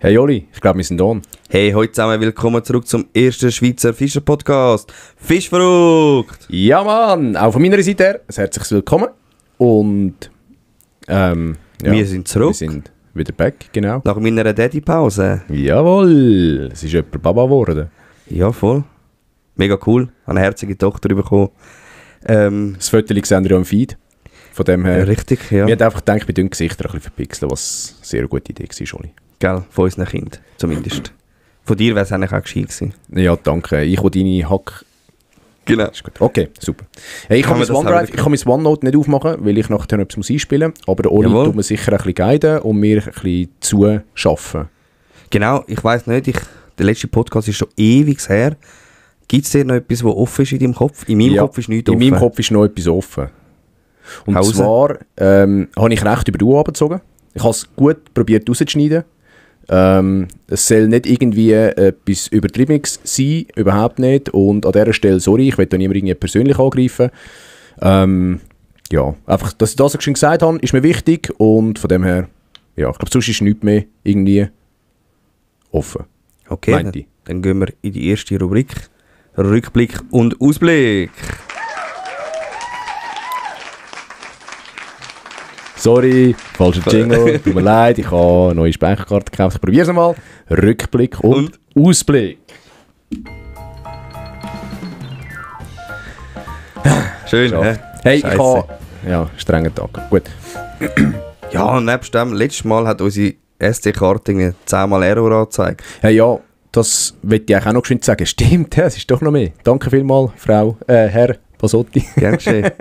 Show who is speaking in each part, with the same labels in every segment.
Speaker 1: Hey Oli, ich glaube, wir sind on.
Speaker 2: Hey, heute zusammen, willkommen zurück zum ersten Schweizer Fischer-Podcast. Fischverrückt!
Speaker 1: Ja Mann, auch von meiner Seite her ein herzliches Willkommen. Und
Speaker 2: wir sind zurück.
Speaker 1: Wir sind wieder back, genau.
Speaker 2: Nach meiner Daddy-Pause.
Speaker 1: Jawohl, es ist jemand Baba geworden.
Speaker 2: Ja, voll. Mega cool. Habe eine herzige Tochter bekommen.
Speaker 1: Das Foto sehen wir am Feed. Von dem her.
Speaker 2: Richtig, ja.
Speaker 1: Wir haben einfach gedacht, mit den Gesichtern ein bisschen verpixeln, was eine sehr gute Idee war, Oli.
Speaker 2: Gell, von unseren Kindern zumindest. Von dir wäre es eigentlich auch gescheit gewesen.
Speaker 1: Ja, danke. Ich will deine Hack...
Speaker 2: Genau.
Speaker 1: Ist gut. Okay, super. Hey, ich kann mein OneNote nicht aufmachen, weil ich nachher noch etwas einspielen muss. Aber der Oli tut mir sicher ein bisschen guiden und mir ein bisschen zuschaffen.
Speaker 2: Genau, ich weiss nicht, der letzte Podcast ist schon ewig her. Gibt es dir noch etwas, was offen ist in deinem Kopf? In meinem Kopf ist nichts offen.
Speaker 1: In meinem Kopf ist noch etwas offen. Und zwar habe ich recht über die Uhr abgezogen. Ich habe es gut probiert rauszuschneiden. Es soll nicht irgendwie etwas Übertriebenes sein, überhaupt nicht. Und an dieser Stelle, sorry, ich will da niemanden irgendwie persönlich angreifen. Ja, einfach, dass ich das schon gesagt habe, ist mir wichtig. Und von dem her, ja, ich glaube, sonst ist nichts mehr irgendwie offen.
Speaker 2: Okay, dann gehen wir in die erste Rubrik. Rückblick und Ausblick.
Speaker 1: Sorry, falscher Jingle, tut mir leid, ich habe eine neue Speicherkarte gekauft. Ich probiere es mal. Rückblick und Ausblick.
Speaker 2: Schön, hä?
Speaker 1: Hey, Scheisse. Ich habe... Ja, strenger Tag. Gut.
Speaker 2: Ja, und nebst dem, letztes Mal hat unsere SD-Karte 10-mal Error angezeigt.
Speaker 1: Hey, ja, das wollte ich auch noch geschwind sagen. Stimmt, es ist doch noch mehr. Danke vielmals, Herr Pasotti.
Speaker 2: Gern geschehen.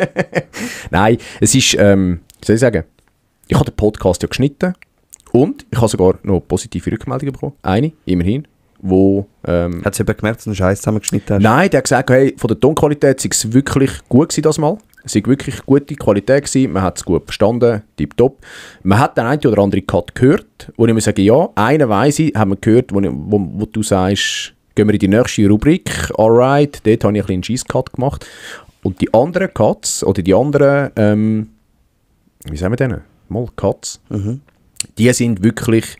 Speaker 1: Nein, es ist... wie soll ich sagen? Ich habe den Podcast ja geschnitten und ich habe sogar noch positive Rückmeldungen bekommen. Eine, immerhin, wo...
Speaker 2: Hat es jemand gemerkt, dass du einen Scheiß zusammengeschnitten hast?
Speaker 1: Nein, der hat gesagt, hey, von der Tonqualität sei es wirklich gut gewesen das Mal. Es war wirklich gute Qualität gewesen, man hat es gut verstanden, tipptopp. Man hat den einen oder anderen Cut gehört, wo ich mir sage, ja, einen weiss ich, haben wir gehört, wo du sagst, gehen wir in die nächste Rubrik, alright, dort habe ich ein bisschen einen Scheisscut gemacht. Und die anderen Cuts, oder die anderen... wie sagen wir denn? Mal Cuts.
Speaker 2: Mhm.
Speaker 1: Die sind wirklich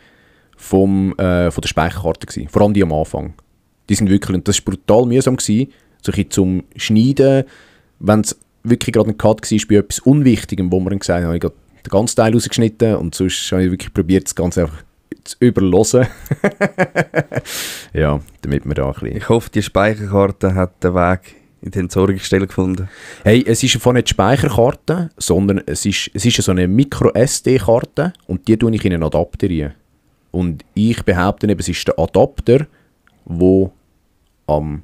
Speaker 1: von der Speicherkarte gewesen. Vor allem die am Anfang. Die sind wirklich, und das war brutal mühsam gewesen, so ein bisschen zum Schneiden, wenn es wirklich gerade ein Cut war bei etwas Unwichtigem, wo man gesagt hat, habe ich gerade den ganzen Teil rausgeschnitten und sonst habe ich wirklich probiert, das Ganze einfach zu überhören. Ja, damit wir da ein bisschen...
Speaker 2: Ich hoffe, die Speicherkarte hat den Weg in die Entsorgungsstelle gefunden.
Speaker 1: Hey, es ist von nicht die Speicherkarte, sondern es ist so eine Micro-SD-Karte und die tue ich in einen Adapter rein. Und ich behaupte eben, es ist der Adapter, der am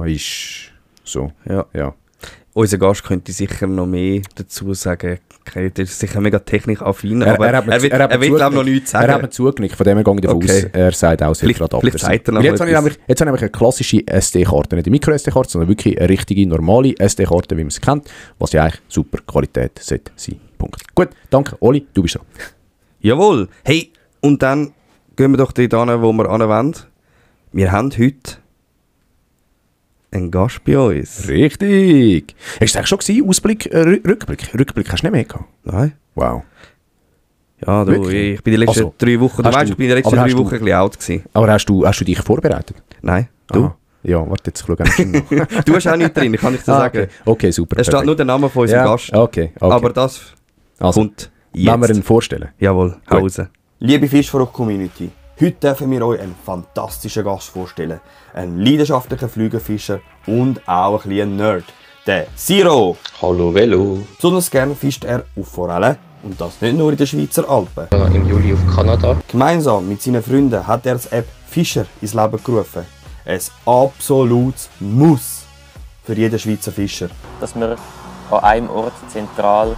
Speaker 1: ist. So, ja.
Speaker 2: Unser Gast könnte sicher noch mehr dazu sagen. Er ist sicher mega technikaffin, aber er will glaube noch nichts sagen.
Speaker 1: Er hat mir zugenickt, von dem her gehe ich davon aus. Er sagt auch, es wird Adapter
Speaker 2: jetzt habe
Speaker 1: ich eine klassische SD-Karte, nicht eine Micro-SD-Karte, sondern wirklich eine richtige, normale SD-Karte, wie man es kennt, was ja eigentlich super Qualität sollte sein. Punkt. Gut, danke. Oli, du bist so.
Speaker 2: Jawohl. Hey, und dann gehen wir doch dort hin, wo wir hinwollen. Wir haben heute ein Gast bei uns.
Speaker 1: Richtig. Hast du eigentlich schon gesehen? Ausblick, Rückblick? Rückblick hast du nicht mehr gehabt?
Speaker 2: Nein.
Speaker 1: Wow.
Speaker 2: Ja, du, ich bin die letzten 3 Wochen, ich bin die letzten 3 Wochen ein bisschen alt gewesen.
Speaker 1: Aber hast du dich vorbereitet?
Speaker 2: Nein. Du?
Speaker 1: Aha. Ja, warte, jetzt schau ich noch.
Speaker 2: Du hast auch nichts drin, kann ich dir sagen.
Speaker 1: Okay, super.
Speaker 2: Es steht nur der Name von unserem Gast.
Speaker 1: Okay.
Speaker 2: Aber das kommt jetzt.
Speaker 1: Wollen wir ihn vorstellen?
Speaker 2: Jawohl, Hause.
Speaker 3: Liebe Fischverrückt-Community, heute dürfen wir euch einen fantastischen Gast vorstellen. Einen leidenschaftlichen Flügelfischer und auch ein bisschen Nerd. Der Siro.
Speaker 4: Hallo Velo.
Speaker 3: Besonders gerne fischt er auf Forellen und das nicht nur in den Schweizer Alpen.
Speaker 4: Im Juli auf Kanada.
Speaker 3: Gemeinsam mit seinen Freunden hat er die App Fischer ins Leben gerufen. Ein absolutes Muss für jeden Schweizer Fischer.
Speaker 5: Dass man an einem Ort zentral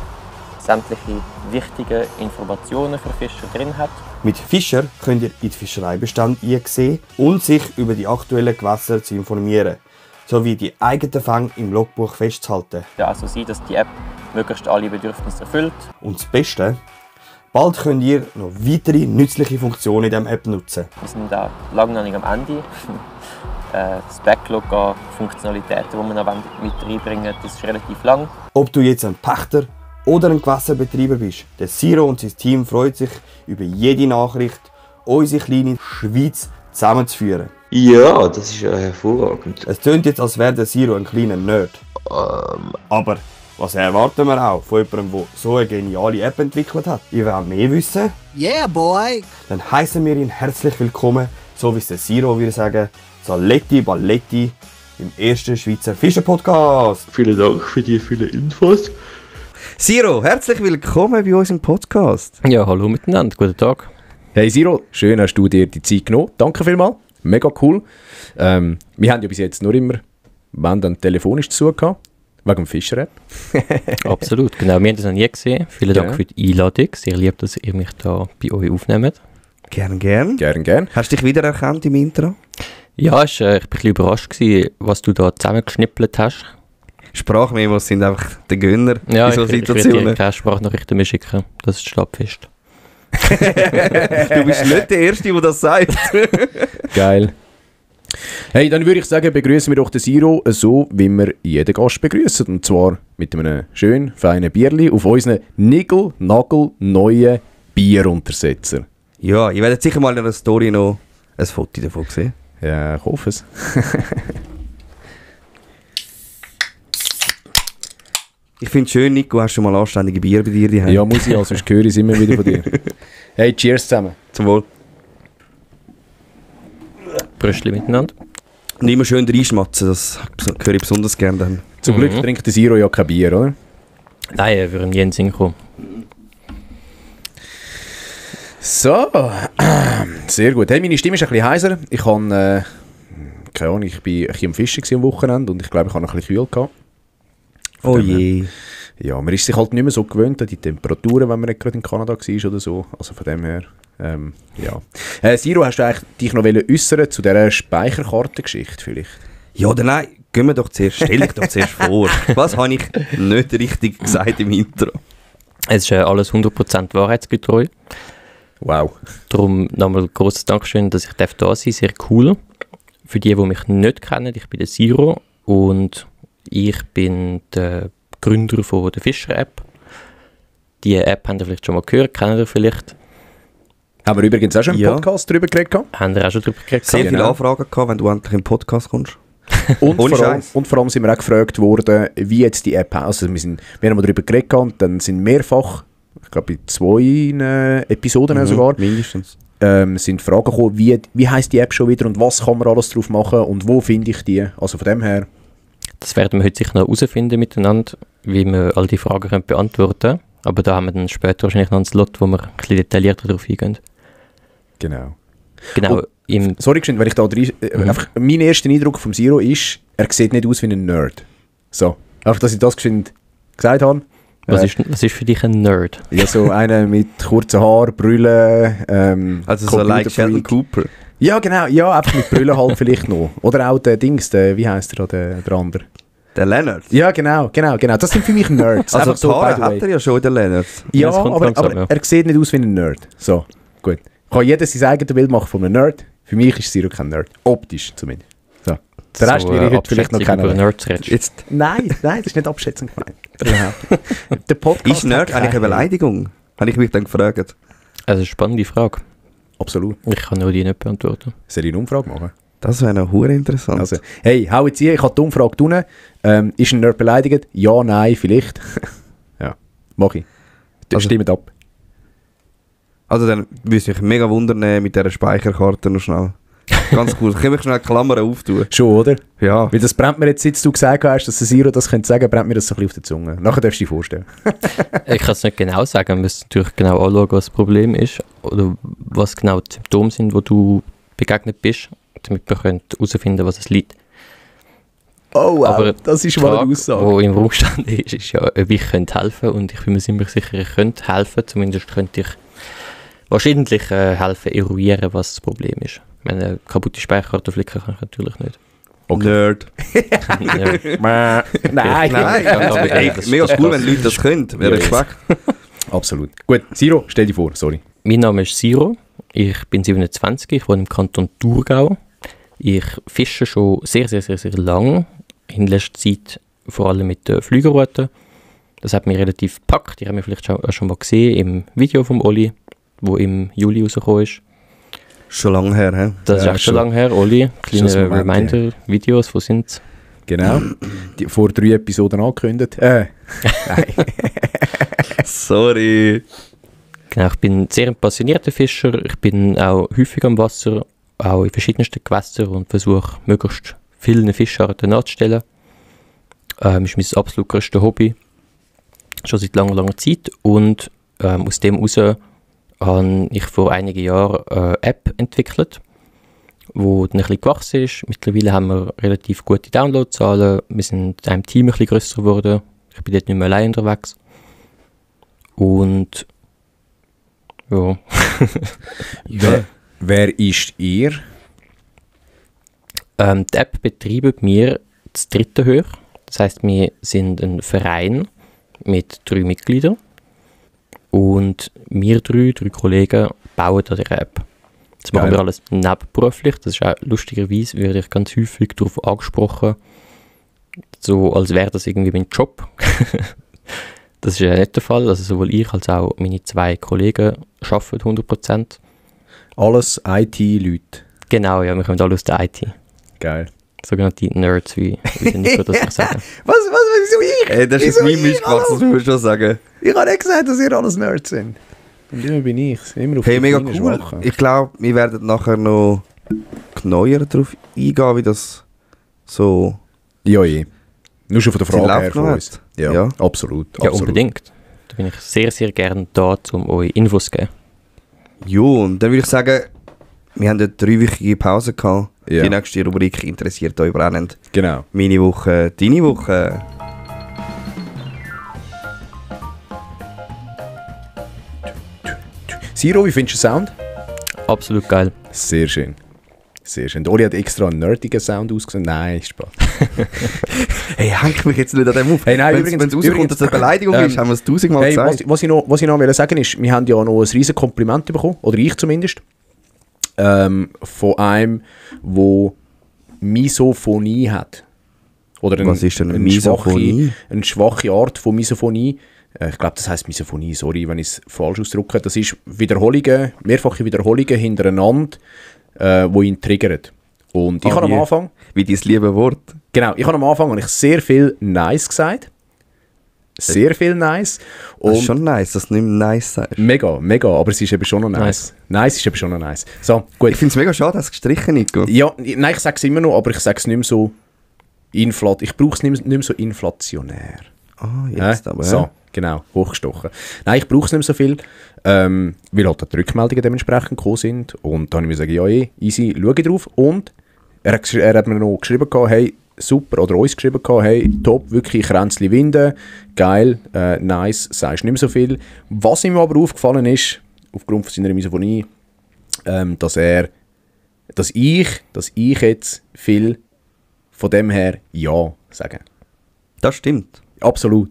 Speaker 5: sämtliche wichtige Informationen für Fischer drin hat.
Speaker 3: Mit Fischer könnt ihr in die Fischereibestände einsehen und sich über die aktuellen Gewässer zu informieren, sowie die eigenen Fänge im Logbuch festzuhalten.
Speaker 5: Ja, also sein, dass die App möglichst alle Bedürfnisse erfüllt.
Speaker 3: Und das Beste, bald könnt ihr noch weitere nützliche Funktionen in dieser App nutzen.
Speaker 5: Wir sind da lange noch nicht am Ende. Das Backlog an Funktionalitäten, die wir noch mit reinbringen, das ist relativ lang.
Speaker 3: Ob du jetzt ein Pächter oder ein Gewässerbetreiber bist, der Zero und sein Team freut sich über jede Nachricht, unsere kleine Schweiz zusammenzuführen.
Speaker 4: Ja, das ist ja hervorragend.
Speaker 3: Es klingt jetzt, als wäre der Zero ein kleiner Nerd. Aber was erwarten wir auch von jemandem, der so eine geniale App entwickelt hat? Ihr wollt mehr wissen?
Speaker 6: Yeah, boy!
Speaker 3: Dann heißen wir ihn herzlich willkommen, so wie es der Zero würde sagen, Saletti Balletti im ersten Schweizer Fischer-Podcast.
Speaker 4: Vielen Dank für die vielen Infos.
Speaker 2: Zero, herzlich willkommen bei uns im Podcast.
Speaker 5: Ja, hallo miteinander, guten Tag.
Speaker 1: Hey Zero, schön hast du dir die Zeit genommen. Danke vielmals. Mega cool. Wir haben ja bis jetzt nur immer, wenn dann telefonisch zu gehabt, wegen dem Fischer-App.
Speaker 5: Absolut, genau. Wir haben das noch nie gesehen. Vielen Dank
Speaker 1: Ja.
Speaker 5: für die Einladung. Sehr lieb, dass ihr mich da bei euch aufnehmt.
Speaker 2: Gern.
Speaker 1: Gern.
Speaker 2: Hast du dich wiedererkannt im Intro?
Speaker 5: Ja, ich war ein bisschen überrascht gewesen, was du da zusammengeschnippelt hast.
Speaker 2: Sprachmemos sind einfach der Gönner
Speaker 5: Ja,
Speaker 2: in so
Speaker 5: ich werde dir
Speaker 2: Situationen.
Speaker 5: keine Sprachnachrichten mehr schicken. Das ist Schlappfest.
Speaker 2: Du bist nicht der Erste, der das sagt.
Speaker 1: Geil. Hey, dann würde ich sagen, begrüßen wir doch den Zero so, wie wir jeden Gast begrüßen. Und zwar mit einem schönen, feinen Bierli auf unseren nigel-nagel-neuen Bieruntersetzer.
Speaker 2: Ja, ihr werdet sicher mal in der Story noch ein Foto davon sehen.
Speaker 1: Ja, ich hoffe es.
Speaker 2: Ich finde es schön, Nico, hast du schon mal anständige Bier bei dir daheim?
Speaker 1: Ja, muss ich, also sonst höre ich es immer wieder von dir. Hey, cheers zusammen.
Speaker 2: Zum Wohl.
Speaker 5: Brüstli miteinander.
Speaker 2: Und immer schön reinschmatzen, das höre ich besonders gerne dann.
Speaker 1: Zum Glück trinkt der Zero ja kein Bier, oder?
Speaker 5: Nein, wir würden nie in den Sinn kommen.
Speaker 1: So, sehr gut. Hey, meine Stimme ist ein bisschen heiser. Ich habe, keine Ahnung, ich war ein bisschen am Fischen am Wochenende und ich glaube, ich habe ein bisschen kühl gehabt.
Speaker 2: Oh je.
Speaker 1: Ja, man ist sich halt nicht mehr so gewöhnt an die Temperaturen, wenn man nicht gerade in Kanada war oder so. Also von dem her, ja. Zero, hast du eigentlich dich noch äußern zu dieser Speicherkartengeschichte vielleicht?
Speaker 2: Ja oder nein, gehen wir doch zuerst, stell dich doch zuerst vor. Was habe ich nicht richtig gesagt im Intro?
Speaker 5: Es ist alles 100% wahrheitsgetreu.
Speaker 1: Wow.
Speaker 5: Darum nochmal grosses Dankeschön, dass ich da sein darf. Sehr cool. Für die mich nicht kennen, ich bin der Zero und ich bin der Gründer von der Fischer-App. Die App habt ihr vielleicht schon mal gehört, kennt ihr vielleicht.
Speaker 1: Haben wir übrigens auch schon im
Speaker 2: Ja.
Speaker 1: Podcast darüber geredet gehabt.
Speaker 5: Haben ihr auch schon drüber geredet?
Speaker 2: Sehr viele
Speaker 1: Genau.
Speaker 2: Anfragen gehabt, wenn du endlich im Podcast kommst.
Speaker 1: Und
Speaker 2: Ohne
Speaker 1: vor allem,
Speaker 2: Scheiß.
Speaker 1: und vor allem sind wir auch gefragt worden, wie jetzt die App aussieht. Wir haben mal darüber geredet gehabt und dann sind mehrfach, ich glaube bei 2 Episoden sogar,
Speaker 2: Mindestens.
Speaker 1: sind Fragen gekommen, wie heisst die App schon wieder und was kann man alles drauf machen und wo finde ich die? Also von dem her.
Speaker 5: Das werden wir heute sicher noch herausfinden miteinander, wie wir all die Fragen können beantworten können. Aber da haben wir dann später wahrscheinlich noch einen Slot, wo wir ein bisschen detaillierter darauf eingehen.
Speaker 1: Genau.
Speaker 5: Genau,
Speaker 1: Oh,
Speaker 5: im
Speaker 1: Sorry, geschwind, wenn ich da einfach, mein erster Eindruck vom Zero ist, er sieht nicht aus wie ein Nerd. So, einfach, dass ich das geschwind gesagt habe.
Speaker 5: was ist für dich ein Nerd?
Speaker 1: Ja, so einer mit kurzen Haaren, Brüllen,
Speaker 2: Also so like Sheldon Cooper.
Speaker 1: Ja, genau, ja, einfach mit Brüllen halt vielleicht noch. Oder auch der Dings, wie heisst der, der andere?
Speaker 2: Der Leonard.
Speaker 1: Ja, genau. Das sind für mich Nerds.
Speaker 2: Also
Speaker 1: einfach
Speaker 2: die Haare hat er ja schon, der Leonard.
Speaker 1: Ja,
Speaker 5: das kommt
Speaker 1: aber
Speaker 5: langsam, ja.
Speaker 1: er sieht nicht aus wie ein Nerd. So, gut. Kann jeder sein eigenes Bild machen von einem Nerd. Für mich ist Zero kein Nerd. Optisch zumindest. So. Der Rest will ich heute vielleicht noch
Speaker 5: Abschätzung über
Speaker 1: kennen.
Speaker 5: Nerds redest.
Speaker 2: Jetzt
Speaker 1: Nein, das ist nicht abschätzend gemeint. Der Podcast
Speaker 2: ist Nerd
Speaker 1: hat
Speaker 2: eigentlich eine
Speaker 1: keine-
Speaker 2: Beleidigung? Habe ich mich dann gefragt.
Speaker 5: Also eine spannende Frage.
Speaker 1: Absolut.
Speaker 5: Ich kann nur die nicht beantworten.
Speaker 1: Soll ich eine Umfrage machen?
Speaker 2: Das wäre noch hure interessant.
Speaker 1: Also, hey, hau jetzt hier, ich habe die Umfrage tun. Ist ein Nerd beleidigt? Ja, nein, vielleicht. Ja, mach ich.
Speaker 2: Also-
Speaker 1: Stimmt ab.
Speaker 2: Also dann würde ich mich mega wundern mit dieser Speicherkarte noch schnell. Ganz cool. Können wir schnell Klammern auftun?
Speaker 1: Schon, oder?
Speaker 2: Ja.
Speaker 1: Weil das brennt mir jetzt, seit du gesagt hast, dass der Zero das könnte sagen, brennt mir das so ein bisschen auf der Zunge. Nachher darfst du dir vorstellen.
Speaker 5: Ich kann es nicht genau sagen, wir müssen natürlich genau anschauen, was das Problem ist oder was genau die Symptome sind, wo du begegnet bist, damit wir herausfinden, was es liegt.
Speaker 1: Oh wow,
Speaker 5: Aber
Speaker 1: das ist
Speaker 5: Die
Speaker 1: mal eine
Speaker 5: Frage,
Speaker 1: Aussage.
Speaker 5: die im Raum stand, ist ja, ob ich helfen könnte. Und ich bin mir ziemlich sicher, ich könnte helfen. Zumindest könnte ich wahrscheinlich helfen, eruieren, was das Problem ist. Eine kaputte Speicherkarte flicken kann ich natürlich nicht.
Speaker 2: Nerd.
Speaker 5: Ja.
Speaker 1: Nein.
Speaker 2: Nein,
Speaker 5: aber
Speaker 2: ey,
Speaker 5: das-
Speaker 2: mega
Speaker 5: das
Speaker 2: cool,
Speaker 5: passt.
Speaker 2: wenn Leute das können. Wäre
Speaker 1: Ja,
Speaker 2: Respekt.
Speaker 1: Absolut. Gut, Zero, stell dir vor, sorry.
Speaker 5: Mein Name ist Zero, ich bin 27, ich wohne im Kanton Thurgau. Ich fische schon sehr, sehr, sehr, sehr lang, in letzter Zeit vor allem mit Flügerrouten. Das hat mich relativ gepackt. Die haben wir vielleicht schon mal gesehen im Video vom Oli, wo im Juli rausgekommen ist.
Speaker 2: Schon lange her, hä?
Speaker 5: Das ist echt schon lange her, Oli. Kleine
Speaker 1: Moment,
Speaker 5: Reminder-Videos, wo sind
Speaker 1: Genau. Vor 3 Episoden angekündigt. Nein.
Speaker 2: Sorry.
Speaker 5: Genau, ich bin sehr ein passionierter Fischer. Ich bin auch häufig am Wasser, auch in verschiedensten Gewässern und versuche, möglichst viele Fischarten nachzustellen. Ist mein absolut grösstes Hobby. Schon seit langer Zeit. Und aus dem heraus habe ich vor einigen Jahren eine App entwickelt, die dann ein bisschen gewachsen ist. Mittlerweile haben wir relativ gute Downloadzahlen. Wir sind in einem Team ein bisschen grösser geworden. Ich bin dort nicht mehr allein unterwegs. Und ja.
Speaker 1: Wer ist ihr?
Speaker 5: Die App betreiben wir das dritte Höher. Das heisst, wir sind ein Verein mit 3 Mitgliedern. Und wir drei Kollegen bauen an der App. Das machen wir alles nebenberuflich. Das ist auch lustigerweise, werde ich ganz häufig darauf angesprochen, so als wäre das irgendwie mein Job. Das ist ja nicht der Fall. Also sowohl ich als auch meine 2 Kollegen arbeiten 100%.
Speaker 1: Alles IT-Leute.
Speaker 5: Genau, ja, wir kommen alle aus der IT.
Speaker 1: Geil.
Speaker 5: Sogenannte Nerds, wie der Nico das noch sagen.
Speaker 1: Wieso ich?
Speaker 2: Ey, das ist mein Mischmacht, das muss man schon sagen.
Speaker 1: Ich habe nicht gesagt, dass ihr alles Nerds sind. Und immer bin ich. Immer auf
Speaker 2: Hey,
Speaker 1: die
Speaker 2: mega
Speaker 1: kleinen
Speaker 2: cool.
Speaker 1: Schwachen.
Speaker 2: Ich glaube, wir werden nachher noch genauer darauf eingehen, wie das so...
Speaker 1: Ja, je. Nur schon von der
Speaker 2: Sie
Speaker 1: Frage her
Speaker 2: läuft
Speaker 1: von
Speaker 2: noch
Speaker 1: uns.
Speaker 2: nicht.
Speaker 1: Ja,
Speaker 2: Ja.
Speaker 1: absolut.
Speaker 5: Ja,
Speaker 1: absolut.
Speaker 5: unbedingt. Da bin ich sehr, sehr gerne da, um euch Infos zu geben.
Speaker 2: Jo, und dann würde ich sagen, wir haben eine 3-wöchige Pause gehabt.
Speaker 1: Ja.
Speaker 2: Die nächste Rubrik interessiert euch brennend.
Speaker 1: Genau.
Speaker 2: Meine Woche, deine Woche.
Speaker 1: Siro, wie findest du den Sound?
Speaker 5: Absolut geil.
Speaker 1: Sehr schön. Sehr schön. Der Oli hat extra einen nerdigen Sound ausgesucht. Nein, Spaß.
Speaker 2: Hey, häng mich jetzt nicht an dem auf.
Speaker 1: Hey, nein,
Speaker 2: Wenn es rauskommt, dass es eine Beleidigung ist, haben wir es 1000-mal
Speaker 1: Hey,
Speaker 2: gesagt.
Speaker 1: was ich noch wollte sagen ist, wir haben ja noch ein riesen Kompliment bekommen, oder ich zumindest, von einem, der Misophonie hat. Oder
Speaker 2: Was ist denn eine Misophonie?
Speaker 1: Eine schwache Art von Misophonie. Ich glaube, das heisst Misophonie, sorry, wenn ich es falsch ausdrücke. Das ist Wiederholungen, mehrfache Wiederholungen hintereinander, die ihn triggern. Und ich habe am Anfang...
Speaker 2: Wie dein liebe Wort.
Speaker 1: Genau, ich habe am Anfang habe ich sehr viel Nice gesagt. Sehr viel Nice.
Speaker 2: Das ist
Speaker 1: Und
Speaker 2: schon nice, dass du nicht mehr nice sagst.
Speaker 1: mega, aber es ist eben schon noch nice. Nice ist eben schon noch nice. So,
Speaker 2: Ich
Speaker 1: gut.
Speaker 2: finde es mega schade, dass es gestrichen Nico.
Speaker 1: Ja, nein, ich sage es immer noch, aber ich sage es nicht mehr so ich brauche es nicht mehr so inflationär.
Speaker 2: Ah, jetzt aber.
Speaker 1: So, genau, hochgestochen. Nein, ich brauche es nicht mehr so viel, weil halt die Rückmeldungen dementsprechend gekommen sind. Und dann habe ich mir gesagt, ja, easy, schau drauf. Und er hat mir noch geschrieben, hey, super, oder uns geschrieben, hey, top, wirklich Kränzli Winde, geil, nice, sagst nicht mehr so viel. Was ihm aber aufgefallen ist, aufgrund von seiner Misophonie, dass ich jetzt viel von dem her ja sage.
Speaker 2: Das stimmt.
Speaker 1: Absolut.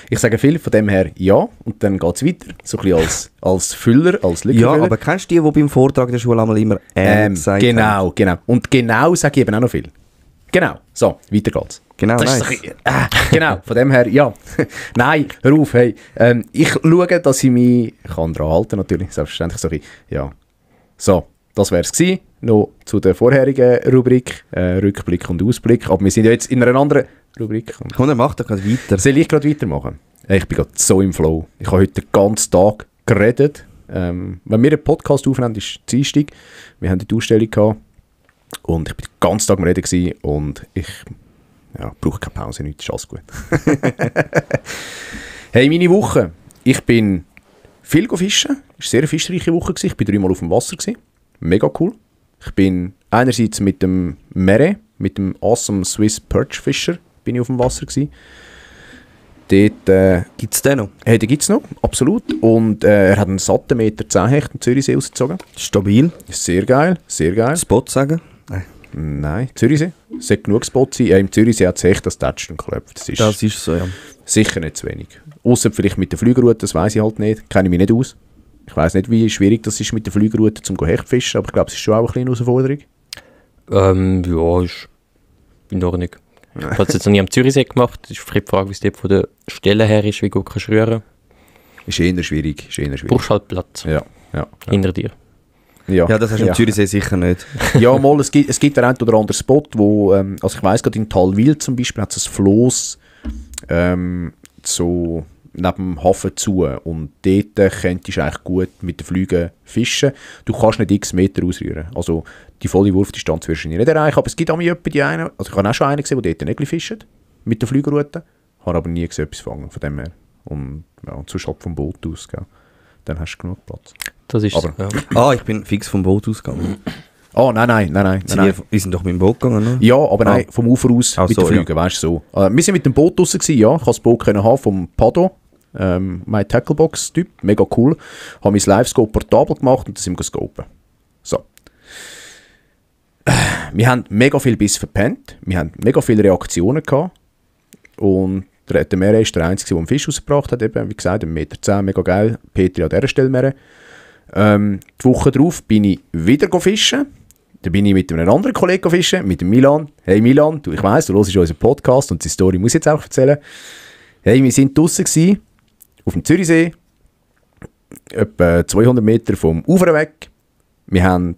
Speaker 1: Ich sage viel von dem her ja und dann geht es weiter. So ein bisschen als Füller, als Lückenfüller.
Speaker 2: Ja, aber kennst du die beim Vortrag in der Schule einmal immer gesagt haben?
Speaker 1: Genau. Und genau sage ich eben auch noch viel. Genau. So, weiter geht's.
Speaker 2: Genau,
Speaker 1: Das
Speaker 2: nice.
Speaker 1: ist genau, von dem her, ja. Nein, hör auf, hey. Ich schaue, dass ich mich daran halten natürlich, selbstverständlich so ein bisschen, ja. So, das wäre es gewesen. Noch zu der vorherigen Rubrik, Rückblick und Ausblick. Aber wir sind ja jetzt in einer anderen Rubrik.
Speaker 2: Komm, dann mach doch gerade weiter.
Speaker 1: Soll ich gerade weitermachen? Ich bin gerade so im Flow. Ich habe heute den ganzen Tag geredet. Wenn wir einen Podcast aufnehmen, ist es Dienstag. Wir haben die Ausstellung gehabt. Und ich war den ganzen Tag am Reden gewesen und ich brauche keine Pause, nichts, ist alles gut. Hey, meine Woche. Ich bin viel fischen. Es war eine sehr fischreiche Woche gewesen. Ich war 3-mal auf dem Wasser gewesen. Mega cool. Ich bin einerseits mit dem Mere, mit dem Awesome Swiss Perch Fisher, bin ich auf dem Wasser gewesen. Dort,
Speaker 2: Gibt es den noch?
Speaker 1: hey, den gibt es noch, absolut. Und er hat einen satten Meter 10 Hecht im Zürichsee rausgezogen.
Speaker 2: Stabil.
Speaker 1: Sehr geil, sehr geil.
Speaker 2: Spot sagen?
Speaker 1: Nein, Zürichsee. Es sollte genug Spot sein. Ja, im Zürichsee hat es echt das Tätsch und geklopft.
Speaker 2: Das ist so, ja.
Speaker 1: Sicher nicht zu wenig. Ausser vielleicht mit der Flügerroute, das weiss ich halt nicht. Kenne ich mich nicht aus. Ich weiss nicht, wie schwierig das ist mit der Flügerroute zum Hecht fischen, aber ich glaube, es ist schon auch eine kleine Herausforderung.
Speaker 5: Ja, ist in Ordnung. Ich habe es jetzt noch nie am Zürichsee gemacht. Das ist die Frage, wie es dort von der Stelle her ist, wie gut kannst du rühren.
Speaker 1: Ist eher schwierig.
Speaker 5: Du brauchst halt Platz
Speaker 1: Ja.
Speaker 5: hinter dir.
Speaker 2: Ja, das hast du im Zürichsee sicher nicht.
Speaker 1: Ja, mal, es gibt den einen oder anderen Spot, wo, also ich weiss gerade in Talwil zum Beispiel hat es ein Floss so neben dem Hafen zu und dort könntest du eigentlich gut mit den Flügen fischen. Du kannst nicht x Meter ausrühren. Also die volle Wurfdistanz wirst du nicht erreichen, aber es gibt auch die einen, also ich habe auch schon einen gesehen, der dort Nägel fischt mit der Flügerroute, habe aber nie gesehen, etwas fangen von dem her. Und sonst halt vom Boot aus, gell? Dann hast du genug Platz.
Speaker 5: Das ist
Speaker 1: Aber-
Speaker 5: ja.
Speaker 2: Ich bin fix vom Boot ausgegangen.
Speaker 1: Nein.
Speaker 2: Wir sind doch mit dem Boot gegangen, ne?
Speaker 1: Ja, aber nein, vom Ufer aus mit
Speaker 2: so,
Speaker 1: den Flügen, weißt du so. Wir sind mit dem Boot draussen gewesen, ja. Ich habe das Boot können haben vom Pado, mein Tacklebox-Typ, mega cool. Habe mein Live-Scope portabel gemacht und dann sind wir scopen. So. Wir haben mega viel Biss verpennt, wir haben mega viele Reaktionen gehabt und der Mere ist der Einzige, der einen Fisch rausgebracht hat, eben, wie gesagt, 1,10 Meter, mega geil. Petri an dieser Stelle Mere. Die Woche darauf bin ich wieder fischen. Dann bin ich mit einem anderen Kollegen fischen, mit dem Milan. Hey Milan, ich weiss, du hörst unseren Podcast und die Story muss ich jetzt auch erzählen. Hey, wir sind draussen gewesen, auf dem Zürichsee, etwa 200 Meter vom Ufer weg. Wir haben,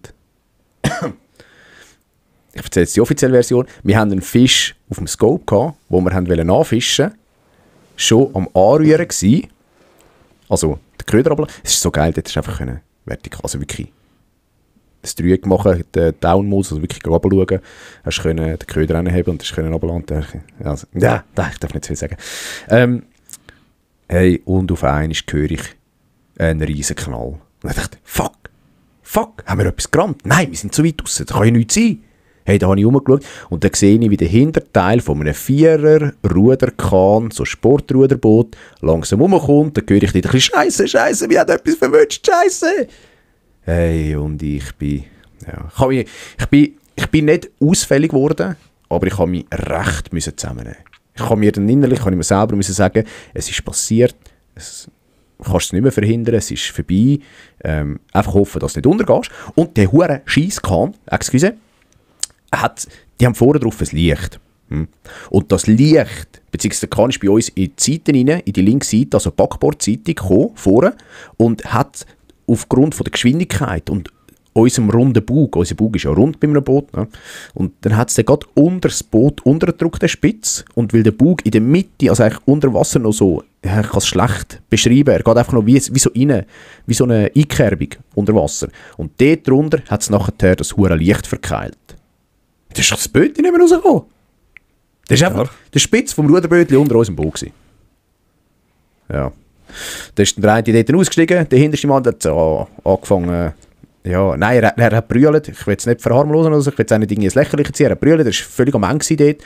Speaker 1: ich erzähle jetzt die offizielle Version, wir haben einen Fisch auf dem Scope gehabt, wo wir haben anfischen wollten, schon am Anrühren gsi. Also, der Köder runter. Es ist so geil, dort ist einfach vertikal, also wirklich das Dreieck machen, den Down-Modus, also wirklich runterschauen, hast du den Köder anheben und hast runterlanden. Also, ja, ich darf nicht zu viel sagen. Hey, und auf einmal höre ich einen riesen Knall. Und ich dachte, fuck, haben wir etwas gerammt? Nein, wir sind zu weit raus, da kann ja nichts sein. Hey, da habe ich rumgeschaut und dann sehe ich, wie der Hinterteil von einem 4er-Ruderkahn, so Sportruderboot, langsam rumkommt. Dann höre ich wieder ein bisschen Scheisse, wir haben etwas verwünscht, Scheisse. Hey, und ich bin nicht ausfällig geworden, aber ich habe mich recht zusammennehmen. Ich habe mir dann innerlich mir selber sagen, es ist passiert, du kannst es nicht mehr verhindern, es ist vorbei. Einfach hoffen, dass du nicht untergehst. Und der hure Scheisskahn, die haben vorne drauf ein Licht. Und das Licht, beziehungsweise der Kahn ist bei uns in die Seite rein, in die linke Seite, also Backbordseite gekommen, vorne, und hat aufgrund von der Geschwindigkeit und unserem runden Bug, unser Bug ist ja rund bei einem Boot, ne? Und dann hat es dann gerade unter das Boot untergedrückt, den Spitz, und weil der Bug in der Mitte, also eigentlich unter Wasser noch so, ich kann es schlecht beschreiben, er geht einfach noch wie so rein, wie so eine Einkerbung unter Wasser. Und dort drunter hat es nachher das hure Licht verkeilt. Das ist doch das Bötchen nicht mehr rausgekommen. Das war einfach der Spitz vom Ruderbötchen unter unserem Boot gewesen. Ja. Da ist der eine dort ausgestiegen, der hinterste Mann hat angefangen, ja, nein, er hat brüllt, ich will es nicht verharmlosen, also ich will es auch nicht irgendwie ins Lächerliche ziehen, er hat brüllt, er war völlig am Ende dort.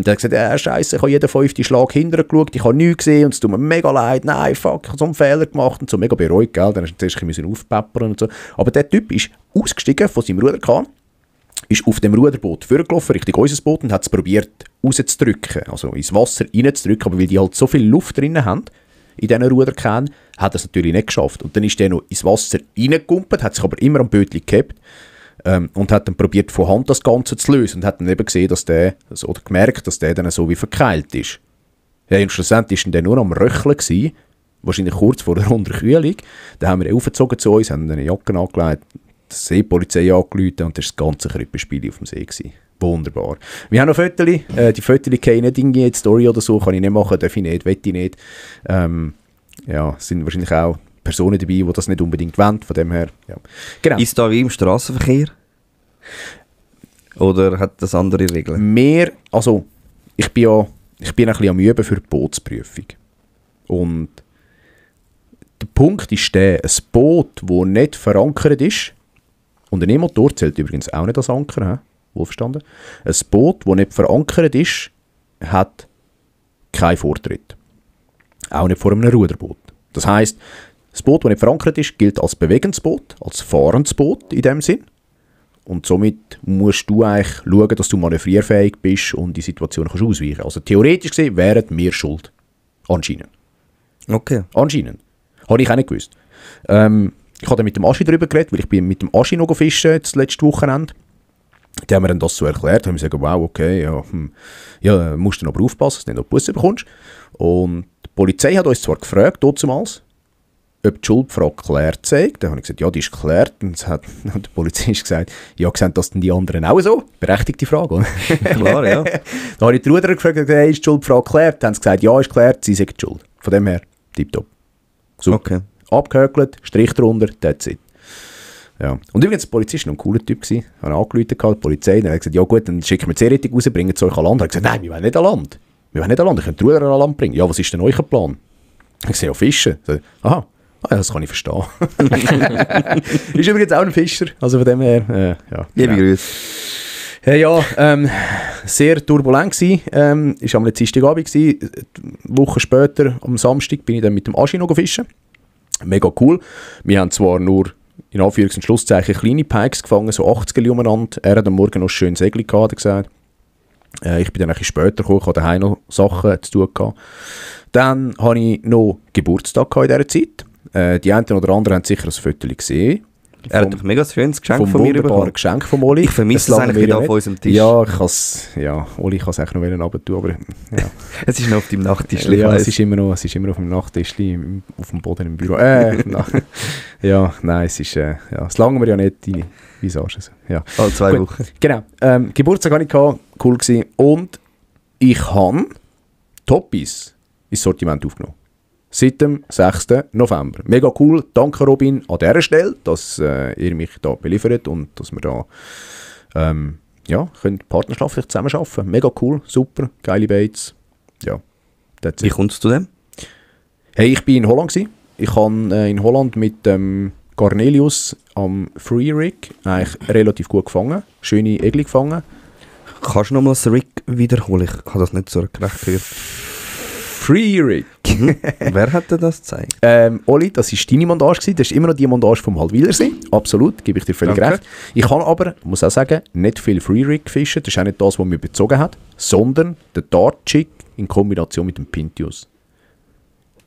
Speaker 1: Der hat gesagt, Scheisse, ich habe jeden 5. Schlag hinterher geschaut, ich habe nichts gesehen und es tut mir mega leid, nein, fuck, ich habe so einen Fehler gemacht und so, mega bereut, gell, dann musste ich zuerst aufpeppern und so. Aber der Typ ist ausgestiegen von seinem Ruderkahn, ist auf dem Ruderboot vorgelaufen, Richtung unser Boot, und hat es probiert rauszudrücken, also ins Wasser reinzudrücken, aber weil die halt so viel Luft drin haben, in diesen Ruderkahn, hat er es natürlich nicht geschafft. Und dann ist der noch ins Wasser reingekumpelt, hat sich aber immer am Bötchen gehabt und hat dann probiert, von Hand das Ganze zu lösen und hat dann eben gesehen, dass der, oder gemerkt, dass der dann so wie verkeilt ist. Ja, und schlussendlich war der nur am Röcheln gewesen, wahrscheinlich kurz vor der Unterkühlung. Dann haben wir ihn aufgezogen zu uns, haben eine Jacke angelegt, die Seepolizei angerufen und das war das ganze Krippenspiel auf dem See gewesen. Wunderbar. Wir haben noch Fotos, die Fotos kann ich nicht in die Story oder so, kann ich nicht machen, darf ich nicht, will ich nicht. Ja, es sind wahrscheinlich auch Personen dabei, die das nicht unbedingt wollen, von dem her, ja. Genau.
Speaker 2: Ist da wie im Strassenverkehr? Oder hat das andere Regeln?
Speaker 1: Mehr, also, ich bin ein bisschen am Üben für die Bootsprüfung. Und der Punkt ist der, ein Boot, das nicht verankert ist, und ein E-Motor zählt übrigens auch nicht als Anker, wohlverstanden. Ein Boot, das nicht verankert ist, hat keinen Vortritt. Auch nicht vor einem Ruderboot. Das heisst, das Boot, das nicht verankert ist, gilt als bewegendes Boot, als fahrendes Boot in dem Sinn. Und somit musst du eigentlich schauen, dass du manövrierfähig bist und die Situation kannst ausweichen. Also theoretisch gesehen wären wir schuld. Anscheinend.
Speaker 2: Okay.
Speaker 1: Anscheinend. Habe ich auch nicht gewusst. Ich habe mit dem Aschi darüber geredet, weil ich bin mit dem Aschi noch fischen, das letzte Wochenende. Die haben mir dann das so erklärt, haben mir gesagt, wow, okay, ja, musst du aber aufpassen, dass du nicht noch Busse bekommst. Und die Polizei hat uns zwar gefragt, damals, ob die Schuldfrage geklärt sei. Dann habe ich gesagt, ja, die ist geklärt. Und der Polizist gesagt, ja, sehen das denn die anderen auch so? Berechtigte Frage, oder?
Speaker 2: Klar, ja.
Speaker 1: Dann habe ich die Ruderer gefragt, hey, ist die Schuldfrage geklärt? Dann haben sie gesagt, ja, ist geklärt, sie sind schuld. Von dem her, tipptopp. Super.
Speaker 2: Okay.
Speaker 1: Abgehökelt, Strich drunter, that's it. Ja. Und übrigens, der Polizist war noch ein cooler Typ. Ich habe angerufen, die Polizei, dann hat gesagt, ja gut, dann schicken wir die Seerettung raus, bringen es euch an Land. Er hat gesagt, nein, wir wollen nicht an Land. Wir wollen nicht an Land, ich könnte die Ruderer an Land bringen. Ja, was ist denn euer Plan? Ich sage, ja, Fischen. Ich sage, aha. Ja, das kann ich verstehen. Ist übrigens auch ein Fischer, also von dem her, ja.
Speaker 2: Liebe Grüße.
Speaker 1: Hey, ja, sehr turbulent gewesen. Ist am Dienstagabend gewesen. Eine Woche später, am Samstag, bin ich dann mit dem Aschi noch fischen. Mega cool. Wir haben zwar nur, in Anführungs- und Schlusszeichen, kleine Pikes gefangen, so 80 umeinander. Er hat am Morgen noch schön Segel gehabt, hat er gesagt. Ich bin dann ein bisschen später gekommen, ich hatte daheim noch Sachen zu tun gehabt. Dann hatte ich noch Geburtstag in dieser Zeit. Die einen oder anderen haben sicher das Foto gesehen.
Speaker 2: Er hat doch ein mega schönes Geschenk
Speaker 1: vom
Speaker 2: von mir bekommen.
Speaker 1: Geschenk von Oli.
Speaker 2: Ich vermisse es eigentlich wieder auf unserem Tisch.
Speaker 1: Ja, Oli kann es eigentlich noch runtertun, aber ja.
Speaker 2: Es ist noch auf deinem Nachttisch.
Speaker 1: Ja, es ist immer auf dem Nachttisch, auf dem Boden im Büro. Ja, nein, es ist, ja, es lange wir ja nicht, deine Visage. Also, ja.
Speaker 2: Alle 2 Wochen.
Speaker 1: Genau, Geburtstag hatte ich gehabt, cool gewesen. Und ich habe Toppis ins Sortiment aufgenommen. Seit dem 6. November. Mega cool. Danke, Robin, an dieser Stelle, dass ihr mich da beliefert und dass wir da können partnerschaftlich zusammenarbeiten. Mega cool, super, geile Baits. Ja, that's
Speaker 2: Wie
Speaker 1: it.
Speaker 2: kommst du zu dem?
Speaker 1: Hey, ich war in Holland gewesen. Ich habe in Holland mit Cornelius am Free Rig eigentlich relativ gut gefangen. Schöne Egli gefangen.
Speaker 2: Kannst du nochmal das Rig wiederholen? Ich habe das nicht so recht gehört.
Speaker 1: Free Rig.
Speaker 2: Wer hat dir das gezeigt?
Speaker 1: Oli, das war deine Montage gewesen. Das ist immer noch die Montage vom Halbwilersee. Absolut, gebe ich dir völlig
Speaker 2: Danke.
Speaker 1: recht. Ich habe aber, muss auch sagen, nicht viel Free Rig gefischt. Das ist auch nicht das, was mich bezogen hat, sondern der Dart Jig in Kombination mit dem Pintius.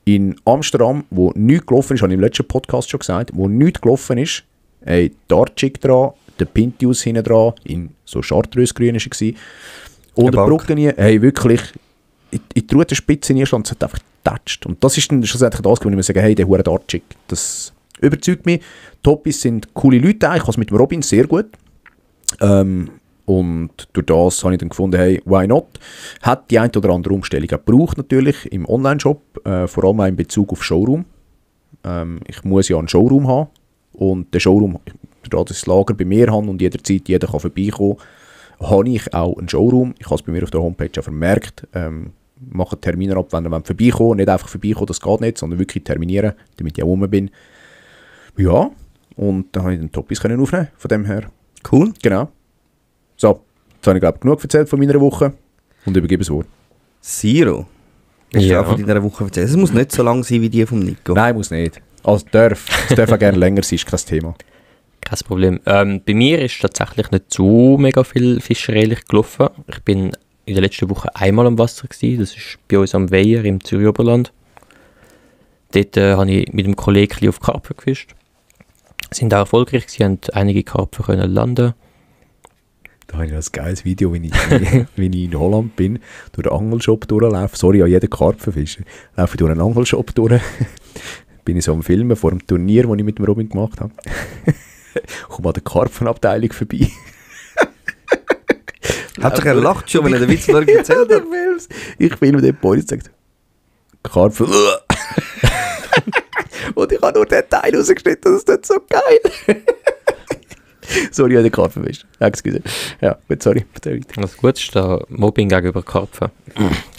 Speaker 1: In Amsterdam, wo nichts gelaufen ist, habe ich im letzten Podcast schon gesagt, wo nichts gelaufen ist, ein Dart Jig dran, der Pintius hinten dran, in so Chartreuse-Grün war er. Und der Brücke, hey, wirklich, in die Rutenspitze in Irland, es hat einfach getatscht. Und das ist dann schlussendlich das, wo ich mir sage, hey, der hure Dart-Jig, das überzeugt mich. Toppis sind coole Leute, ich habe es mit dem Robin sehr gut. Und durch das habe ich dann gefunden, hey, why not? Hat die eine oder andere Umstellung auch gebraucht natürlich im Online-Shop, vor allem auch in Bezug auf Showroom. Ich muss ja einen Showroom haben und der Showroom, da das Lager bei mir habe und jederzeit jeder kann vorbeikommen, habe ich auch einen Showroom. Ich habe es bei mir auf der Homepage auch vermerkt. Mache Termine ab, wenn ihr vorbeikommen. Nicht einfach vorbeikommen, das geht nicht, sondern wirklich terminieren, damit ich auch rum bin. Ja, und dann habe ich den Toppis aufnehmen, von dem her.
Speaker 2: Cool.
Speaker 1: Genau. So, jetzt habe ich glaube genug erzählt von meiner Woche und übergebe das Wort.
Speaker 2: Zero. Hast du
Speaker 5: Ja.
Speaker 2: auch von deiner Woche erzählt? Es muss nicht so lang sein wie die vom Nico.
Speaker 1: Nein, muss nicht. Also es darf auch gerne länger sein, ist kein Thema.
Speaker 5: Kein Problem. Bei mir ist tatsächlich nicht so mega viel Fischerei gelaufen. Ich bin in der letzten Woche einmal am Wasser gewesen. Das ist bei uns am Weiher im Zürich-Oberland. Dort habe ich mit einem Kollegen ein bisschen auf Karpfen gefischt. Sind auch erfolgreich gewesen, haben einige Karpfen können landen.
Speaker 1: Da habe ich noch ein geiles Video, wenn ich in Holland bin, durch den Angelshop durchlaufe. Sorry an jeden Karpfenfischer. Laufe ich durch einen Angelshop durch. Bin ich so am Filmen vor dem Turnier, das ich mit dem Robin gemacht habe. Komme an der Karpfenabteilung vorbei.
Speaker 2: Hat sich gelacht schon, wenn er den Witz erzählt hat?
Speaker 1: Ich filme den Boy und sagt, Karpfen. Und ich habe nur den Teil rausgeschnitten, das ist nicht so geil. Sorry an den Karpfenfisch. Excuse. Ja, gut, sorry.
Speaker 5: Was gut ist da Mobbing gegenüber Karpfen.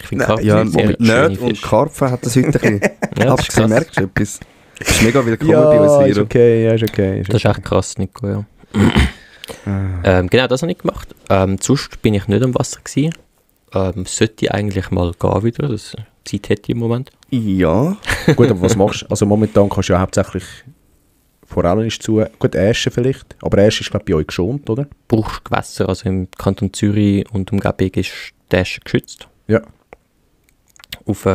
Speaker 5: Ich finde Karpfen
Speaker 2: Ja,
Speaker 5: sehr
Speaker 2: mit
Speaker 5: schöne
Speaker 2: Nerd und
Speaker 5: Fische.
Speaker 2: Karpfen hat das heute ein bisschen.
Speaker 5: Ja,
Speaker 2: Hast du gesehen, merkst du etwas? Du bist mega willkommen
Speaker 1: Ja,
Speaker 2: bei uns,
Speaker 1: ist
Speaker 2: Viro.
Speaker 1: okay, ja, ist okay.
Speaker 5: Das ist echt krass, Nico, ja. Genau, das habe ich gemacht. Sonst bin ich nicht am Wasser gewesen. Sollte ich eigentlich mal gehen wieder, das Zeit hätte ich im Moment.
Speaker 2: Ja.
Speaker 1: Gut, aber was machst du? Also momentan kannst du ja hauptsächlich, vor allem ist zu, gut, Äschen vielleicht, aber Äschen ist glaube ich bei euch geschont, oder?
Speaker 5: Brauchst Gewässer, also im Kanton Zürich und Umgebung ist die Äsche geschützt.
Speaker 1: Ja.
Speaker 5: Auf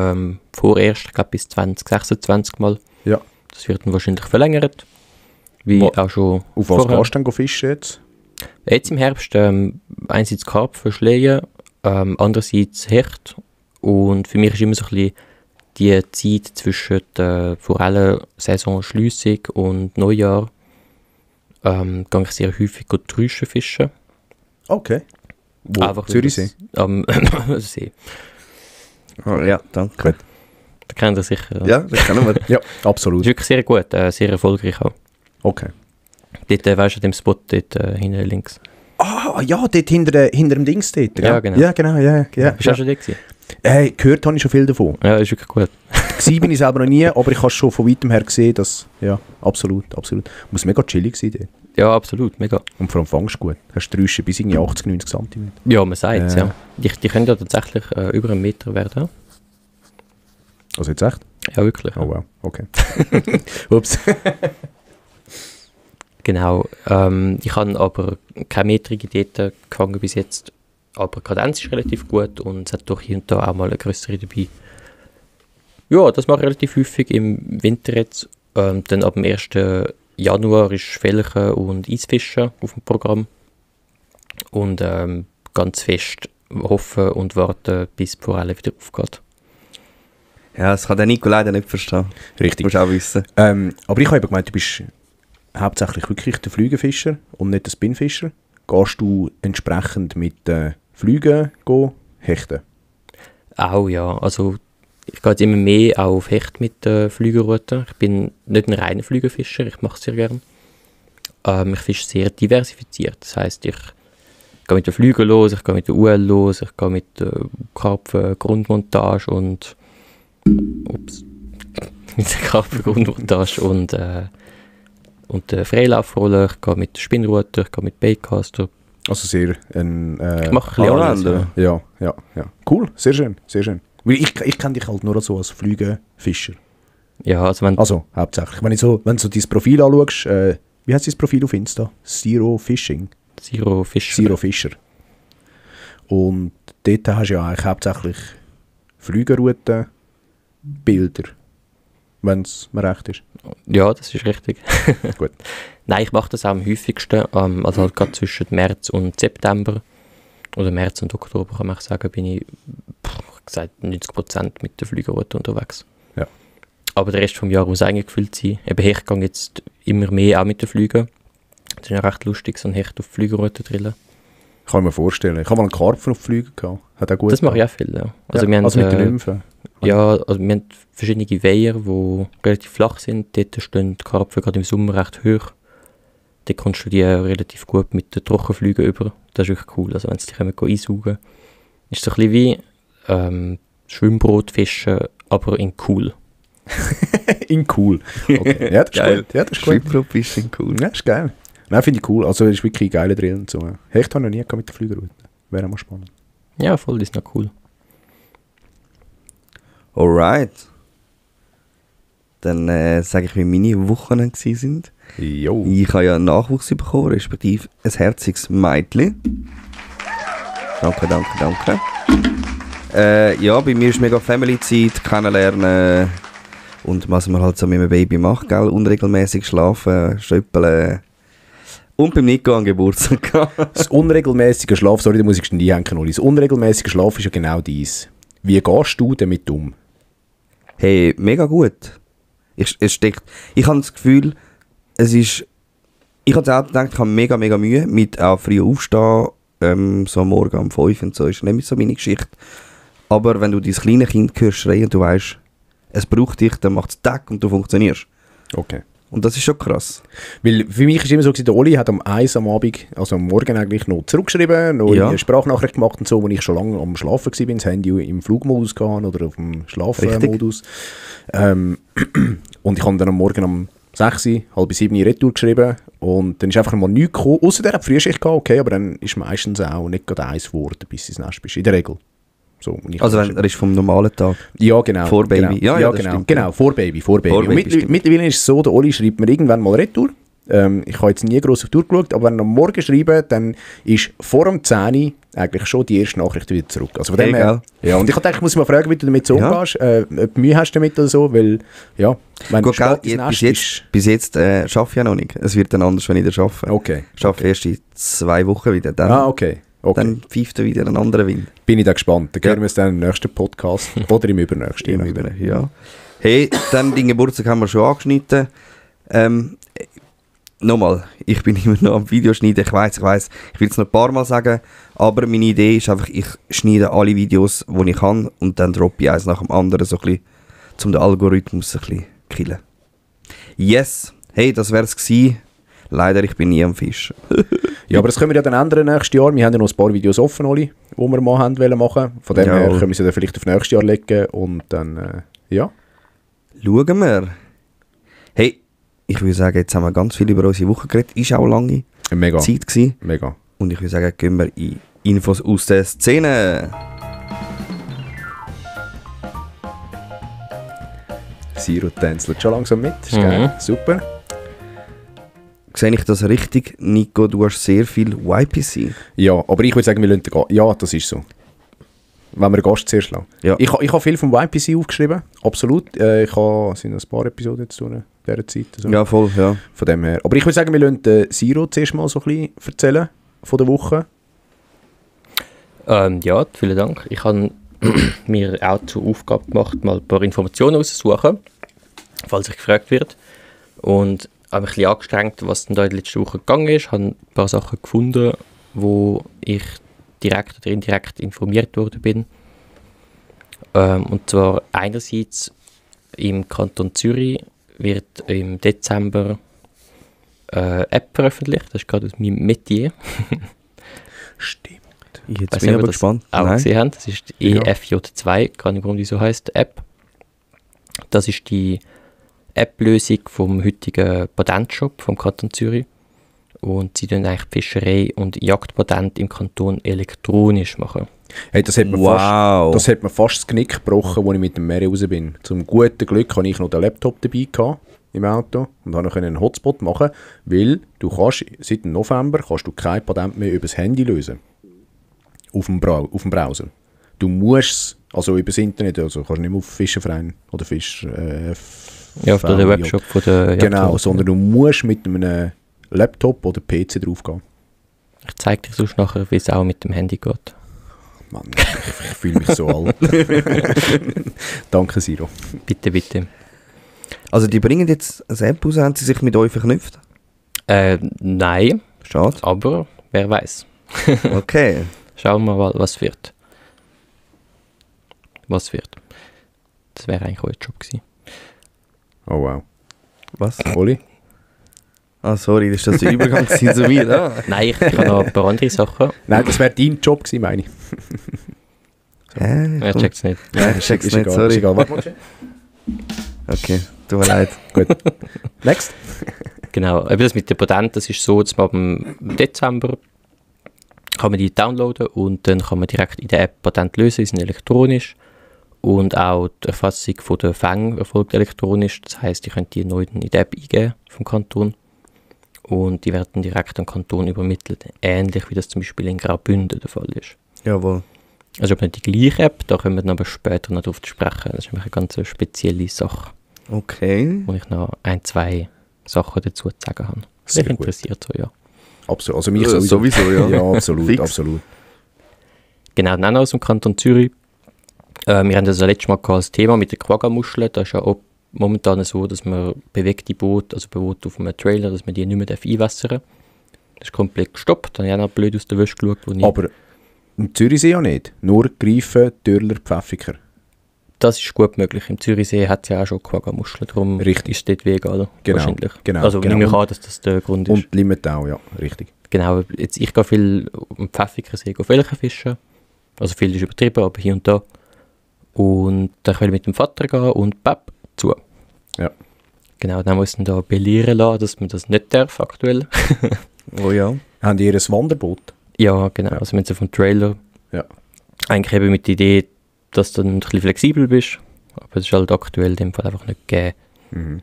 Speaker 5: vorerst, ich glaube bis 2026 mal.
Speaker 1: Ja.
Speaker 5: Das wird dann wahrscheinlich verlängert. Wie auch schon
Speaker 1: Auf was
Speaker 5: vorher.
Speaker 1: gehst du denn fischen jetzt?
Speaker 5: Jetzt im Herbst einerseits Karpfen, Schleien, andererseits Hecht. Und für mich ist immer so ein bisschen die Zeit zwischen der Forellensaisonschliessung und Neujahr gehe ich sehr häufig Trüschen fischen.
Speaker 1: Okay. Wo?
Speaker 5: Einfach
Speaker 1: Zürichsee?
Speaker 5: Am See.
Speaker 2: Oh, ja, danke.
Speaker 1: Gut.
Speaker 5: Da kennt ihr sicher.
Speaker 2: Ja, das kennen wir.
Speaker 1: Ja,
Speaker 5: Das
Speaker 1: absolut.
Speaker 5: ist wirklich sehr gut, sehr erfolgreich auch.
Speaker 1: Okay.
Speaker 5: Dort, weißt du, dem Spot dort hinten links.
Speaker 1: Ah, ja, dort hinter dem Dings dort.
Speaker 5: Ja, genau.
Speaker 1: Ja, genau, ja.
Speaker 5: Bist du auch schon dort gewesen?
Speaker 1: Gehört habe ich schon viel davon.
Speaker 5: Ja, ist wirklich gut.
Speaker 1: Gewesen bin ich selber noch nie, aber ich habe schon von weitem her gesehen, dass, ja, absolut. Muss mega chillig sein dort.
Speaker 5: Ja, absolut, mega.
Speaker 1: Und vor allem fangst du gut. Hast du Trüschen bis irgendwie 80, 90 cm.
Speaker 5: Ja, man sagt es,
Speaker 1: Äh.
Speaker 5: ja. Die können ja tatsächlich über 1 Meter werden.
Speaker 1: Also jetzt echt?
Speaker 5: Ja, wirklich.
Speaker 1: Oh wow, okay. Ups.
Speaker 5: Genau. Ich habe aber keine metrige Diät gefangen bis jetzt. Aber die Kadenz ist relativ gut und es hat doch hier und da auch mal eine größere dabei. Ja, das mache ich relativ häufig im Winter jetzt. Dann ab dem 1. Januar ist Felchen und Eisfischen auf dem Programm. Und ganz fest hoffen und warten, bis die Forelle wieder aufgeht.
Speaker 2: Ja, das kann der Nico leider nicht verstehen.
Speaker 1: Richtig.
Speaker 2: Musst auch wissen.
Speaker 1: Aber ich habe eben gemeint, du bist hauptsächlich wirklich der Flügenfischer und nicht der Spinnfischer. Gehst du entsprechend mit Flügen hechten?
Speaker 5: Auch ja, also ich gehe jetzt immer mehr auch auf Hecht mit Flügerrouten. Ich bin nicht ein reiner Flügelfischer, ich mache es sehr gerne. Ich fische sehr diversifiziert, das heisst, ich gehe mit den Flügen los, ich gehe mit der UL los, ich gehe mit der Karpfen Grundmontage und mit der Karpfen Grundmontage und der Freilaufrolle, ich gehe mit der Spinnrute, ich gehe mit Baitcaster.
Speaker 1: Also sehr ein...
Speaker 5: Ich mache ein bisschen alles,
Speaker 2: Allrounder.
Speaker 1: Ja. Cool, sehr schön. Weil ich kenne dich halt nur so als Flügenfischer.
Speaker 5: Ja, also wenn
Speaker 1: Also, hauptsächlich. Wenn du so dein Profil anschaust, wie heißt dein Profil auf Insta? Zero Fishing.
Speaker 5: Zero Fisch.
Speaker 1: Zero Fischer. Und dort hast du ja eigentlich hauptsächlich Flügenrouten, Bilder, wenn es mir recht ist.
Speaker 5: Ja, das ist richtig.
Speaker 1: Gut.
Speaker 5: Nein, ich mache das auch am häufigsten, also halt gerade zwischen März und September oder März und Oktober, kann man sagen, bin ich gesagt 90% mit der Flügerroute unterwegs.
Speaker 1: Ja.
Speaker 5: Aber der Rest vom Jahr muss eigentlich gefüllt sein. Eben Hecht gehe jetzt immer mehr auch mit den Flügen. Das ist ja recht lustig, so ein Hecht auf die Flügerroute drillen.
Speaker 1: Kann ich mir vorstellen. Ich habe mal einen Karpfen auf Flügen gehabt. Hat auch gut
Speaker 5: Das mache ich
Speaker 1: gehabt.
Speaker 5: auch viel, ja. Also,
Speaker 1: Ja,
Speaker 5: wir haben,
Speaker 1: also mit den Nymphen.
Speaker 5: ja, also wir haben verschiedene Weiher, die relativ flach sind. Dort stehen die Karpfen gerade im Sommer recht hoch. Dort kommst du die relativ gut mit den Trockenflügen über. Das ist wirklich cool. Also wenn sie dich einsaugen, ist so ein bisschen wie Schwimmbrot fischen, aber in cool.
Speaker 1: In cool. Okay. Ja, das ist
Speaker 2: Geil.
Speaker 1: gut. Ja, das ist gut.
Speaker 2: Schwimmbrot-Fishing, cool.
Speaker 1: Ja, ist geil. Nein, finde ich cool. Also, das ist wirklich ein geiler Drill. Und so. Hecht habe ich noch nie gehabt mit der Flügerroute. Wäre auch mal spannend.
Speaker 5: Ja, voll, das ist noch cool.
Speaker 2: Alright. Dann sage ich, wie meine Wochen waren.
Speaker 1: Jo.
Speaker 2: Ich habe ja einen Nachwuchs bekommen, respektive ein herziges Mädchen. Danke. Ja, bei mir ist mega Family-Zeit, kennenlernen und was man halt so mit einem Baby macht, gell? Unregelmäßig schlafen, schöppeln. Und beim Nico an Geburtstag gehabt.
Speaker 1: Das unregelmäßige Schlaf, sorry, da muss ich nie hängen, Oli. Das unregelmäßige Schlaf ist ja genau dies. Wie gehst du damit um?
Speaker 2: Hey, mega gut. Ich habe das Gefühl, ich habe auch gedacht, ich habe mega Mühe mit auch früh aufstehen, so am Morgen um 5 und so, ist nicht mehr so meine Geschichte. Aber wenn du dein kleine Kind hörst schreien und du weißt, es braucht dich, dann macht es Tag und du funktionierst.
Speaker 1: Okay.
Speaker 2: Und das ist schon krass.
Speaker 1: Weil für mich ist immer so, der Oli hat am 1 am Abend, also am Morgen eigentlich noch zurückgeschrieben, noch
Speaker 2: Ja.
Speaker 1: eine Sprachnachricht gemacht und so, wo ich schon lange am Schlafen war, das Handy im Flugmodus hatte oder auf dem Schlafmodus. Und ich habe dann am Morgen um 6, halb 7 Retour geschrieben und dann ist einfach mal nichts gekommen, ausser der hat Frühschicht gehabt, okay, aber dann ist meistens auch nicht gerade eins geworden, bis du ins Nest bist, in der Regel. So, und ich
Speaker 2: Also er ist vom normalen Tag.
Speaker 1: ja, genau.
Speaker 2: Vor Baby.
Speaker 1: Genau,
Speaker 2: Ja, das
Speaker 1: genau.
Speaker 2: stimmt.
Speaker 1: Genau, vor Baby.
Speaker 2: Vor
Speaker 1: Und
Speaker 2: Baby, stimmt.
Speaker 1: mittlerweile ist es so, der Oli schreibt mir irgendwann mal Retour Ich habe jetzt nie gross auf die Tour geschaut, aber wenn ich am Morgen schreibe, dann ist vor dem 10 Uhr eigentlich schon die erste Nachricht wieder zurück. Also von dem her, ja, und ich dachte, ich muss mal fragen, wie du damit so umgehst, ob du Mühe hast damit oder so, weil, ja, wenn
Speaker 2: Gut, bis jetzt arbeite ich ja noch nicht. Es wird dann anders, wenn ich das arbeite.
Speaker 1: Okay.
Speaker 2: Ich arbeite erst in 2 Wochen wieder. Dann,
Speaker 1: okay.
Speaker 2: Dann pfeift er wieder ein anderer Wind.
Speaker 1: Bin ich da gespannt. Dann hören wir es dann im nächsten Podcast oder im übernächsten.
Speaker 2: Ja. Hey, dann den Geburtstag haben wir schon angeschnitten. Nochmal, ich bin immer noch am Videoschneiden. Ich weiss, ich will es noch ein paar Mal sagen, aber meine Idee ist einfach, ich schneide alle Videos, die ich kann und dann droppe ich eins nach dem anderen, so ein bisschen, um den Algorithmus ein bisschen zu killen. Yes, hey, das wäre es gewesen. Leider, ich bin nie am Fisch.
Speaker 1: Ja, aber das können wir ja dann ändern nächstes Jahr. Wir haben ja noch ein paar Videos offen, Oli, die wir mal haben wollen machen. Von dem her können wir sie dann vielleicht auf nächstes Jahr legen und dann, ja.
Speaker 2: Schauen wir. Hey, ich würde sagen, jetzt haben wir ganz viel über unsere Woche geredet. Ist auch lange Zeit gewesen.
Speaker 1: Mega.
Speaker 2: Und ich würde sagen, gehen wir in Infos aus der Szene.
Speaker 1: Siro tänzelt schon langsam mit. Ist geil. Super.
Speaker 2: Sehe ich das richtig, Nico? Du hast sehr viel YPC.
Speaker 1: Ja, aber ich würde sagen, wir lassen den Gast. Ja, das ist so. Wenn wir den Gast zuerst lassen. Ja. Ich habe viel vom YPC aufgeschrieben, absolut. Es sind ein paar Episoden jetzt in dieser Zeit. Also.
Speaker 2: Ja, voll, ja.
Speaker 1: Von dem her. Aber ich würde sagen, wir lassen Siro zuerst mal so ein bisschen erzählen von der Woche.
Speaker 5: Ja, vielen Dank. Ich habe mir auch zur Aufgabe gemacht, mal ein paar Informationen rauszusuchen, falls ich gefragt wird. Und habe mich ein bisschen angestrengt, was denn da in der letzten Woche gegangen ist. Ich habe ein paar Sachen gefunden, wo ich direkt oder indirekt informiert worden bin. Und zwar einerseits im Kanton Zürich wird im Dezember eine App veröffentlicht. Das ist gerade aus meinem Metier.
Speaker 1: Stimmt.
Speaker 2: Jetzt bin ich aber gespannt.
Speaker 5: Auch gesehen haben. Das ist die EFJ2, gar nicht warum die so heisst, App. Das ist die App-Lösung vom heutigen Patentshop vom Kanton Zürich. Und sie tun eigentlich Fischerei und Jagdpatent im Kanton elektronisch machen.
Speaker 1: Hey, das hat mir fast das Genick gebrochen, als ich mit dem Meer raus bin. Zum guten Glück hatte ich noch den Laptop dabei im Auto und konnte noch einen Hotspot machen, weil du kannst, seit dem November kannst du kein Patent mehr über das Handy lösen. Auf dem Browser. Du musst also über das Internet, also kannst du nicht mehr auf Fischerverein oder Fisch...
Speaker 5: auf der Webshop von der
Speaker 1: Genau, sondern du musst mit einem Laptop oder PC draufgehen.
Speaker 5: Ich zeige dir sonst nachher, wie es auch mit dem Handy geht.
Speaker 1: Mann, ich fühle mich so alt. Danke, Siro.
Speaker 5: Bitte, bitte.
Speaker 2: Also die bringen jetzt eine App raus, haben sie sich mit euch verknüpft?
Speaker 5: Nein.
Speaker 2: Schade.
Speaker 5: Aber wer weiß.
Speaker 2: Okay.
Speaker 5: Schauen wir mal, was wird. Was wird. Das wäre eigentlich euer Job gewesen.
Speaker 1: Oh wow.
Speaker 2: Was?
Speaker 1: Oli?
Speaker 2: Ah, sorry, das ist das der Übergang zu mir. Ah.
Speaker 5: Nein, ich habe noch ein paar andere Sachen.
Speaker 1: Nein, das wäre dein Job gewesen, meine ich.
Speaker 5: Er checkt es nicht.
Speaker 2: Ja, ich check's nicht,
Speaker 1: egal,
Speaker 2: sorry.
Speaker 1: Ist egal. Warte,
Speaker 2: Okay, tut mir leid.
Speaker 1: gut. Next.
Speaker 5: Genau, eben das mit dem Patent, das ist so, dass man im Dezember kann man die downloaden und dann kann man direkt in der App Patent lösen, die sind elektronisch. Und auch die Erfassung von der Fänge erfolgt elektronisch. Das heisst, ihr könnt die neu in die App eingeben vom Kanton. Und die werden direkt an den Kanton übermittelt. Ähnlich wie das zum Beispiel in Graubünden der Fall ist.
Speaker 2: Jawohl.
Speaker 5: Also aber nicht die gleiche App, da können wir dann aber später noch drauf sprechen. Das ist eine ganz spezielle Sache.
Speaker 2: Okay.
Speaker 5: Wo ich noch 1-2 Sachen dazu zu sagen habe.
Speaker 1: Sehr
Speaker 5: Mich
Speaker 1: gut.
Speaker 5: interessiert so, ja.
Speaker 1: Absolut. Also mich
Speaker 2: Sowieso, ja.
Speaker 1: Ja, absolut,
Speaker 2: Fix.
Speaker 1: absolut.
Speaker 5: Genau, dann auch aus dem Kanton Zürich. Wir haben das letztes Mal als Thema mit den Quagga-Muscheln. Das ist ja auch momentan so, dass man bewegte Boote, also Boote auf einem Trailer, dass man die nicht mehr einwässern darf. Das ist komplett gestoppt. Da habe ich auch noch blöd aus der Wäsche geschaut.
Speaker 1: Aber im Zürichsee ja nicht. Nur Greifen, Türler, Pfäffiker.
Speaker 5: Das ist gut möglich. Im Zürichsee hat es ja auch schon Quagga-Muscheln. Darum
Speaker 1: Richtig.
Speaker 5: ist es dort wie egal.
Speaker 1: Genau,
Speaker 5: Wahrscheinlich.
Speaker 1: genau,
Speaker 5: Also
Speaker 1: genau.
Speaker 5: nehme ich an, dass das der Grund ist.
Speaker 1: Und Limmatau, ja, richtig.
Speaker 5: Genau, jetzt, ich gehe viel am Pfäffikersee Felchen fischen. Also viel ist übertrieben, aber hier und da. Und dann will ich mit dem Vater gehen und papp, zu.
Speaker 1: Ja.
Speaker 5: Genau, dann muss man da belehren lassen, dass man das nicht darf aktuell.
Speaker 2: Oh ja.
Speaker 1: Haben die ihr Wanderboot?
Speaker 5: Ja, genau, also wenn du vom Trailer
Speaker 1: Ja.
Speaker 5: eigentlich eben mit der Idee, dass du dann ein bisschen flexibel bist, aber es ist halt aktuell in dem Fall einfach nicht gegeben.
Speaker 1: Mhm.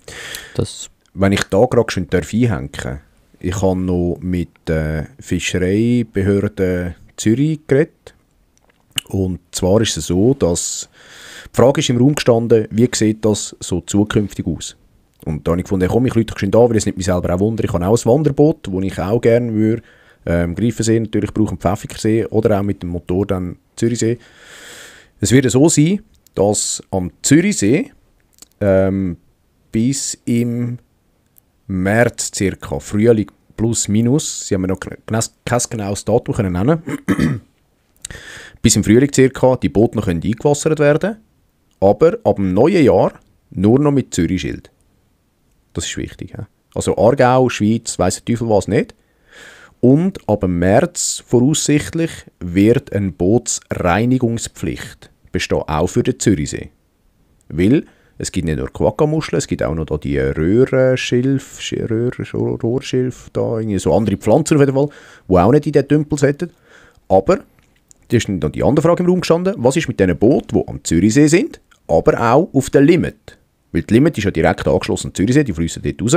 Speaker 5: Das
Speaker 1: wenn ich da gerade schon einhängen darf, ich habe noch mit der Fischereibehörde Zürich geredet. Und zwar ist es so, dass die Frage ist im Raum gestanden, wie sieht das so zukünftig aus? Und da habe ich gefunden, komm, ich rufe schon da, weil es nicht mich selber auch wundert. Ich habe auch ein Wanderboot, das ich auch gerne würde. Greifensee natürlich brauche, Pfäffikersee oder auch mit dem Motor dann Zürichsee. Es wird so sein, dass am Zürichsee bis im März circa, Frühling plus minus, sie haben mir noch kein genaues Datum können nennen, bis im Frühling circa die Boote noch eingewassert werden, aber ab dem neuen Jahr nur noch mit Zürich-Schild. Das ist wichtig. He? Also Aargau, Schweiz, weiss der Teufel was nicht. Und ab dem März voraussichtlich wird eine Bootsreinigungspflicht bestehen, auch für den Zürichsee. Weil es gibt nicht nur Quagga-Muscheln, es gibt auch noch da die Rohrschilf, da, irgendwie so andere Pflanzen auf jeden Fall, die auch nicht in den Tümpel sollten. Aber, da ist dann die andere Frage im Raum gestanden, was ist mit diesen Booten, die am Zürichsee sind, aber auch auf der Limit? Weil die Limit ist ja direkt angeschlossen an den Zürichsee, die fließen dort raus.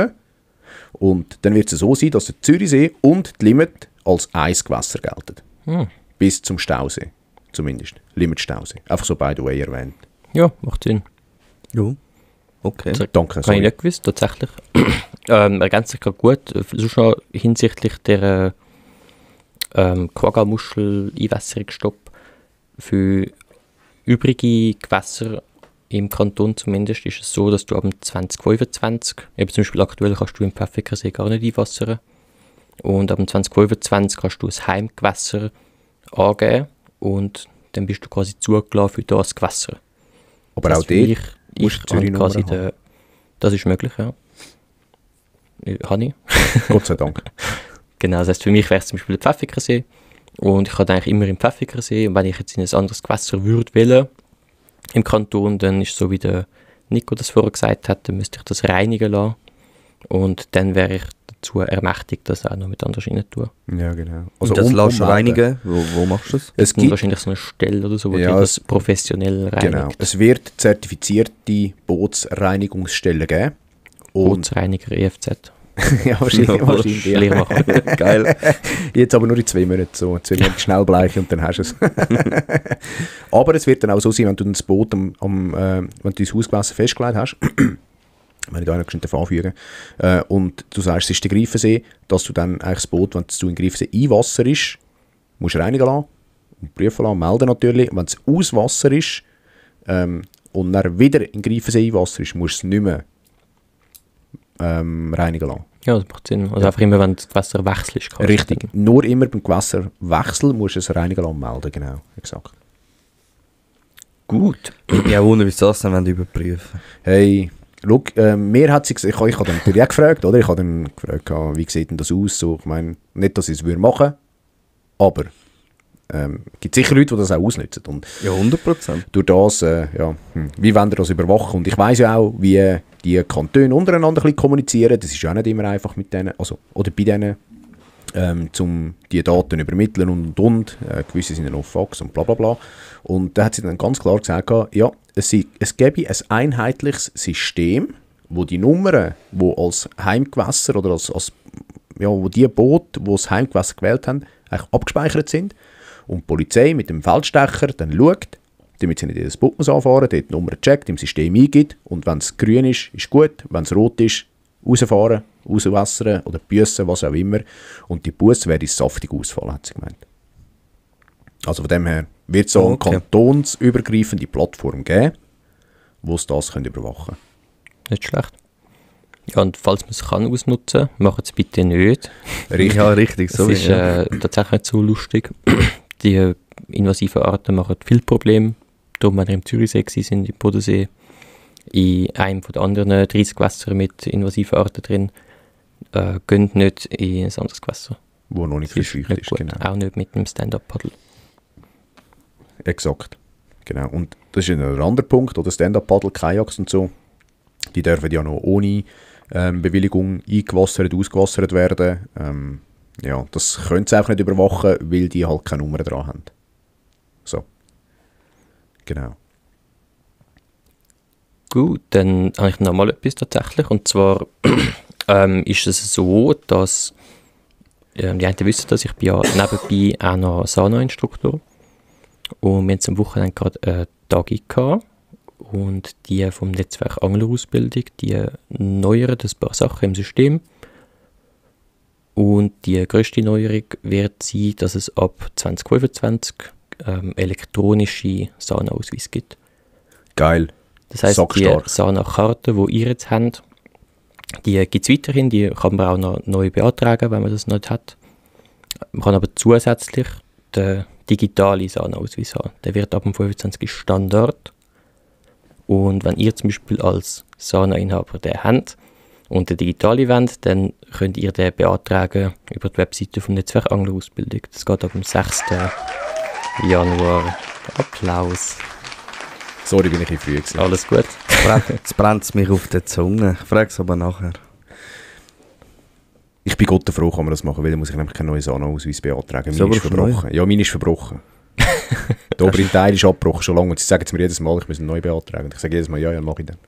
Speaker 1: Und dann wird es so sein, dass der Zürichsee und die Limit als ein Gewässer gelten. Bis zum Stausee, zumindest. Limit-Stausee. Einfach so by the way erwähnt.
Speaker 5: Ja, macht Sinn.
Speaker 2: Ja. Okay.
Speaker 5: Also,
Speaker 1: Danke.
Speaker 5: habe ich nicht gewusst, tatsächlich. Ergänzt sich gerade gut. Sonst noch hinsichtlich der Quagga-Muschel-Einwässerungsstopp für übrige Gewässer im Kanton zumindest ist es so, dass du ab 2025, eben zum Beispiel aktuell kannst du im Pfäffikersee gar nicht einwassern und ab 2025 kannst du ein Heimgewässer angeben und dann bist du quasi zugelassen für das Gewässer.
Speaker 1: Aber
Speaker 5: das
Speaker 1: auch dort
Speaker 5: ich kann quasi das ist möglich, ja. Habe ich.
Speaker 1: Gott sei Dank.
Speaker 5: Genau, das heisst, für mich wäre es zum Beispiel der Pfäffikersee und ich kann eigentlich immer im Pfäffikersee und wenn ich jetzt in ein anderes Gewässer würde wählen im Kanton, dann ist so wie der Nico das vorher gesagt hat, dann müsste ich das reinigen lassen und dann wäre ich dazu ermächtigt, das auch noch mit anders rein zu tun.
Speaker 1: Ja, genau.
Speaker 2: Also das lässt du reinigen, wo machst du das?
Speaker 1: Es
Speaker 5: gibt
Speaker 1: gibt
Speaker 5: wahrscheinlich so eine Stelle oder so, wo
Speaker 1: ja,
Speaker 5: die das professionell reinigt.
Speaker 1: Genau. Es wird zertifizierte Bootsreinigungsstellen geben.
Speaker 5: Bootsreiniger EFZ.
Speaker 1: Ja, wahrscheinlich.
Speaker 5: Lehrmacher.
Speaker 2: Geil.
Speaker 1: Jetzt aber nur in 2 Monaten so. 2 Monate Schnellbleiche und dann hast du es. Aber es wird dann auch so sein, wenn du das Boot wenn du dein Hausgewässer festgelegt hast, wenn ich da noch anfügen und du sagst, es ist der Greifensee, dass du dann eigentlich das Boot, wenn du in den Greifensee Einwasser ist, musst du reinigen lassen und prüfen lassen, melden natürlich. Wenn es Auswasser ist und dann wieder in den Greifensee Einwasser ist, musst du es nicht mehr reinigen lassen.
Speaker 5: Ja, das macht Sinn. Also einfach immer, wenn das Gewässer wechselst.
Speaker 1: Richtig. Nur immer beim Gewässerwechsel musst du es reinigen lassen und melden. Genau, exakt.
Speaker 2: Gut. Ja, wundern, wie sie das dann überprüfen.
Speaker 1: Hey, schau, mir hat sie gesagt, ich habe dann natürlich auch gefragt, oder? Ich habe dann gefragt, wie sieht denn das aus? So, ich meine, nicht, dass ich es machen würde, aber es gibt sicher Leute, die das auch ausnutzen. Und
Speaker 2: ja, 100%.
Speaker 1: durch das, wie wollen wir das überwachen? Und ich weiss ja auch, wie die Kantone untereinander ein bisschen kommunizieren. Das ist ja auch nicht immer einfach mit denen, also, oder bei denen, um die Daten übermitteln und. Gewisse sind dann auf Fax und bla bla bla. Und da hat sie dann ganz klar gesagt, ja, es gäbe ein einheitliches System, wo die Nummern, die als Heimgewässer oder wo die Boote, die das Heimgewässer gewählt haben, eigentlich abgespeichert sind. Und die Polizei mit dem Feldstecher dann schaut, damit sie nicht jedes Boot muss anfahren, dort die Nummer checkt, im System eingibt und wenn es grün ist, ist gut, wenn es rot ist, rausfahren, rauswässern oder büssen, was auch immer. Und die Busse werde saftig ausfallen, hat sie gemeint. Also von dem her wird es so eine kantonsübergreifende Plattform geben, wo es das überwachen können.
Speaker 5: Nicht schlecht. Ja, und falls man es kann ausnutzen, macht es bitte nicht.
Speaker 2: Richtig. Ja, richtig. So
Speaker 5: es ist tatsächlich nicht so lustig. Die invasiven Arten machen viel Probleme. Darum, wenn wir im Zürichsee sind, im Bodensee, in einem von den anderen 30 Gewässern mit invasiven Arten drin, gehen nicht in ein anderes Gewässer.
Speaker 1: Wo noch nicht verscheucht ist,
Speaker 5: gut.
Speaker 1: genau.
Speaker 5: Auch nicht mit einem Stand-Up-Paddle.
Speaker 1: Exakt. Genau. Und das ist ein anderer Punkt, oder Stand-Up-Paddle, Kajaks und so, die dürfen ja noch ohne Bewilligung eingewassert, ausgewassert werden. Ja, das können sie auch nicht überwachen, weil die halt keine Nummer dran haben. So. Genau.
Speaker 5: Gut, dann habe ich noch mal etwas tatsächlich. Und zwar ist es so, dass die einen wissen, dass ich bin ja nebenbei auch noch Sauna-Instruktor und wir haben am Wochenende gerade eine Tagung gehabt und die vom Netzwerk Anglerausbildung, die neuern ein paar Sachen im System und die grösste Neuerung wird sein, dass es ab 2025 elektronische Sauna-Ausweise gibt.
Speaker 1: Geil.
Speaker 5: Das heisst, die
Speaker 1: Sackstark.
Speaker 5: Sauna-Karte, die ihr jetzt habt, die gibt es weiterhin, die kann man auch noch neu beantragen, wenn man das nicht hat. Man kann aber zusätzlich den digitalen Sauna-Ausweis haben. Der wird ab dem 25. Standard. Und wenn ihr zum Beispiel als Sauna-Inhaber den habt und den digitalen wollt, dann könnt ihr den beantragen über die Webseite vom Netzwerk Anglerausbildung. Das geht ab dem 6. Januar. Applaus.
Speaker 1: Sorry, bin ich ein früh gewesen.
Speaker 5: Alles gut.
Speaker 2: Jetzt brennt es mich auf der Zunge. Ich frage es aber nachher.
Speaker 1: Ich bin Gott froh, kann man das machen, weil dann muss ich nämlich keinen neuen Sauna-Ausweis beantragen.
Speaker 2: So,
Speaker 1: Meine ist
Speaker 2: aber
Speaker 1: verbrochen. Ja, meine ist verbrochen. Der obere Teil ist abgebrochen schon lange und sie sagen es mir jedes Mal, ich muss ihn neu beantragen. Und ich sage jedes Mal, ja, mache ich dann.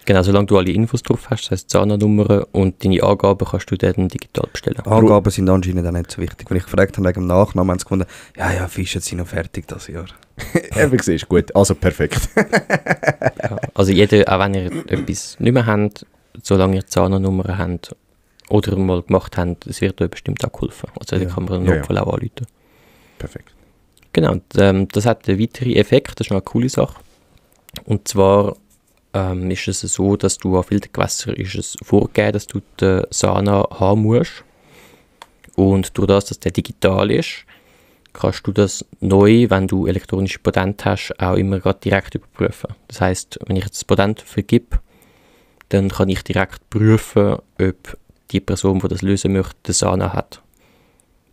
Speaker 5: Genau, solange du alle Infos drauf hast, das heisst Sauna-Nummer und deine Angaben, kannst du dann digital bestellen.
Speaker 2: Angaben sind anscheinend auch nicht so wichtig. Wenn ich gefragt habe wegen dem Nachnamen, haben sie gefunden, ja, Fische sind noch fertig das Jahr.
Speaker 1: Eben siehst, gut, also perfekt.
Speaker 5: Ja, also jeder, auch wenn ihr etwas nicht mehr habt, solange ihr die Sauna-Nummer habt oder mal gemacht habt, es wird euch bestimmt auch geholfen. Also da kann man im Notfall auch anrufen.
Speaker 1: Perfekt.
Speaker 5: Genau, und, das hat einen weiteren Effekt, das ist noch eine coole Sache. Und zwar ist es so, dass du an vielen Gewässern ist es vorgegeben, dass du die Sauna haben musst. Und durch das, dass der digital ist, kannst du das neu, wenn du elektronische Patente hast, auch immer grad direkt überprüfen. Das heisst, wenn ich jetzt das Patent vergib, dann kann ich direkt prüfen, ob die Person, die das lösen möchte, eine Sauna hat.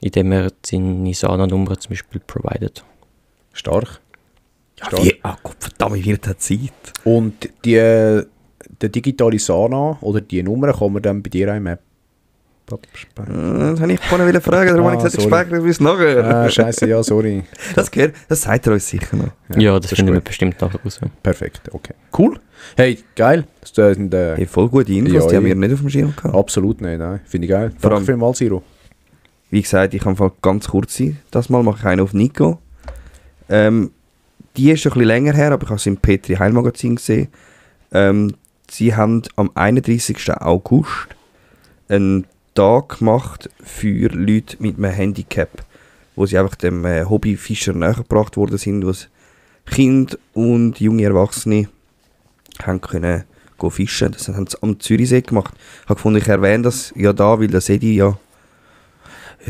Speaker 5: Indem er seine Sauna-Nummer zum Beispiel providet.
Speaker 1: Stark.
Speaker 2: Ja, wie? Oh Gott, verdammt, wie wird das Zeit?
Speaker 1: Und der digitale Sauna oder die Nummer kann man dann bei dir auch im App abspeichern.
Speaker 2: Das wollte ich vorhin fragen, darum habe ich gesagt, ich speichere bis nachher.
Speaker 1: Scheiße, ja, sorry.
Speaker 2: Das sagt er uns sicher noch.
Speaker 5: Ja, das
Speaker 1: ist
Speaker 5: finden wir
Speaker 1: gut.
Speaker 5: bestimmt nachher raus.
Speaker 1: Perfekt, okay. Cool. Hey, geil. Das sind,
Speaker 2: Hey, voll gute Infos,
Speaker 1: Ja,
Speaker 2: die haben
Speaker 1: ja.
Speaker 2: wir nicht auf dem Schirm gehabt.
Speaker 1: absolut nicht, nein. Finde ich geil.
Speaker 2: Vor
Speaker 1: Danke
Speaker 2: allem-
Speaker 1: vielmals, Siro.
Speaker 2: Wie gesagt, ich kann einfach ganz kurz sein. Das Mal mache ich einen auf Nico. Die ist schon ein bisschen länger her, aber ich habe sie im Petri Heil Magazin gesehen. Sie haben am 31. August einen Tag gemacht für Leute mit einem Handicap, wo sie einfach dem Hobbyfischer nähergebracht worden sind, wo es Kinder und junge Erwachsene haben können go fischen. Das haben sie am Zürichsee gemacht. Ich habe gefunden, ich erwähne das ja da, weil der Sedi ja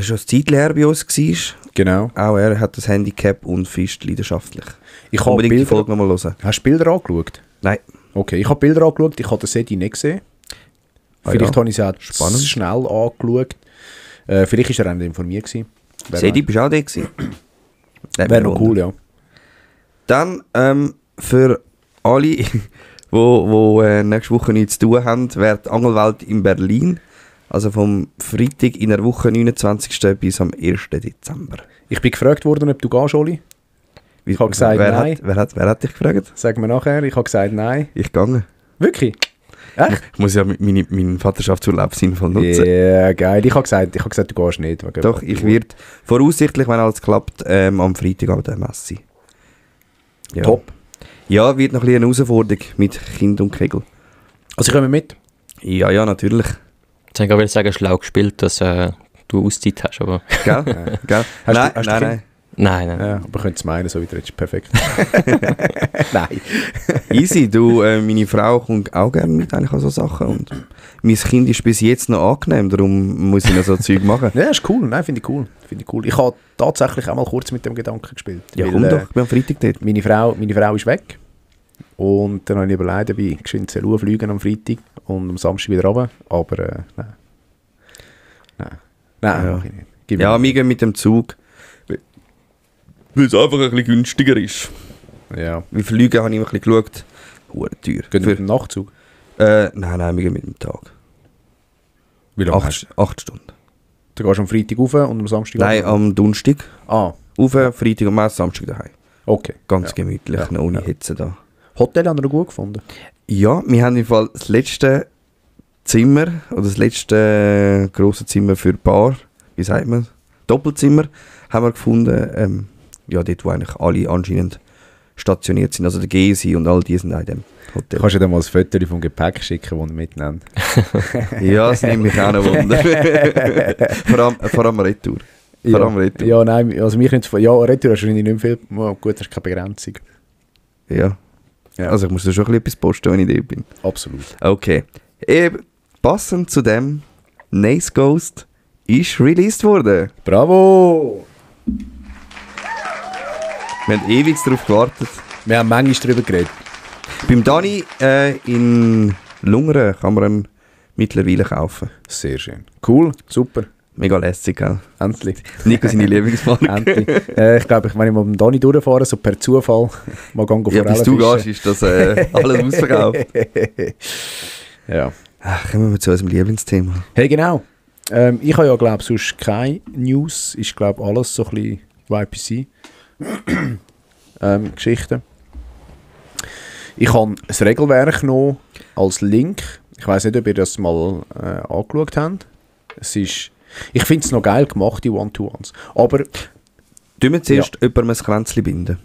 Speaker 2: schon ein Zeitchen her bei uns war.
Speaker 1: Genau.
Speaker 2: Auch er hat das Handicap und fischt leidenschaftlich.
Speaker 1: Ich habe
Speaker 2: Unbedingt die
Speaker 1: Bilder...
Speaker 2: Folge nochmal hören.
Speaker 1: Hast du Bilder angeschaut?
Speaker 2: Nein.
Speaker 1: Okay, ich habe Bilder angeschaut, ich habe den Sedi nicht gesehen.
Speaker 2: Ah
Speaker 1: Vielleicht
Speaker 2: ja.
Speaker 1: habe ich es auch
Speaker 2: Spannend.
Speaker 1: schnell angeschaut. Vielleicht war er auch nicht informiert gewesen.
Speaker 2: Sedi, bist du auch da gewesen?
Speaker 1: Wäre noch cool, ja.
Speaker 2: Dann für alle, die nächste Woche nichts zu tun haben, wäre die Angelwelt in Berlin. Also vom Freitag in der Woche 29. bis am 1. Dezember.
Speaker 1: Ich bin gefragt worden, ob du gehst, Oli. Ich habe gesagt, nein.
Speaker 2: Wer hat dich gefragt?
Speaker 1: Sagen wir nachher. Ich habe gesagt, nein.
Speaker 2: Ich gehe.
Speaker 1: Wirklich? Echt?
Speaker 2: Ich muss ja meinen Vaterschaftsurlaub sinnvoll nutzen.
Speaker 1: Ja, geil. Ich habe gesagt, du gehst nicht. Wegen
Speaker 2: Doch, ich werde voraussichtlich, wenn alles klappt, am Freitag an der Messe. Ja.
Speaker 1: Top.
Speaker 2: Ja, wird noch ein bisschen eine Herausforderung mit Kind und Kegel.
Speaker 1: Also ich komme mit.
Speaker 2: Ja, natürlich.
Speaker 5: Jetzt wollte ich gerade sagen, schlau gespielt, dass du Auszeit hast, aber
Speaker 2: Gell? Gell?
Speaker 1: Hast du
Speaker 2: nein.
Speaker 1: Kind?
Speaker 5: nein.
Speaker 1: Ja, aber könnt es meinen, so wie du redest. Perfekt. Nein.
Speaker 2: Easy, du, meine Frau kommt auch gerne mit eigentlich an so Sachen und mein Kind ist bis jetzt noch angenehm, darum muss ich noch so Zeug machen.
Speaker 1: Ja, ist cool. Nein, finde ich cool. Ich habe tatsächlich auch mal kurz mit dem Gedanken gespielt.
Speaker 2: Ja,
Speaker 1: weil,
Speaker 2: komm doch, ich bin am Freitag dort.
Speaker 1: Meine Frau ist weg. Und dann habe ich überlegt, ob ich geschwind fliegen am Freitag und am Samstag wieder runter. Aber nein. Nein,
Speaker 2: Ja.
Speaker 1: mach ich nicht. Gib
Speaker 2: Ja,
Speaker 1: mir
Speaker 2: wir gehen mit dem Zug, weil es einfach ein bisschen günstiger ist.
Speaker 1: nicht. Ja.
Speaker 2: Wie Flüge habe ich ein bisschen geschaut. Hure teuer.
Speaker 1: Gehen wir mit dem Nachtzug?
Speaker 2: Nein, wir gehen mit dem Tag.
Speaker 1: Wie lange hast
Speaker 2: 8 Stunden.
Speaker 1: du? Du gehst am Freitag rauf und am Samstag
Speaker 2: Nein,
Speaker 1: runter?
Speaker 2: am Donnerstag
Speaker 1: Ah,
Speaker 2: rauf, Freitag und meist Samstag daheim.
Speaker 1: okay.
Speaker 2: Ganz
Speaker 1: Ja.
Speaker 2: gemütlich,
Speaker 1: Ja.
Speaker 2: ohne
Speaker 1: Ja.
Speaker 2: Hitze da.
Speaker 1: Hotel haben wir noch gut gefunden.
Speaker 2: Ja, wir haben im Fall das letzte Zimmer, oder das letzte grosse Zimmer für Paar, wie sagt man, Doppelzimmer, haben wir gefunden. Ja, dort, wo eigentlich alle anscheinend stationiert sind. Also der Gesi und all die sind auch in dem Hotel.
Speaker 1: Kannst du dir mal ein Foto vom Gepäck schicken, das ihr mitnehmt?
Speaker 2: Ja, das nimmt mich auch noch Wunder. vor allem Retour. Vor allem Retour.
Speaker 1: Ja, nein, also mich nicht... Ja, Retour hast du wahrscheinlich nicht viel... Oh, gut, hast keine Begrenzung.
Speaker 2: Ja. Also ich muss da schon etwas posten, wenn ich da bin.
Speaker 1: Absolut.
Speaker 2: Okay. Passend zu dem, Nice Ghost ist released worden.
Speaker 1: Bravo!
Speaker 2: Wir haben ewig darauf gewartet.
Speaker 1: Wir haben manchmal darüber geredet.
Speaker 2: Beim Dani in Lungern kann man ihn mittlerweile kaufen.
Speaker 1: Sehr schön. Cool, super.
Speaker 2: Mega lässig, gell?
Speaker 1: Endlich.
Speaker 2: Nico seine Lieblingsmarke.
Speaker 1: Endlich. Ich glaube, wenn ich mal mit dem Dani durchfahre, so per Zufall, mal gehen
Speaker 2: Ja, bis du gehst, ist das alles ausverkauft.
Speaker 1: Ja.
Speaker 2: Ach, kommen wir zu unserem Lieblingsthema.
Speaker 1: Hey, genau. Ich habe ja, glaube ich, sonst keine News. Ist, glaube ich, alles so ein bisschen YPC. Geschichten. Ich habe das Regelwerk noch als Link. Ich weiß nicht, ob ihr das mal angeschaut habt. Es ist... Ich finde es noch geil gemacht, die One-to-Ones. Aber...
Speaker 2: Tun wir zuerst jemandem ein Kränzchen binden.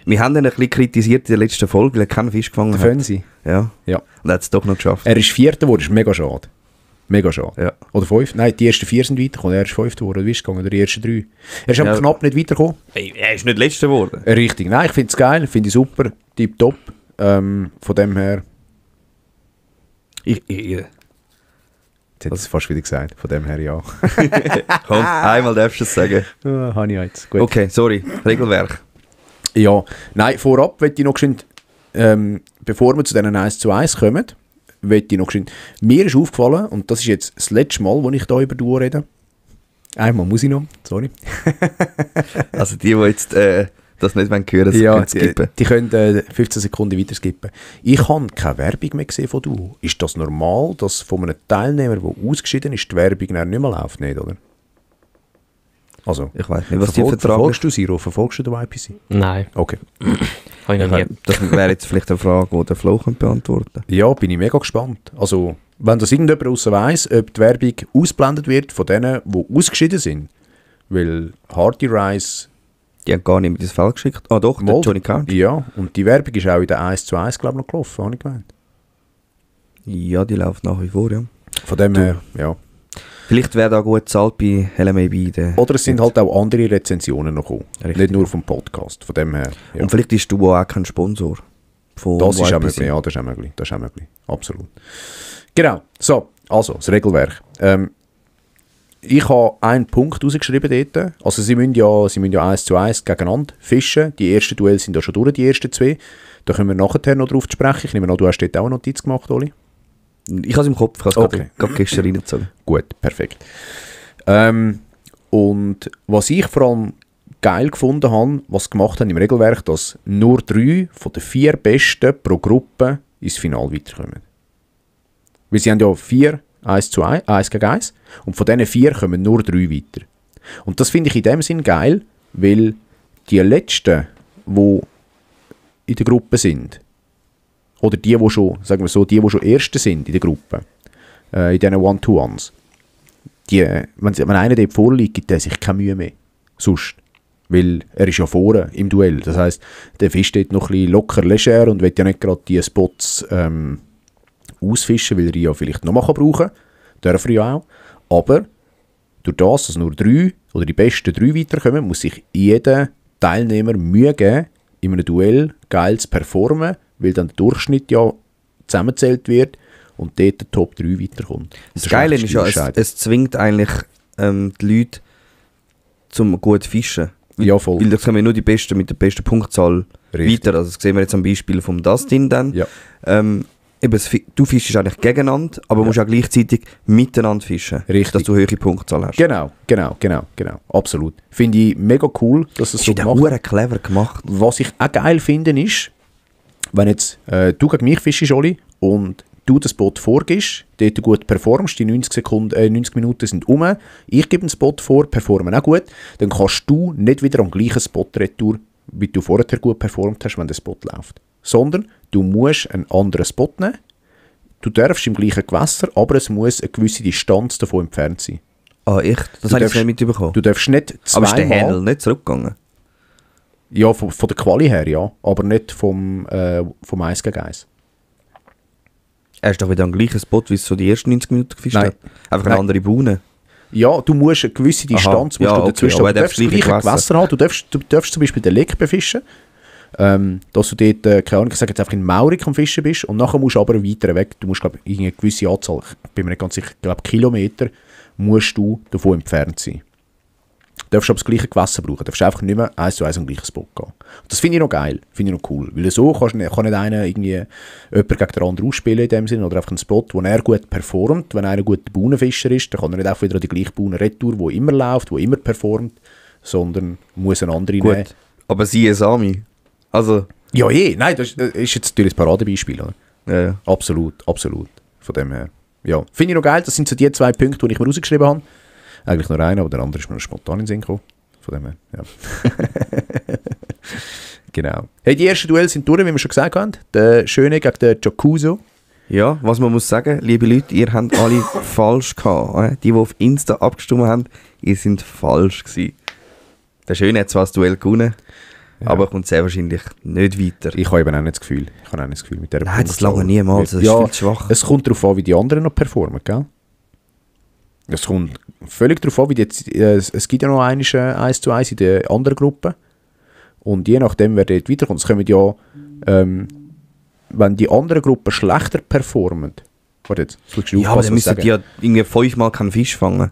Speaker 2: Wir haben ihn ein bisschen kritisiert in der letzten Folge, weil er keinen Fisch gefangen hat.
Speaker 1: Fönsi.
Speaker 2: Ja.
Speaker 1: Ja.
Speaker 2: Und er hat es doch noch geschafft.
Speaker 1: Er ist Vierter geworden, ist mega schade. Mega schade.
Speaker 2: Ja.
Speaker 1: Oder 5? Nein, die ersten 4 sind weitergekommen. Er ist 5. geworden, oder wie ist es gegangen? Oder die ersten 3. Er ist
Speaker 2: Ja.
Speaker 1: aber knapp nicht weitergekommen.
Speaker 2: Hey, er ist nicht Letzter geworden.
Speaker 1: Richtig. Nein, ich finde es geil, finde ich super. Tipptopp. Von dem her... Jetzt hat es fast wieder gesagt. Von dem her ja.
Speaker 2: Komm, einmal darfst du es sagen.
Speaker 1: Habe ich jetzt. Gut.
Speaker 2: Okay, sorry. Regelwerk.
Speaker 1: Ja, nein, vorab möchte ich noch geschwind, bevor wir zu diesen 1:1 kommen, möchte ich noch geschwind, mir ist aufgefallen, und das ist jetzt das letzte Mal, wo ich da über Duo rede. Einmal muss ich noch, sorry.
Speaker 2: Also die jetzt das nicht hören wollen,
Speaker 1: Ja,
Speaker 2: können skippen.
Speaker 1: die können 15 Sekunden weiter skippen. Ich habe keine Werbung mehr gesehen von Duo. Ist das normal, dass von einem Teilnehmer, der ausgeschieden ist, die Werbung dann nicht mehr läuft? Nicht, oder? Also,
Speaker 2: Ich weiß nicht, was die Vertrag
Speaker 1: verfolgst du Siro? Verfolgst du den YPC?
Speaker 5: Nein,
Speaker 1: Okay.
Speaker 5: habe ich noch nie.
Speaker 2: Das wäre jetzt vielleicht eine Frage, die der Flo könnte beantworten.
Speaker 1: Ja, bin ich mega gespannt. Also, wenn das irgendjemand draussen weiss, ob die Werbung ausblendet wird von denen, die ausgeschieden sind. Weil Hardy Rice...
Speaker 2: Die haben gar nicht mit ins Feld geschickt. Ah doch, der
Speaker 1: Molde.
Speaker 2: Johnny Count.
Speaker 1: Ja, und die Werbung ist auch in der 1:1, glaube ich, noch gelaufen, habe ich gemeint.
Speaker 2: Ja, die läuft nach wie vor, ja.
Speaker 1: Von dem her, ja.
Speaker 2: Vielleicht wäre da gut zahlt bei LMAB.
Speaker 1: Oder es sind halt auch andere Rezensionen noch gekommen.
Speaker 2: Richtig.
Speaker 1: Nicht nur vom Podcast. Von dem her, ja.
Speaker 2: Und vielleicht ist du auch kein Sponsor. Von
Speaker 1: Das ist auch
Speaker 2: YPC.
Speaker 1: möglich, ja, das ist auch möglich. Das ist auch möglich. Absolut. Genau. So, also, das Regelwerk. Ich habe einen Punkt rausgeschrieben dort. Also sie müssen ja 1:1 gegeneinander fischen. Die ersten Duelle sind ja schon durch, die ersten 2. Da können wir nachher noch drauf sprechen. Ich nehme an, du hast dort auch eine Notiz gemacht, Oli.
Speaker 2: Ich habe es im Kopf, ich habe es
Speaker 1: Okay.
Speaker 2: gerade gestern reingezogen.
Speaker 1: Gut, perfekt. Und was ich vor allem geil gefunden habe, was sie gemacht haben im Regelwerk, dass nur 3 von den 4 Besten pro Gruppe ins Finale weiterkommen. Weil sie haben ja 4 1:1, 1 gegen 1 und von diesen 4 kommen nur 3 weiter. Und das finde ich in dem Sinn geil, weil die Letzten, die in der Gruppe sind, oder die schon, sagen wir so, die schon Erste sind in der Gruppe, in diesen One-to-Ones, wenn einer dort vorliegt, gibt der sich keine Mühe mehr. Sonst. Weil er ist ja vorne im Duell. Das heisst, der Fisch steht noch ein bisschen locker leger und will ja nicht gerade die Spots ausfischen, weil er die ja vielleicht noch mal brauchen kann. Darf er ja auch. Aber durch das, dass nur 3 oder die besten 3 weiterkommen, muss sich jeder Teilnehmer Mühe geben, in einem Duell geil zu performen, weil dann der Durchschnitt ja zusammengezählt wird und dort der Top 3 weiterkommt.
Speaker 2: Das Geile ist ja, es zwingt eigentlich die Leute zum gut fischen.
Speaker 1: Ja, voll.
Speaker 2: Weil da kommen nur die Besten mit der besten Punktzahl
Speaker 1: Richtig.
Speaker 2: weiter. Also das sehen wir jetzt am Beispiel vom Dustin dann.
Speaker 1: Ja.
Speaker 2: Eben, du fischst eigentlich gegeneinander, aber musst auch gleichzeitig miteinander fischen.
Speaker 1: Richtig.
Speaker 2: Dass du höhere Punktzahl hast.
Speaker 1: Genau. Absolut. Finde ich mega cool, dass es
Speaker 2: Das
Speaker 1: so
Speaker 2: ist
Speaker 1: gemacht
Speaker 2: so
Speaker 1: wird.
Speaker 2: clever gemacht.
Speaker 1: Was ich auch geil finde, ist, wenn jetzt du gegen mich fischst, Oli, und du das Spot vorgibst, dort du gut performst, die 90 Minuten sind um, ich gebe einen Spot vor, performen auch gut, dann kannst du nicht wieder am gleichen Spot retour, wie du vorher gut performt hast, wenn der Spot läuft. Sondern du musst einen anderen Spot nehmen, du darfst im gleichen Gewässer, aber es muss eine gewisse Distanz davon entfernt sein.
Speaker 2: Ah, echt? Das habe ich nicht mitbekommen.
Speaker 1: Du darfst nicht
Speaker 2: Aber ist der
Speaker 1: zweimal...
Speaker 2: Händel nicht zurückgegangen?
Speaker 1: Ja, von der Quali her, ja. Aber nicht vom 1 gegen 1.
Speaker 2: Er ist doch wieder am gleichen Spot, wie es so die ersten 90 Minuten gefischt
Speaker 1: Nein.
Speaker 2: hat. Einfach
Speaker 1: Nein.
Speaker 2: eine andere Bühne.
Speaker 1: Ja, du musst eine gewisse Distanz
Speaker 2: ja,
Speaker 1: du
Speaker 2: okay,
Speaker 1: dazwischen
Speaker 2: aber
Speaker 1: haben. Du
Speaker 2: er
Speaker 1: darfst
Speaker 2: darf
Speaker 1: das
Speaker 2: das
Speaker 1: gleiche
Speaker 2: gleiche
Speaker 1: Gewässer haben. Du darfst zum Beispiel den Leck befischen. Dass du dort, keine Ahnung, ich sage jetzt einfach in Maurik am Fischen bist und nachher musst du aber weiter weg. Du musst, glaube ich, eine gewisse Anzahl, ich bin mir nicht ganz sicher, ich glaube Kilometer, musst du davon entfernt sein. Du darfst aber das gleiche Gewässer brauchen. Du darfst einfach nicht mehr 1 zu 1 am gleichen Spot gehen. Und das finde ich noch geil, finde ich noch cool. Weil so kann nicht einer irgendwie jemand gegen den anderen ausspielen in dem Sinne oder einfach einen Spot, wo er gut performt. Wenn einer ein guter Buhnenfischer ist, dann kann er nicht einfach wieder an die gleiche Buhne retour, die immer läuft, die immer performt, sondern muss eine andere nehmen.
Speaker 2: Gut, aber sie ist Sami. Also...
Speaker 1: Ja, nein, das ist jetzt natürlich ein Paradebeispiel. Oder?
Speaker 2: Ja.
Speaker 1: Absolut. Von dem her. Ja, finde ich noch geil. Das sind so die 2 Punkte, die ich mir rausgeschrieben habe. Eigentlich nur einer, aber der andere ist mir spontan in den Sinn gekommen. Von dem her, ja. Genau. Hey, die ersten Duelle sind durch, wie wir schon gesagt haben. Der Schöne gegen den Jacuzo.
Speaker 2: Ja, was man muss sagen, liebe Leute, ihr habt alle falsch gehabt. Die auf Insta abgestimmt haben, ihr seid falsch gewesen. Der Schöne hat zwar das Duell gewonnen, aber kommt sehr wahrscheinlich nicht weiter.
Speaker 1: Ich habe eben auch nicht das Gefühl. Mit dieser
Speaker 2: Nein, das lange niemals, das ist viel zu schwach.
Speaker 1: Es kommt darauf an, wie die anderen noch performen, gell? Es kommt völlig darauf an, wie die jetzt, es gibt ja noch 1 zu 1 in der anderen Gruppe. Und je nachdem, wer dort weiterkommt, es kommen ja, wenn die anderen Gruppen schlechter performen, warte jetzt,
Speaker 2: ja, aber dann müssen die ja irgendwie 5-mal keinen Fisch fangen.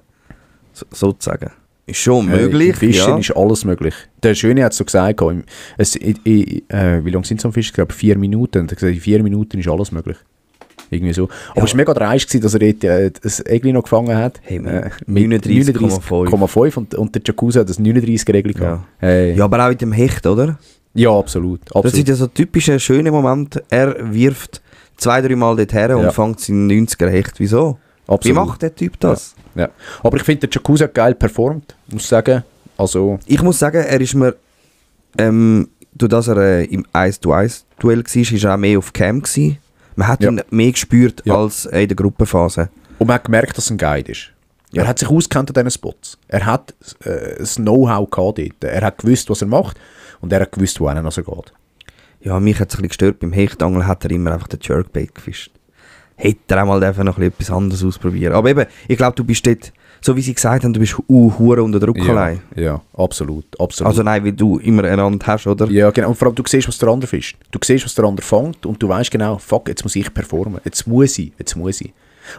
Speaker 2: Sozusagen. Ist schon möglich,
Speaker 1: Fischen
Speaker 2: ja.
Speaker 1: ist alles möglich. Der Schöne hat es so gesagt, wie lange sind so ein Fisch? Ich glaube 4 Minuten. Und er hat gesagt, in 4 Minuten ist alles möglich. Irgendwie so. Aber es war mega dreist gewesen, dass er dort ein Egli noch gefangen hat.
Speaker 2: Hey, mit 39,5
Speaker 1: und der Jacuzzi hat das 39er Egli gehabt. Hey.
Speaker 2: Ja, aber auch mit dem Hecht, oder?
Speaker 1: Ja, absolut.
Speaker 2: Das sind ja so typische schöne Momente. Er wirft 2-3 Mal dort her und fängt seinen 90er Hecht. Wieso?
Speaker 1: Absolut.
Speaker 2: Wie macht der Typ das?
Speaker 1: Ja. Aber ich finde, der Jacuzzi hat geil performt, muss ich sagen. Also,
Speaker 2: ich muss sagen, er ist mir, durch das er im 1-zu-1-Duell war, ist er auch mehr auf Cam gewesen. Man hat ihn mehr gespürt als in der Gruppenphase.
Speaker 1: Und man hat gemerkt, dass er ein Guide ist. Ja. Er hat sich ausgekannt an diesen Spots. Er hat das Know-how gehabt dort. Er hat gewusst, was er macht und er hat gewusst, wohin er geht.
Speaker 2: Ja, mich hat es ein bisschen gestört. Beim Hechtangeln hat er immer einfach den Jerkbait gefischt. Hätte er auch mal einfach etwas anderes ausprobieren. Aber eben, ich glaube, du bist dort, so wie sie gesagt haben, du bist hure unter Druck allein.
Speaker 1: Ja, absolut.
Speaker 2: Also nein, weil du immer eine Hand hast, oder?
Speaker 1: Ja, genau. Und vor allem, du siehst, was der andere fischt. Du siehst, was der andere fängt und du weißt genau, fuck, jetzt muss ich performen. Jetzt muss ich.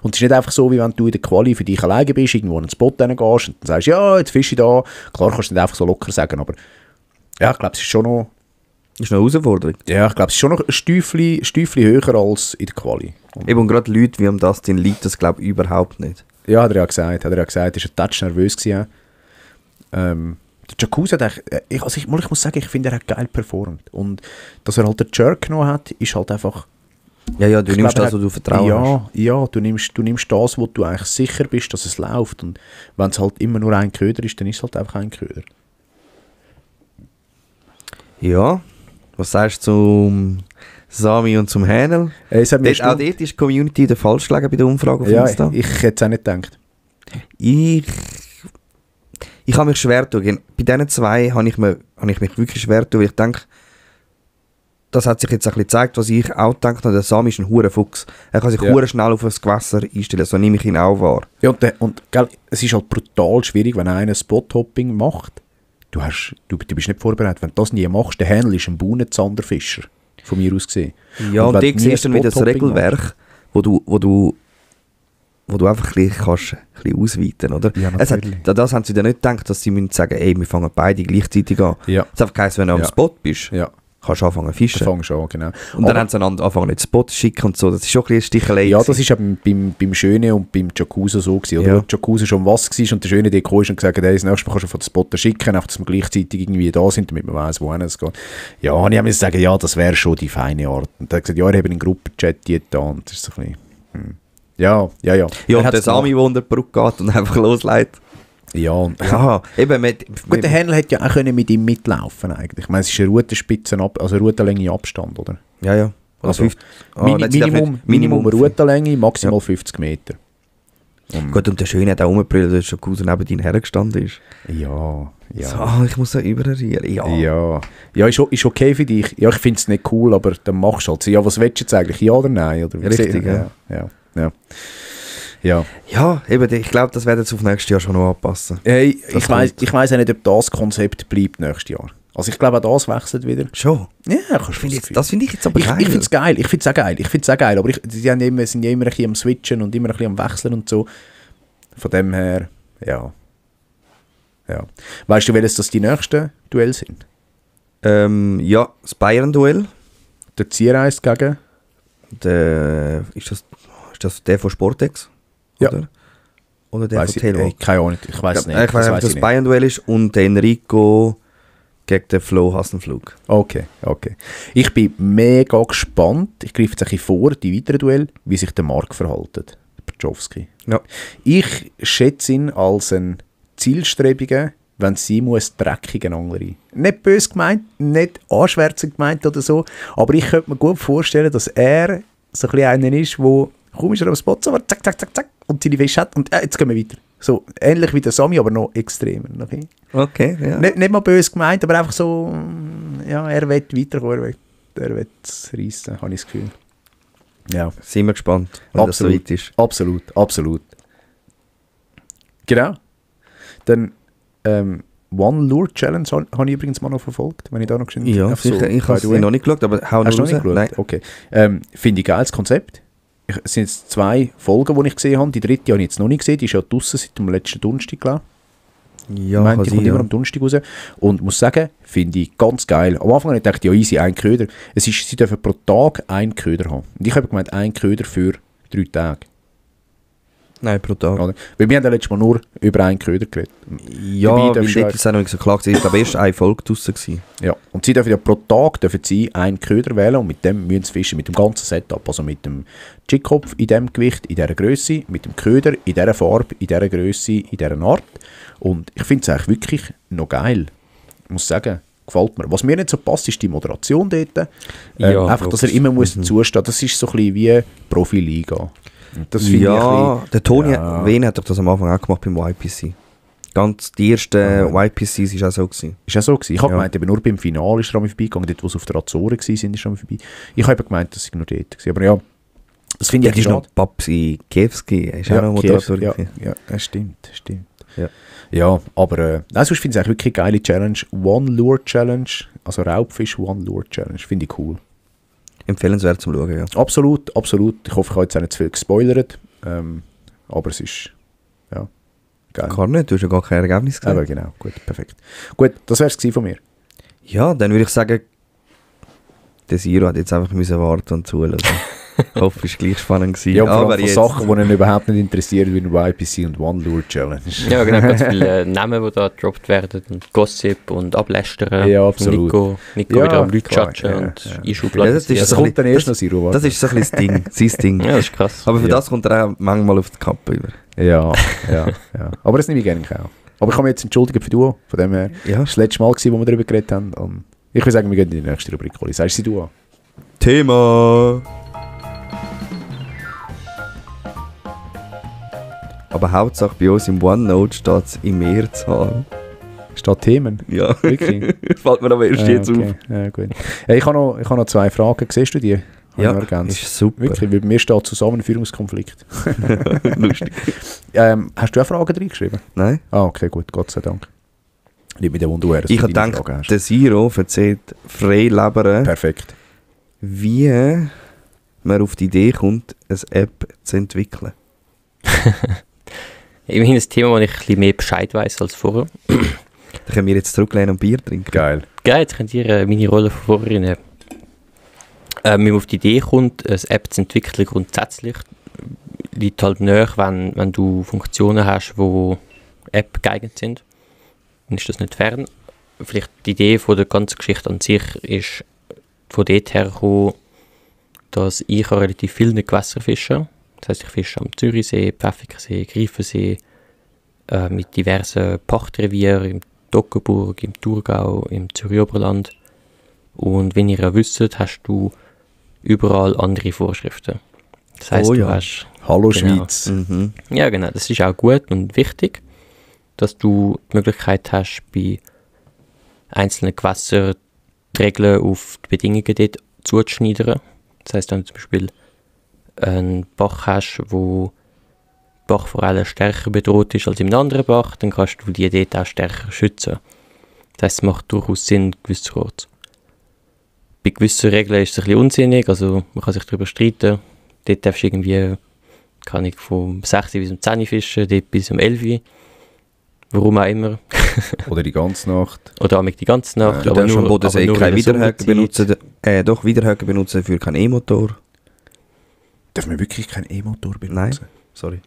Speaker 1: Und es ist nicht einfach so, wie wenn du in der Quali für dich alleine bist, irgendwo an einen Spot gehst und dann sagst, ja, jetzt fische ich da. Klar kannst du nicht einfach so locker sagen, aber ja, ich glaube, es ist schon noch...
Speaker 2: Ist eine Herausforderung.
Speaker 1: Ja, ich glaube, es ist schon noch ein Stüfli höher als in der Quali.
Speaker 2: Eben, und gerade Leute wie Dustin liegt das, glaube ich, überhaupt nicht.
Speaker 1: Ja, hat er ja gesagt. Er war ein Touch nervös gewesen. Der Jacuzzi hat eigentlich, ich muss sagen, ich finde, er hat geil performt. Und dass er halt den Jerk genommen hat, ist halt einfach...
Speaker 2: Ja, du nimmst das, wo du Vertrauen hast.
Speaker 1: Ja, du nimmst das, wo du eigentlich sicher bist, dass es läuft. Und wenn es halt immer nur ein Köder ist, dann ist es halt einfach ein Köder.
Speaker 2: Ja, was sagst du zum Sami und zum Hähnel?
Speaker 1: Auch dort
Speaker 2: ist die Community der falsch gelegen bei der Umfrage auf Insta.
Speaker 1: Ich hätte es auch nicht gedacht.
Speaker 2: Ich habe mich schwer getan. Bei diesen 2 habe ich mich wirklich schwer getan, weil ich denke, das hat sich jetzt ein bisschen gezeigt, was ich auch gedacht habe. Der Sami ist ein Hurenfuchs. Er kann sich schnell auf das Gewässer einstellen, so nehme ich ihn auch wahr. Ja,
Speaker 1: und gell, es ist halt brutal schwierig, wenn einer Spot-Hopping macht. Du bist nicht vorbereitet. Wenn du das nie machst, der Hähnel ist ein Buhnenzanderfischer, von mir aus gesehen.
Speaker 2: Ja, und die siehst dann wieder das Regelwerk, wo du einfach ein bisschen ausweiten, oder?
Speaker 1: Ja,
Speaker 2: das haben sie dann nicht gedacht, dass sie müssen sagen, ey, wir fangen beide gleichzeitig an.
Speaker 1: Ja.
Speaker 2: Das einfach heisst, wenn du am Spot bist, kannst du anfangen zu fischen.
Speaker 1: Genau.
Speaker 2: Und dann haben sie einander angefangen, nicht Spot zu schicken und so. Das ist schon ein bisschen Stichelei.
Speaker 1: Ja, das ist eben beim Schöne und beim Jacuzzi so gewesen. Oder wo der Jacuzzi schon was war und der Schöne der kam und gesagt hat, hey, das nächste Mal kannst du von den Spot schicken, einfach, dass wir gleichzeitig irgendwie da sind, damit man weiss, wohin es geht. Ja, und ich musste sagen, ja, das wäre schon die feine Art. Und er hat gesagt, ja, wir haben einen Gruppenchat da und das ist so ein bisschen... Ja.
Speaker 2: Ja, und der Sami, der unter die Brücke geht und einfach loslegt.
Speaker 1: Ja,
Speaker 2: eben
Speaker 1: gut, der Händler hätte ja auch mit ihm mitlaufen eigentlich. Ich meine, es ist eine Routenspitze, also eine Routenlänge Abstand, oder?
Speaker 2: Ja.
Speaker 1: Also,
Speaker 2: nein, sie darf nicht-
Speaker 1: Minimum Routenlänge, maximal 50 Meter.
Speaker 2: Gut, und der Schöne hat auch rumgebrüllt, dass schon Cousin neben dir hergestanden ist.
Speaker 1: Ja, ja.
Speaker 2: So, ich muss so überreden. Ja.
Speaker 1: Ja, ist okay für dich. Ja, ich finde es nicht cool, aber dann machst du halt so. Ja, was willst du jetzt eigentlich? Ja oder nein? Oder
Speaker 2: Richtig, ja. Ja, eben, ich glaube, das werden sie auf nächstes Jahr schon noch anpassen.
Speaker 1: Hey,
Speaker 2: Das
Speaker 1: ich weiss auch nicht, ob das Konzept bleibt nächstes Jahr. Also ich glaube, auch das wechselt wieder.
Speaker 2: Schon?
Speaker 1: Ja, kannst du
Speaker 2: Das finde ich jetzt aber
Speaker 1: ich
Speaker 2: geil.
Speaker 1: finde es geil. Ich finde es auch geil. Aber sie sind ja immer ein bisschen am Switchen und immer ein bisschen am Wechseln und so. Von dem her, ja. Weißt du, welches das die nächsten Duelle sind?
Speaker 2: Ja, das Bayern-Duell.
Speaker 1: Der Ziereis gegen...
Speaker 2: Ist das der von Sportex?
Speaker 1: Ja.
Speaker 2: Oder der
Speaker 1: Weiss
Speaker 2: von Telvo?
Speaker 1: keine Ahnung, ich weiß nicht.
Speaker 2: Ich weiß nicht, ob das Bayern-Duell ist und der Enrico gegen den Flo Hassenflug.
Speaker 1: Okay. Ich bin mega gespannt. Ich greife jetzt ein bisschen vor, die weiteren Duelle, wie sich der Marc verhält. Der Pczowski.
Speaker 2: Ja.
Speaker 1: Ich schätze ihn als einen zielstrebigen, wenn sie muss, dreckigen Angler rein. Nicht böse gemeint, nicht anschwärzend gemeint oder so, aber ich könnte mir gut vorstellen, dass er so ein bisschen einer ist, wo kaum ist er am Spot, aber zack, und seine Fische hat und jetzt gehen wir weiter. So, ähnlich wie der Sami, aber noch extremer.
Speaker 2: Okay, ja.
Speaker 1: Nicht mal böse gemeint, aber einfach so, ja, er will weiterkommen, er will es reissen, habe ich das Gefühl. Ja.
Speaker 2: Sind wir gespannt, wenn das so weit ist.
Speaker 1: Absolut. Genau. Dann One Lure Challenge habe ich übrigens mal noch verfolgt, wenn ich da noch geschwind...
Speaker 2: Ja, sicher, ich habe es noch nicht geschaut, aber hau
Speaker 1: Hast du noch
Speaker 2: raus.
Speaker 1: nicht geschaut?
Speaker 2: Nein.
Speaker 1: Okay. Finde ich geiles Konzept. Es sind jetzt 2 Folgen, die ich gesehen habe. Die dritte habe ich jetzt noch nicht gesehen. Die ist ja draussen seit dem letzten Donnerstag, glaube ich.
Speaker 2: Ja,
Speaker 1: Die kommt
Speaker 2: ja.
Speaker 1: immer am Donnerstag raus. Und muss sagen, finde ich ganz geil. Am Anfang habe ich gedacht, ja easy, ein Köder. Sie dürfen pro Tag einen Köder haben. Und ich habe gemeint, ein Köder für 3 Tage.
Speaker 2: Nein, pro Tag.
Speaker 1: Oder? Weil wir haben ja letztes Mal nur über einen Köder geredet.
Speaker 2: Ja,
Speaker 1: Dabei
Speaker 2: weil
Speaker 1: darfst du
Speaker 2: dort ist es auch noch nicht so klar gewesen. Ich glaube, erst eine Folge draussen gewesen.
Speaker 1: Ja. Und sie dürfen ja pro Tag einen Köder wählen und mit dem müssen sie fischen, mit dem ganzen Setup. Also mit dem Jigkopf in diesem Gewicht, in dieser Größe, mit dem Köder in dieser Farbe, in dieser Größe, in dieser Art. Und ich finde es eigentlich wirklich noch geil. Ich muss sagen, gefällt mir. Was mir nicht so passt, ist die Moderation dort.
Speaker 5: Ja,
Speaker 1: einfach, dass er immer muss zustehen. Das ist so ein bisschen wie Profiliga. Und das finde ich ein bisschen,
Speaker 2: der Toni
Speaker 1: ja.
Speaker 2: Wehn hat doch das am Anfang auch gemacht beim YPC. Ganz die ersten YPCs war auch so gewesen.
Speaker 1: ist ja so gewesen. Ich habe
Speaker 2: Ja.
Speaker 1: gemeint, eben nur beim Finale ist er an mir vorbeigegangen, dort wo sie auf der Azoren waren, ist er an mir vorbei. Ich habe eben gemeint, dass ich nur dort war. Aber ja, das finde
Speaker 2: Ja,
Speaker 1: ich
Speaker 2: das ist
Speaker 1: schade.
Speaker 2: noch Babsi Kiewski, ist auch
Speaker 1: Ja,
Speaker 2: noch Moderator.
Speaker 1: ja,
Speaker 2: gewesen.
Speaker 1: ja, stimmt.
Speaker 2: Ja.
Speaker 1: Ja, aber nein, sonst finde ich es eigentlich wirklich eine geile Challenge. One Lure Challenge, also Raubfisch One Lure Challenge, finde ich cool.
Speaker 2: Empfehlenswert zum Schauen, ja.
Speaker 1: Absolut. Ich hoffe, ich habe jetzt auch nicht zu viel gespoilert, aber es ist, ja, geil.
Speaker 2: Gar nicht, du hast ja gar kein Ergebnis gesehen.
Speaker 1: Aber genau, gut, perfekt. Gut, das wäre es von mir.
Speaker 2: Ja, dann würde ich sagen, der Siro hat jetzt einfach müssen warten und zuhören. Ich hoffe, es war gleich spannend gewesen.
Speaker 1: Ja, vor
Speaker 2: aber
Speaker 1: allem von
Speaker 2: jetzt,
Speaker 1: Sachen, die ihn überhaupt nicht interessieren, wie ein YPC und One Lure Challenge.
Speaker 5: Ja, genau, ganz viele Namen, die da gedroppt werden und Gossip und Ablästern.
Speaker 1: Ja, absolut.
Speaker 5: Nico
Speaker 1: Ja,
Speaker 5: wieder am Leute
Speaker 1: klar,
Speaker 5: judgen
Speaker 1: ja,
Speaker 5: und
Speaker 1: ja.
Speaker 5: einschubladen.
Speaker 2: Ja, das ist
Speaker 1: Das
Speaker 2: so
Speaker 1: kommt dann erst noch,
Speaker 2: das,
Speaker 1: Siro.
Speaker 2: das ist so ein bisschen das Ding, sein Ding.
Speaker 5: Ja, das ist krass.
Speaker 2: Aber für
Speaker 1: Ja.
Speaker 2: das kommt er auch manchmal auf die Kappe über.
Speaker 1: Ja. Aber das nehme ich gerne auch. Aber ich kann mich jetzt entschuldigen für Duo, von dem her.
Speaker 2: Ja.
Speaker 1: Das war das letzte Mal, wo wir darüber geredet haben. Und ich würde sagen, wir gehen in die nächste Rubrik. Oli, sagst du sie Duo?
Speaker 2: Thema! Aber Hauptsache bei uns im OneNote steht es in Mehrzahl.
Speaker 1: Steht Themen?
Speaker 2: Ja,
Speaker 1: Wirklich?
Speaker 2: fällt mir aber erst jetzt
Speaker 1: okay. Ja, gut. Ja, ich habe noch 2 Fragen. Siehst du die? Habe
Speaker 2: auf. Ja,
Speaker 1: ich noch ergänzt.
Speaker 2: ist super.
Speaker 1: Wirklich, weil bei mir steht Zusammenführungskonflikt.
Speaker 2: Lustig.
Speaker 1: Hast du auch Fragen reingeschrieben?
Speaker 2: Nein?
Speaker 1: Ah, okay, gut, Gott sei Dank. Nicht mit dem Wunderwehr.
Speaker 2: Ich habe gedacht, der Siro erzählt frei Lebern,
Speaker 1: Perfekt.
Speaker 2: wie man auf die Idee kommt, eine App zu entwickeln.
Speaker 5: Immerhin ein Thema, wo ich ein bisschen mehr Bescheid weiss als vorher.
Speaker 2: Da können wir jetzt zurücklehnen und Bier trinken.
Speaker 1: Geil.
Speaker 5: Geil, jetzt könnt ihr meine Rolle von vorher nehmen. Wenn man auf die Idee kommt, eine App zu entwickeln, grundsätzlich liegt halt näher, wenn du Funktionen hast, die App geeignet sind. Dann ist das nicht fern. Vielleicht die Idee von der ganzen Geschichte an sich ist von dort her gekommen, dass ich relativ viel in den Gewässern fische. Das heisst, ich fische am Zürichsee, Pfäffikensee, Greifensee, mit diversen Pachtrevieren im Toggenburg, im Thurgau, im Zürich-Oberland. Und wenn ihr ja wisst, hast du überall andere Vorschriften. Das heisst,
Speaker 2: Oh
Speaker 5: du
Speaker 2: ja.
Speaker 5: hast...
Speaker 1: Hallo
Speaker 5: Genau.
Speaker 1: Schweiz.
Speaker 2: Mhm.
Speaker 5: Ja, genau. Das ist auch gut und wichtig, dass du die Möglichkeit hast, bei einzelnen Gewässern die Regeln auf die Bedingungen dort zuzuschneidern. Das heisst, wenn du zum Beispiel einen Bach hast, wo die Bachforelle stärker bedroht ist als im anderen Bach, dann kannst du die dort auch stärker schützen. Das heisst, es macht durchaus Sinn, gewisserorts. Bei gewissen Regeln ist es ein bisschen unsinnig, also man kann sich darüber streiten. Dort darfst du irgendwie, kann ich vom 6 bis um 10 fischen, dort bis um 11. Warum auch immer.
Speaker 1: Oder die ganze Nacht.
Speaker 5: Oder auch die ganze Nacht.
Speaker 2: Du darfst am Bodensee
Speaker 5: aber nur
Speaker 2: keinen
Speaker 5: in der
Speaker 2: Widerhaken
Speaker 5: Sommerzeit.
Speaker 2: benutzen. Doch, Widerhaken benutzen für keinen E-Motor.
Speaker 1: Darf man wirklich keinen E-Motor benutzen?
Speaker 2: Nein. Sorry.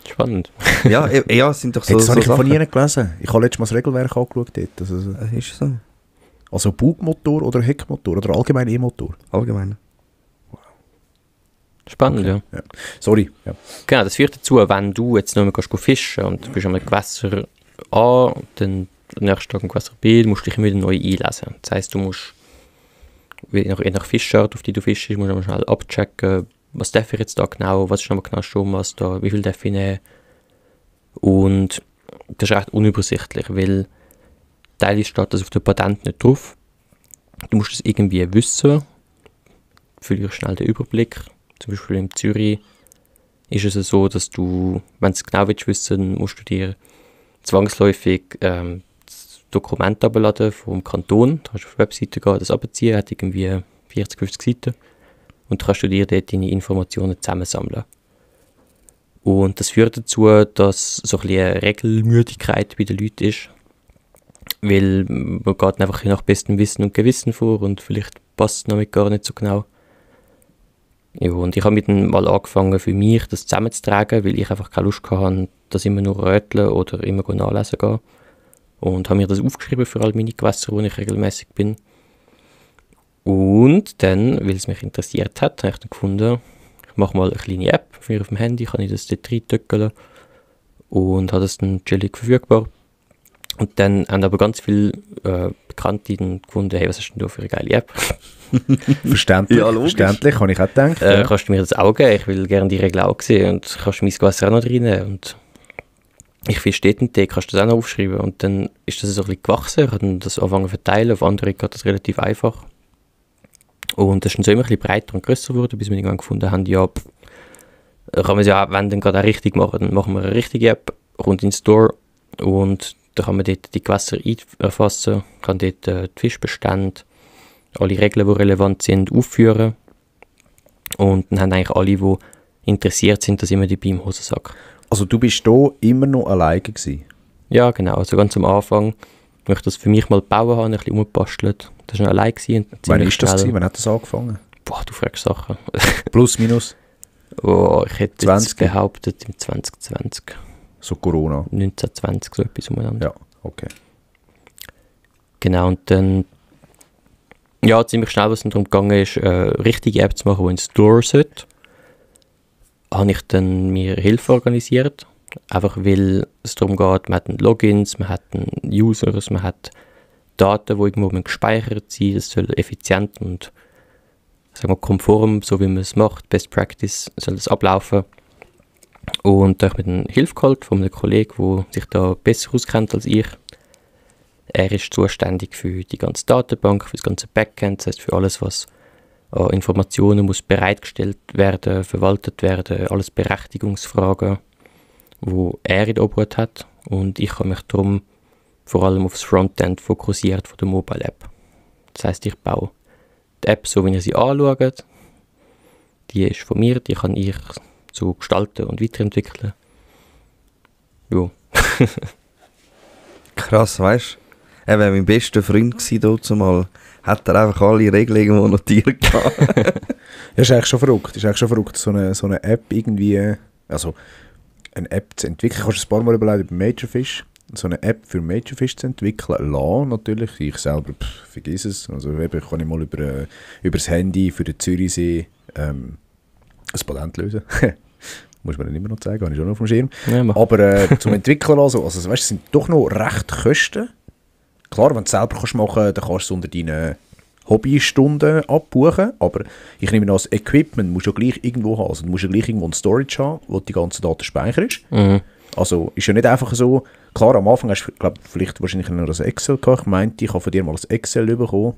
Speaker 5: Spannend.
Speaker 2: Ja, ja, es sind doch so,
Speaker 1: Das habe ich von
Speaker 2: Sachen.
Speaker 1: nie gelesen. Ich habe letztes Mal das Regelwerk angeschaut dort.
Speaker 2: Ist so.
Speaker 1: Also Bugmotor oder Heckmotor oder allgemein E-Motor.
Speaker 2: Allgemein.
Speaker 5: Spannend, ja.
Speaker 1: Ja. Sorry. Ja.
Speaker 5: Genau, das führt dazu, wenn du jetzt noch mal gehst fischen und du bist am Gewässer A und dann am nächsten Tag am Gewässer B, du musst dich immer wieder neu einlesen. Das heisst, du musst, je nach Fischart, auf die du fischst, musst du mal schnell abchecken, was darf ich jetzt da genau, was ist nochmal genau schon, was da, wie viel darf ich nehmen. Und das ist recht unübersichtlich, weil teilweise steht das auf dem Patent nicht drauf. Du musst es irgendwie wissen, verlierst schnell den Überblick. Zum Beispiel in Zürich ist es so, dass du, wenn du es genau willst wissen, musst du dir zwangsläufig das Dokument abladen vom Kanton. Da kannst du auf die Webseite gehen, das abziehen, hat irgendwie 40, 50 Seiten. Und dann kannst du dir dort deine Informationen zusammensammeln. Und das führt dazu, dass so ein bisschen eine Regelmüdigkeit bei den Leuten ist. Weil man geht einfach nach bestem Wissen und Gewissen vor und vielleicht passt es noch gar nicht so genau. Ja, und ich habe mit dem mal angefangen, für mich das zusammenzutragen, weil ich einfach keine Lust hatte, das immer nur röteln oder immer nachlesen gehen. Und habe mir das aufgeschrieben für all meine Gewässer, wo ich regelmäßig bin. Und dann, weil es mich interessiert hat, habe ich dann gefunden, ich mache mal eine kleine App für mich auf dem Handy, kann ich das dort reintöckeln und habe das dann chillig verfügbar. Und dann haben aber ganz viele Bekannte dann gefunden, hey, was hast du denn da für eine geile App?
Speaker 1: Verständlich.
Speaker 2: Ja, logisch.
Speaker 1: Verständlich, habe ich auch gedacht. Ja.
Speaker 5: Kannst du mir das auch geben? Ich will gerne die Regeln auch sehen und kannst du mein Gewässer auch noch reinnehmen. Und ich fische dort einen Tee, kannst du das auch noch aufschreiben. Und dann ist das so ein bisschen gewachsen, ich habe dann das angefangen zu verteilen, auf andere geht das relativ einfach. Und das ist dann so immer ein bisschen breiter und grösser geworden, bis wir irgendwann gefunden haben, ja, kann man es ja, wenn dann gerade auch richtig machen, dann machen wir eine richtige App, rund in den Store und da kann man dort die Gewässer erfassen, kann dort die Fischbestände, alle Regeln, die relevant sind, aufführen. Und dann haben eigentlich alle, die interessiert sind, das immer dabei im Hosensack.
Speaker 1: Also du bist hier immer noch alleine gewesen?
Speaker 5: Ja, genau. Also ganz am Anfang, als ich das für mich mal gebaut habe, ein bisschen umgebastelt. Das war noch allein gewesen.
Speaker 1: Wann ist das gewesen? Wann hat das angefangen?
Speaker 5: Boah, du fragst Sachen.
Speaker 1: Plus, minus?
Speaker 5: Oh, ich hätte
Speaker 1: 20?
Speaker 5: jetzt behauptet, im 2020.
Speaker 1: So Corona?
Speaker 5: 1920, so etwas umeinander.
Speaker 1: Ja, okay.
Speaker 5: Genau, und dann, ja, ziemlich schnell, was es darum gegangen ist, eine richtige App zu machen, die in den Store sollte, habe ich dann mir Hilfe organisiert. Einfach weil es darum geht, man hat Logins, man hat Users, man hat Daten, die irgendwo gespeichert sind. Das soll effizient und sagen wir, konform, so wie man es macht, Best Practice, soll das ablaufen. Und da habe ich mir dann Hilfe geholt von einem Kollegen, der sich da besser auskennt als ich. Er ist zuständig für die ganze Datenbank, für das ganze Backend, das heißt für alles, was an Informationen muss bereitgestellt werden, verwaltet werden, alles Berechtigungsfragen, wo er in der Obhut hat. Und ich habe mich darum vor allem auf das Frontend fokussiert von der Mobile App. Das heißt, ich baue die App so, wie ihr sie anschaut. Die ist von mir, die kann ich so gestalten und weiterentwickeln. Ja.
Speaker 2: Krass, weißt du? Er war mein bester Freund dort zumal. Hat er einfach alle Regeln irgendwo notiert gehabt.
Speaker 1: Das ist eigentlich schon verrückt. Das ist eigentlich schon verrückt, so eine App irgendwie, also eine App zu entwickeln. Kannst du ein paar Mal überlegen über Majorfish, so eine App für Majorfish zu entwickeln. Lassen natürlich, ich selber vergiss es. Also eben kann ich mal über das Handy für den Zürichsee ein Patent lösen. Muss man dann immer noch zeigen, habe ich schon noch auf dem Schirm.
Speaker 5: Ja, mach.
Speaker 1: Aber zum Entwickeln also weißt, es sind doch noch recht Kosten. Klar, wenn du es selber machen kannst, dann kannst du es unter deinen Hobbystunden abbuchen, aber ich nehme an, das Equipment musst du ja gleich irgendwo haben. Also du musst ja gleich irgendwo ein Storage haben, wo die ganzen Daten speicherst. Also ist ja nicht einfach so, klar, am Anfang hast du, glaube vielleicht wahrscheinlich noch ein Excel gehabt. Ich meinte, ich habe von dir mal ein Excel bekommen,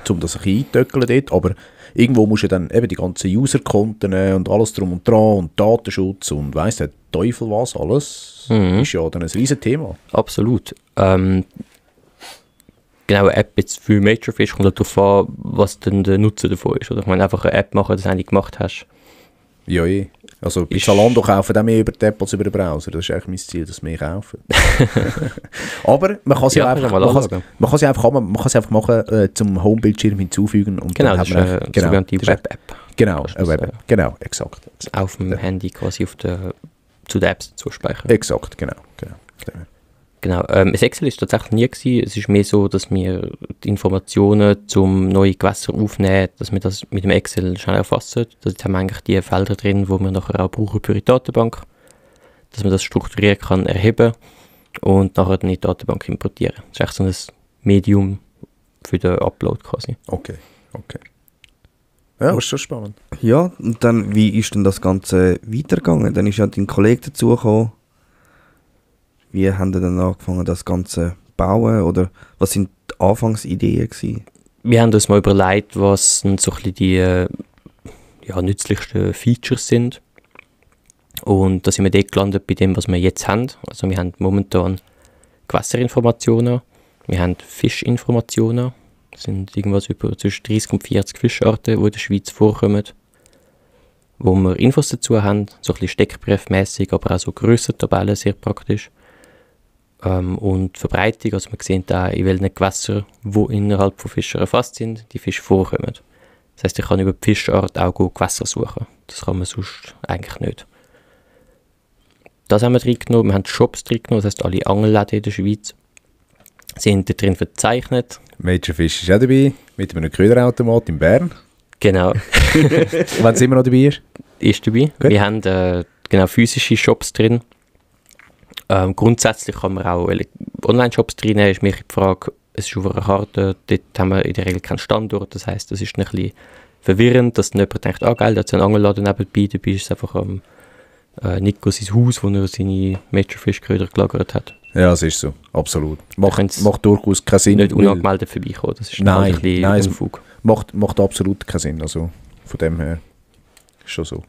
Speaker 1: um das ein bisschen eintöckeln dort, aber irgendwo musst du dann eben die ganzen User-Konten und alles drum und dran und Datenschutz und weiss der Teufel was alles, ist ja dann ein riesen Thema.
Speaker 5: Absolut. Genau, eine App jetzt für Majorfish kommt darauf an, was denn der Nutzen davon ist. Oder ich meine, einfach eine App machen, das du eigentlich gemacht hast.
Speaker 1: Ja, also bei Zalando kaufen auch mehr über die App als über den Browser. Das ist eigentlich mein Ziel, dass wir kaufen. Aber man kann es ja, einfach machen, zum Homebildschirm hinzufügen. Und
Speaker 5: genau,
Speaker 1: dann
Speaker 5: das ist
Speaker 1: hat man
Speaker 5: eine sogenannte Web-App.
Speaker 1: Genau, eine Web-App. Genau, exakt.
Speaker 5: Auf dem Handy quasi zu den Apps dazu speichern.
Speaker 1: Exakt, genau.
Speaker 5: Genau, das Excel ist tatsächlich nie gewesen. Es ist mehr so, dass wir die Informationen zum neuen Gewässer aufnehmen, dass wir das mit dem Excel schnell erfassen. Dort haben wir eigentlich die Felder drin, die wir nachher auch brauchen für die Datenbank, dass man das strukturiert kann erheben und nachher dann in die Datenbank importieren. Das ist echt so ein Medium für den Upload quasi.
Speaker 1: Okay. Ja, das ist schon spannend.
Speaker 2: Ja, und dann, wie ist denn das Ganze weitergegangen? Dann ist ja dein Kollege dazugekommen. Wie haben ihr dann angefangen, das Ganze zu bauen? Oder was sind die Anfangsideen gewesen?
Speaker 5: Wir haben uns mal überlegt, was so ein bisschen die nützlichsten Features sind. Und da sind wir dort gelandet bei dem, was wir jetzt haben. Also wir haben momentan Gewässerinformationen, wir haben Fischinformationen. Das sind irgendwas über zwischen 30 und 40 Fischarten, die in der Schweiz vorkommen. Wo wir Infos dazu haben, so ein bisschen steckbriefmässig, aber auch so Grössentabellen, sehr praktisch. Und Verbreitung, also man sieht da, in welchen Gewässern, die innerhalb von Fischen erfasst sind, die Fische vorkommen. Das heisst, ich kann über die Fischart auch Gewässer suchen. Das kann man sonst eigentlich nicht. Das haben wir reingenommen. Wir haben Shops reingenommen, das heisst, alle Angelläden in der Schweiz sind da drin verzeichnet.
Speaker 1: Majorfish ist auch dabei, mit einem Köderautomat in Bern.
Speaker 5: Genau.
Speaker 1: Wenn es immer noch dabei ist.
Speaker 5: Ist dabei.
Speaker 1: Gut.
Speaker 5: Wir haben physische Shops drin. Grundsätzlich kann man auch Online-Shops drin nehmen. Ist mir die Frage, es ist auf einer Karte, dort haben wir in der Regel keinen Standort. Das heisst, das ist ein bisschen verwirrend, dass dann jemand denkt, geil, da hat es einen Angelladen nebenbei, dabei ist es einfach am Nico sein Haus, wo er seine Majorfish-Köder gelagert hat.
Speaker 1: Ja, es ist so, absolut. Macht durchaus keinen Sinn.
Speaker 5: Nicht unangemeldet vorbeikommen, das ist ein bisschen Unfug.
Speaker 1: Macht absolut keinen Sinn, also von dem her ist schon so.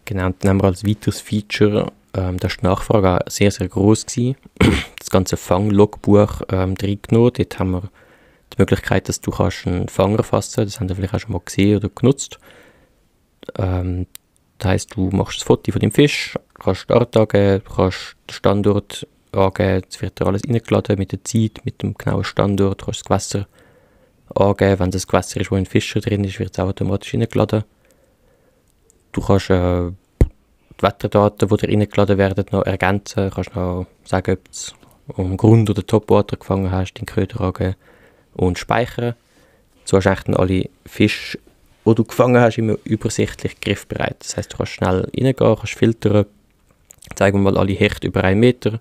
Speaker 5: Genau, und dann haben wir als weiteres Feature, da war die Nachfrage auch sehr, sehr gross gewesen, das ganze Fang-Logbuch reingenommen. Dort haben wir die Möglichkeit, dass du kannst einen Fang erfassen kannst, das haben wir vielleicht auch schon mal gesehen oder genutzt. Das heisst, du machst ein Foto von dem Fisch, kannst die Art angeben, kannst den Standort angeben, es wird dir alles reingeladen mit der Zeit, mit dem genauen Standort, du kannst das Gewässer angeben, wenn das Gewässer ist, wo ein Fischer drin ist, wird es automatisch reingeladen. Du kannst die Wetterdaten, die dir reingeladen werden, noch ergänzen, kannst noch sagen, ob du um Grund- oder Topwater gefangen hast, den Köder angeben und speichern. So hast du eigentlich dann alle Fische, die du gefangen hast, immer übersichtlich griffbereit. Das heisst, du kannst schnell reingehen, kannst filtern, zeigen wir mal alle Hechte über 1 Meter,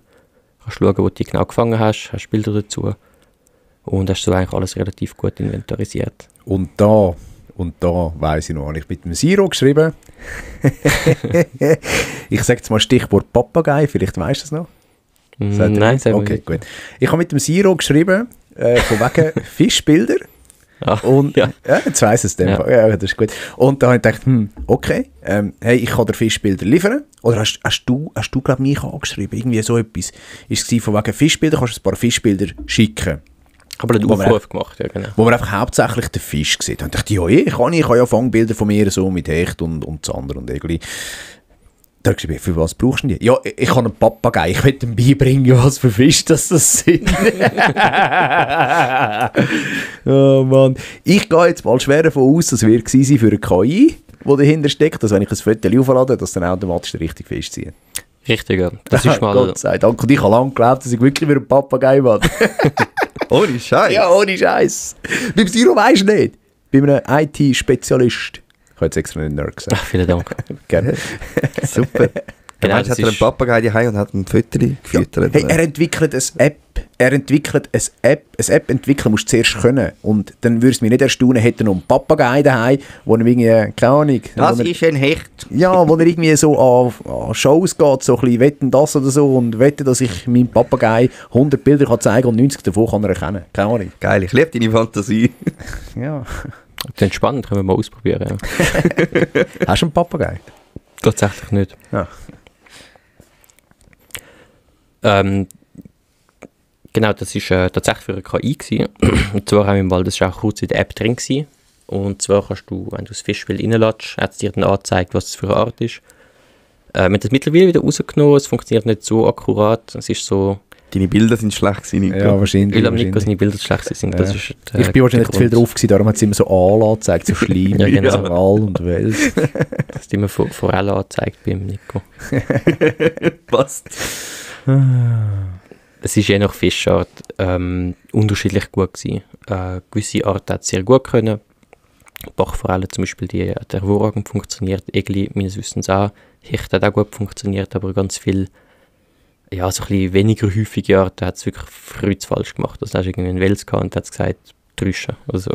Speaker 5: kannst schauen, wo du die genau gefangen hast Bilder dazu und hast so eigentlich alles relativ gut inventarisiert.
Speaker 1: Und da weiss ich noch, habe ich mit dem Siro geschrieben. Ich sage jetzt mal Stichwort Papagei, vielleicht weisst du es noch?
Speaker 5: Nein, sehr
Speaker 1: okay, gut. Ich habe mit dem Siro geschrieben, von wegen Fischbilder. Und jetzt weiss es dann. Ja, das ist gut. Und da habe ich gedacht, okay, hey, ich kann dir Fischbilder liefern. Oder hast du glaube mich angeschrieben, irgendwie so etwas. Ist es von wegen Fischbilder, kannst du ein paar Fischbilder schicken.
Speaker 5: Aber einen Aufruf gemacht, ja genau.
Speaker 1: Wo man einfach hauptsächlich den Fisch sieht. Und ich dachte, ja, ich kann ja Fangbilder von mir so mit Hecht und Zander und Egli. Da habe ich gesagt, für was brauchst du die? Ja, ich habe einen Papagei, ich will ihm beibringen, was für Fische das sind. Oh Mann. Ich gehe jetzt mal schwer davon aus, dass wir gewesen für eine KI, die dahinter steckt, dass wenn ich ein Foto auflade, dass dann automatisch der richtige Fisch zieht.
Speaker 5: Richtig, ja. Das ist mal...
Speaker 1: Gott sei Dank. Und ich habe lange geglaubt, dass ich wirklich wie ein Papagei bin.
Speaker 2: Ohne Scheiß?
Speaker 1: Ja, ohne Scheiß. Beim Siro weisst du nicht. Bei einem IT-Spezialist. Ich habe jetzt extra einen Nerd gesagt.
Speaker 5: Ach, vielen Dank.
Speaker 1: Gerne.
Speaker 2: Super. Der Mensch hat einen Papagei daheim und hat ein Fötterchen gefüttert.
Speaker 1: Hey, er entwickelt eine App. Eine App entwickeln musst du zuerst können. Und dann würde es mich nicht erstaunen, hätte er noch einen Papagei daheim, wo er irgendwie, keine Ahnung...
Speaker 2: Das ist ein Hecht.
Speaker 1: Ja, wo er irgendwie so an Shows geht, so ein bisschen wetten das oder so und wette, dass ich meinem Papagei 100 Bilder kann zeigen und 90 davon kann er erkennen. Keine Ahnung.
Speaker 2: Geil, ich liebe deine Fantasie.
Speaker 1: Ja.
Speaker 5: Das ist spannend, können wir mal ausprobieren. Ja.
Speaker 1: Hast du einen Papagei?
Speaker 5: Tatsächlich nicht.
Speaker 1: Ja.
Speaker 5: Genau, das war tatsächlich für eine KI gewesen. Und zwar haben wir mal, das war auch kurz in der App drin gewesen. Und zwar kannst du, wenn du das Fischspiel reinlässt, hat es dir dann angezeigt, was es für eine Art ist. Wir haben das mittlerweile wieder rausgenommen, es funktioniert nicht so akkurat. Es ist so...
Speaker 2: Deine Bilder sind schlecht gewesen, Nico.
Speaker 1: Ja, wahrscheinlich.
Speaker 5: Ich glaube nicht, dass seine Bilder schlecht sind. Das ist,
Speaker 1: ich bin wahrscheinlich zu viel drauf gewesen, darum hat es immer so angezeigt, so Schleim,
Speaker 5: ja, genau.
Speaker 1: so Wal und Wels.
Speaker 5: Das ist immer Forelle angezeigt beim Nico.
Speaker 2: Passt.
Speaker 5: Es ist je nach Fischart unterschiedlich gut gewesen. Gewisse Arten hat es sehr gut können. Bachforelle zum Beispiel, die hat hervorragend funktioniert. Egli meines Wissens auch. Hecht hat auch gut funktioniert, aber ganz viel, ja, so ein bisschen weniger häufige Arten hat es wirklich falsch gemacht. Also da hast du irgendwie einen Wels gehabt und hat es gesagt, Trüschen. Also.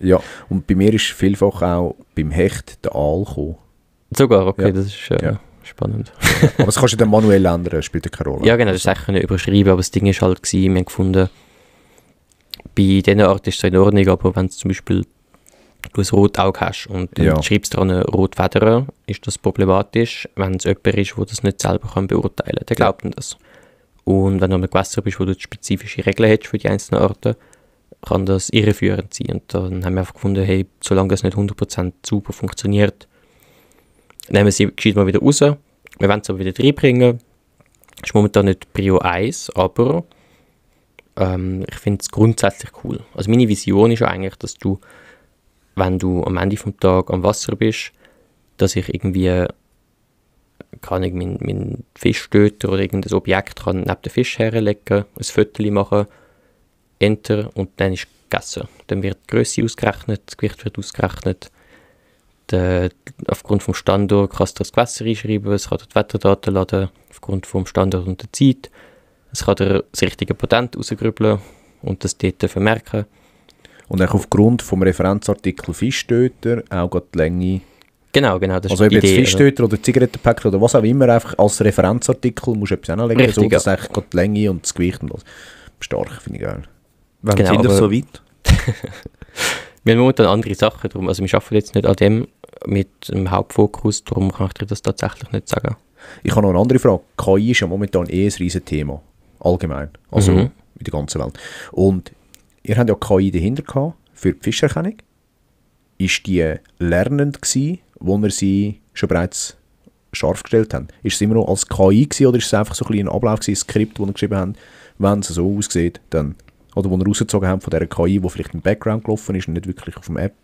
Speaker 1: Ja. Und bei mir ist vielfach auch beim Hecht der Aal gekommen.
Speaker 5: Sogar, okay,
Speaker 1: ja.
Speaker 5: Das ist spannend.
Speaker 1: Aber das kannst du dann manuell ändern, spielt keine Rolle.
Speaker 5: Ja, genau, das ist eigentlich überschreiben, aber das Ding ist halt gewesen, wir haben gefunden, bei dieser Art ist es in Ordnung, aber wenn du zum Beispiel ein Rotauge hast und du schreibst dran eine Rotfeder, ist das problematisch, wenn es jemand ist, der das nicht selber kann beurteilen kann. Der glaubt das. Und wenn du am Gewässer bist, wo du spezifische Regeln hast für die einzelnen Arten, kann das irreführend sein. Und dann haben wir einfach gefunden, hey, solange das nicht 100% super funktioniert, nehmen wir sie gescheit mal wieder raus. Wir wollen es aber wieder reinbringen. Das ist momentan nicht Prio 1, aber ich finde es grundsätzlich cool. Also meine Vision ist ja eigentlich, dass du, wenn du am Ende des Tages am Wasser bist, dass ich irgendwie meinen Fischstöter oder irgendein Objekt kann neben den Fisch herlegen, ein Foto machen, Enter und dann ist gegessen. Dann wird die Grösse ausgerechnet, das Gewicht wird ausgerechnet. Aufgrund vom Standort kannst du das Gewässer einschreiben, es kann die Wetterdaten laden, aufgrund vom Standort und der Zeit. Es kann dir das richtige Patent rausgrübeln und das dort vermerken.
Speaker 1: Und auch aufgrund vom Referenzartikel Fischstöter auch die Länge.
Speaker 5: Genau, das
Speaker 1: also
Speaker 5: ist die
Speaker 1: ob jetzt
Speaker 5: Idee.
Speaker 1: Fischstöter oder Zigarettenpäckchen oder was auch immer, einfach als Referenzartikel musst du etwas anlegen,
Speaker 5: Richtig,
Speaker 1: so dass
Speaker 5: ja.
Speaker 1: eigentlich die Länge und das Gewicht und das stark, finde ich geil.
Speaker 2: Wann
Speaker 5: Genau,
Speaker 2: sind wir
Speaker 5: aber-
Speaker 2: so weit?
Speaker 5: Wir haben momentan andere Sachen drum. Also wir arbeiten jetzt nicht an dem mit dem Hauptfokus, darum kann ich dir das tatsächlich nicht sagen.
Speaker 1: Ich habe noch eine andere Frage. KI ist ja momentan ein riesen Thema. Allgemein. Also in der ganzen Welt. Und ihr habt ja KI dahinter gehabt für die Fischerkennung. Ist die lernend gewesen, wo ihr sie schon bereits scharf gestellt habt? Ist es immer noch als KI gewesen, oder ist es einfach so ein bisschen ein Ablauf gewesen, ein Skript, das ihr geschrieben habt, wenn es so aussieht, dann, oder wo ihr rausgezogen habt von dieser KI, wo vielleicht im Background gelaufen ist und nicht wirklich auf dem App?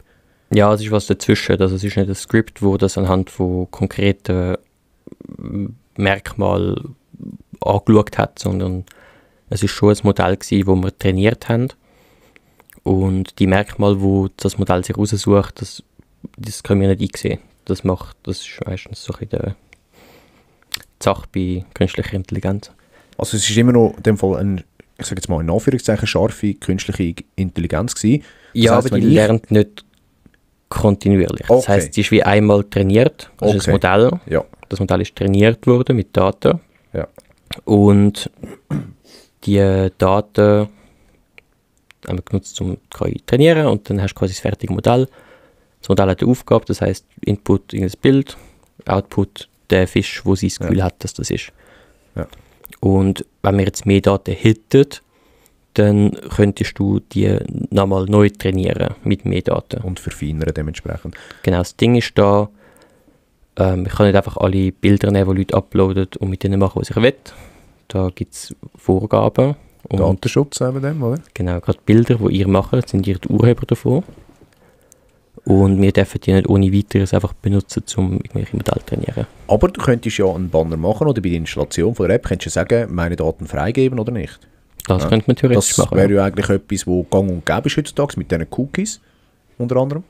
Speaker 5: Ja, es ist was dazwischen. Also es ist nicht ein Skript, wo das anhand von konkreten Merkmalen angeschaut hat, sondern es ist schon ein Modell gewesen, wo wir trainiert haben. Und die Merkmale, wo das Modell sich raussucht, das können wir nicht einsehen. Das ist meistens so ein bisschen die Sache bei künstlicher Intelligenz.
Speaker 1: Also es ist immer noch in dem Fall ich sage jetzt mal in Anführungszeichen, scharfe künstliche Intelligenz gewesen. Das
Speaker 5: Ja,
Speaker 1: heisst,
Speaker 5: aber die
Speaker 1: wenn ich-
Speaker 5: lernt nicht kontinuierlich. Das
Speaker 1: Okay.
Speaker 5: heisst, sie ist wie einmal trainiert. Das ist ein Modell.
Speaker 1: Ja.
Speaker 5: Das Modell ist trainiert worden mit Daten.
Speaker 1: Ja.
Speaker 5: Und die Daten haben wir genutzt, um KI zu trainieren. Und dann hast du quasi das fertige Modell. Das Modell hat eine Aufgabe, das heisst Input in das Bild, Output der Fisch, wo sie das Gefühl hat, dass das ist.
Speaker 1: Ja.
Speaker 5: Und wenn wir jetzt mehr Daten hätten, dann könntest du die nochmal neu trainieren mit mehr Daten.
Speaker 1: Und verfeinern dementsprechend.
Speaker 5: Genau, das Ding ist da, ich kann nicht einfach alle Bilder nehmen, die Leute uploaden und mit denen machen, was ich will. Da gibt es Vorgaben. Und
Speaker 1: Datenschutz eben dem, oder?
Speaker 5: genau, gerade Bilder, die ihr macht, sind ihr die Urheber davon. Und wir dürfen die nicht ohne weiteres einfach benutzen, um irgendwelche Modelle zu trainieren.
Speaker 1: Aber du könntest ja einen Banner machen oder bei der Installation von der App könntest du sagen, meine Daten freigeben oder nicht.
Speaker 5: Das könnte man theoretisch
Speaker 1: Das
Speaker 5: machen.
Speaker 1: wäre ja eigentlich etwas, wo gang und gäbe ist heutzutage mit diesen Cookies unter anderem.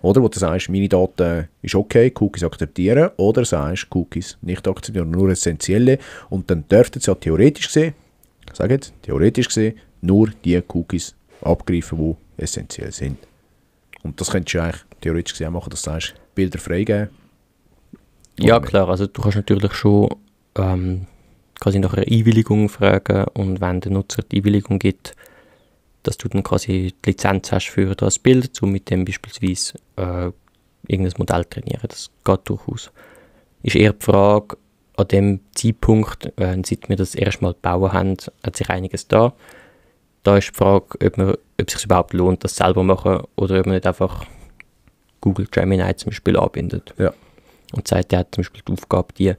Speaker 1: Oder wo du sagst, meine Daten ist okay, Cookies akzeptieren, oder sagst, Cookies nicht akzeptieren, nur essentielle. Und dann dürften sie ja theoretisch gesehen, ich sage jetzt, theoretisch gesehen, nur die Cookies abgreifen, die essentiell sind. Und das könntest du eigentlich theoretisch gesehen auch machen, dass du sagst, Bilder freigeben.
Speaker 5: Ja, klar, also du kannst natürlich schon quasi nach einer Einwilligung fragen und wenn der Nutzer die Einwilligung gibt, dass du dann quasi die Lizenz hast für das Bild, um mit dem beispielsweise irgendein Modell trainieren. Das geht durchaus. Ist eher die Frage, an dem Zeitpunkt, seit wir das erste Mal gebaut haben, hat sich einiges da. Da ist die Frage, ob es sich überhaupt lohnt, das selber zu machen oder ob man nicht einfach Google Gemini zum Beispiel anbindet.
Speaker 1: Ja.
Speaker 5: Und sagt, der hat zum Beispiel die Aufgabe, die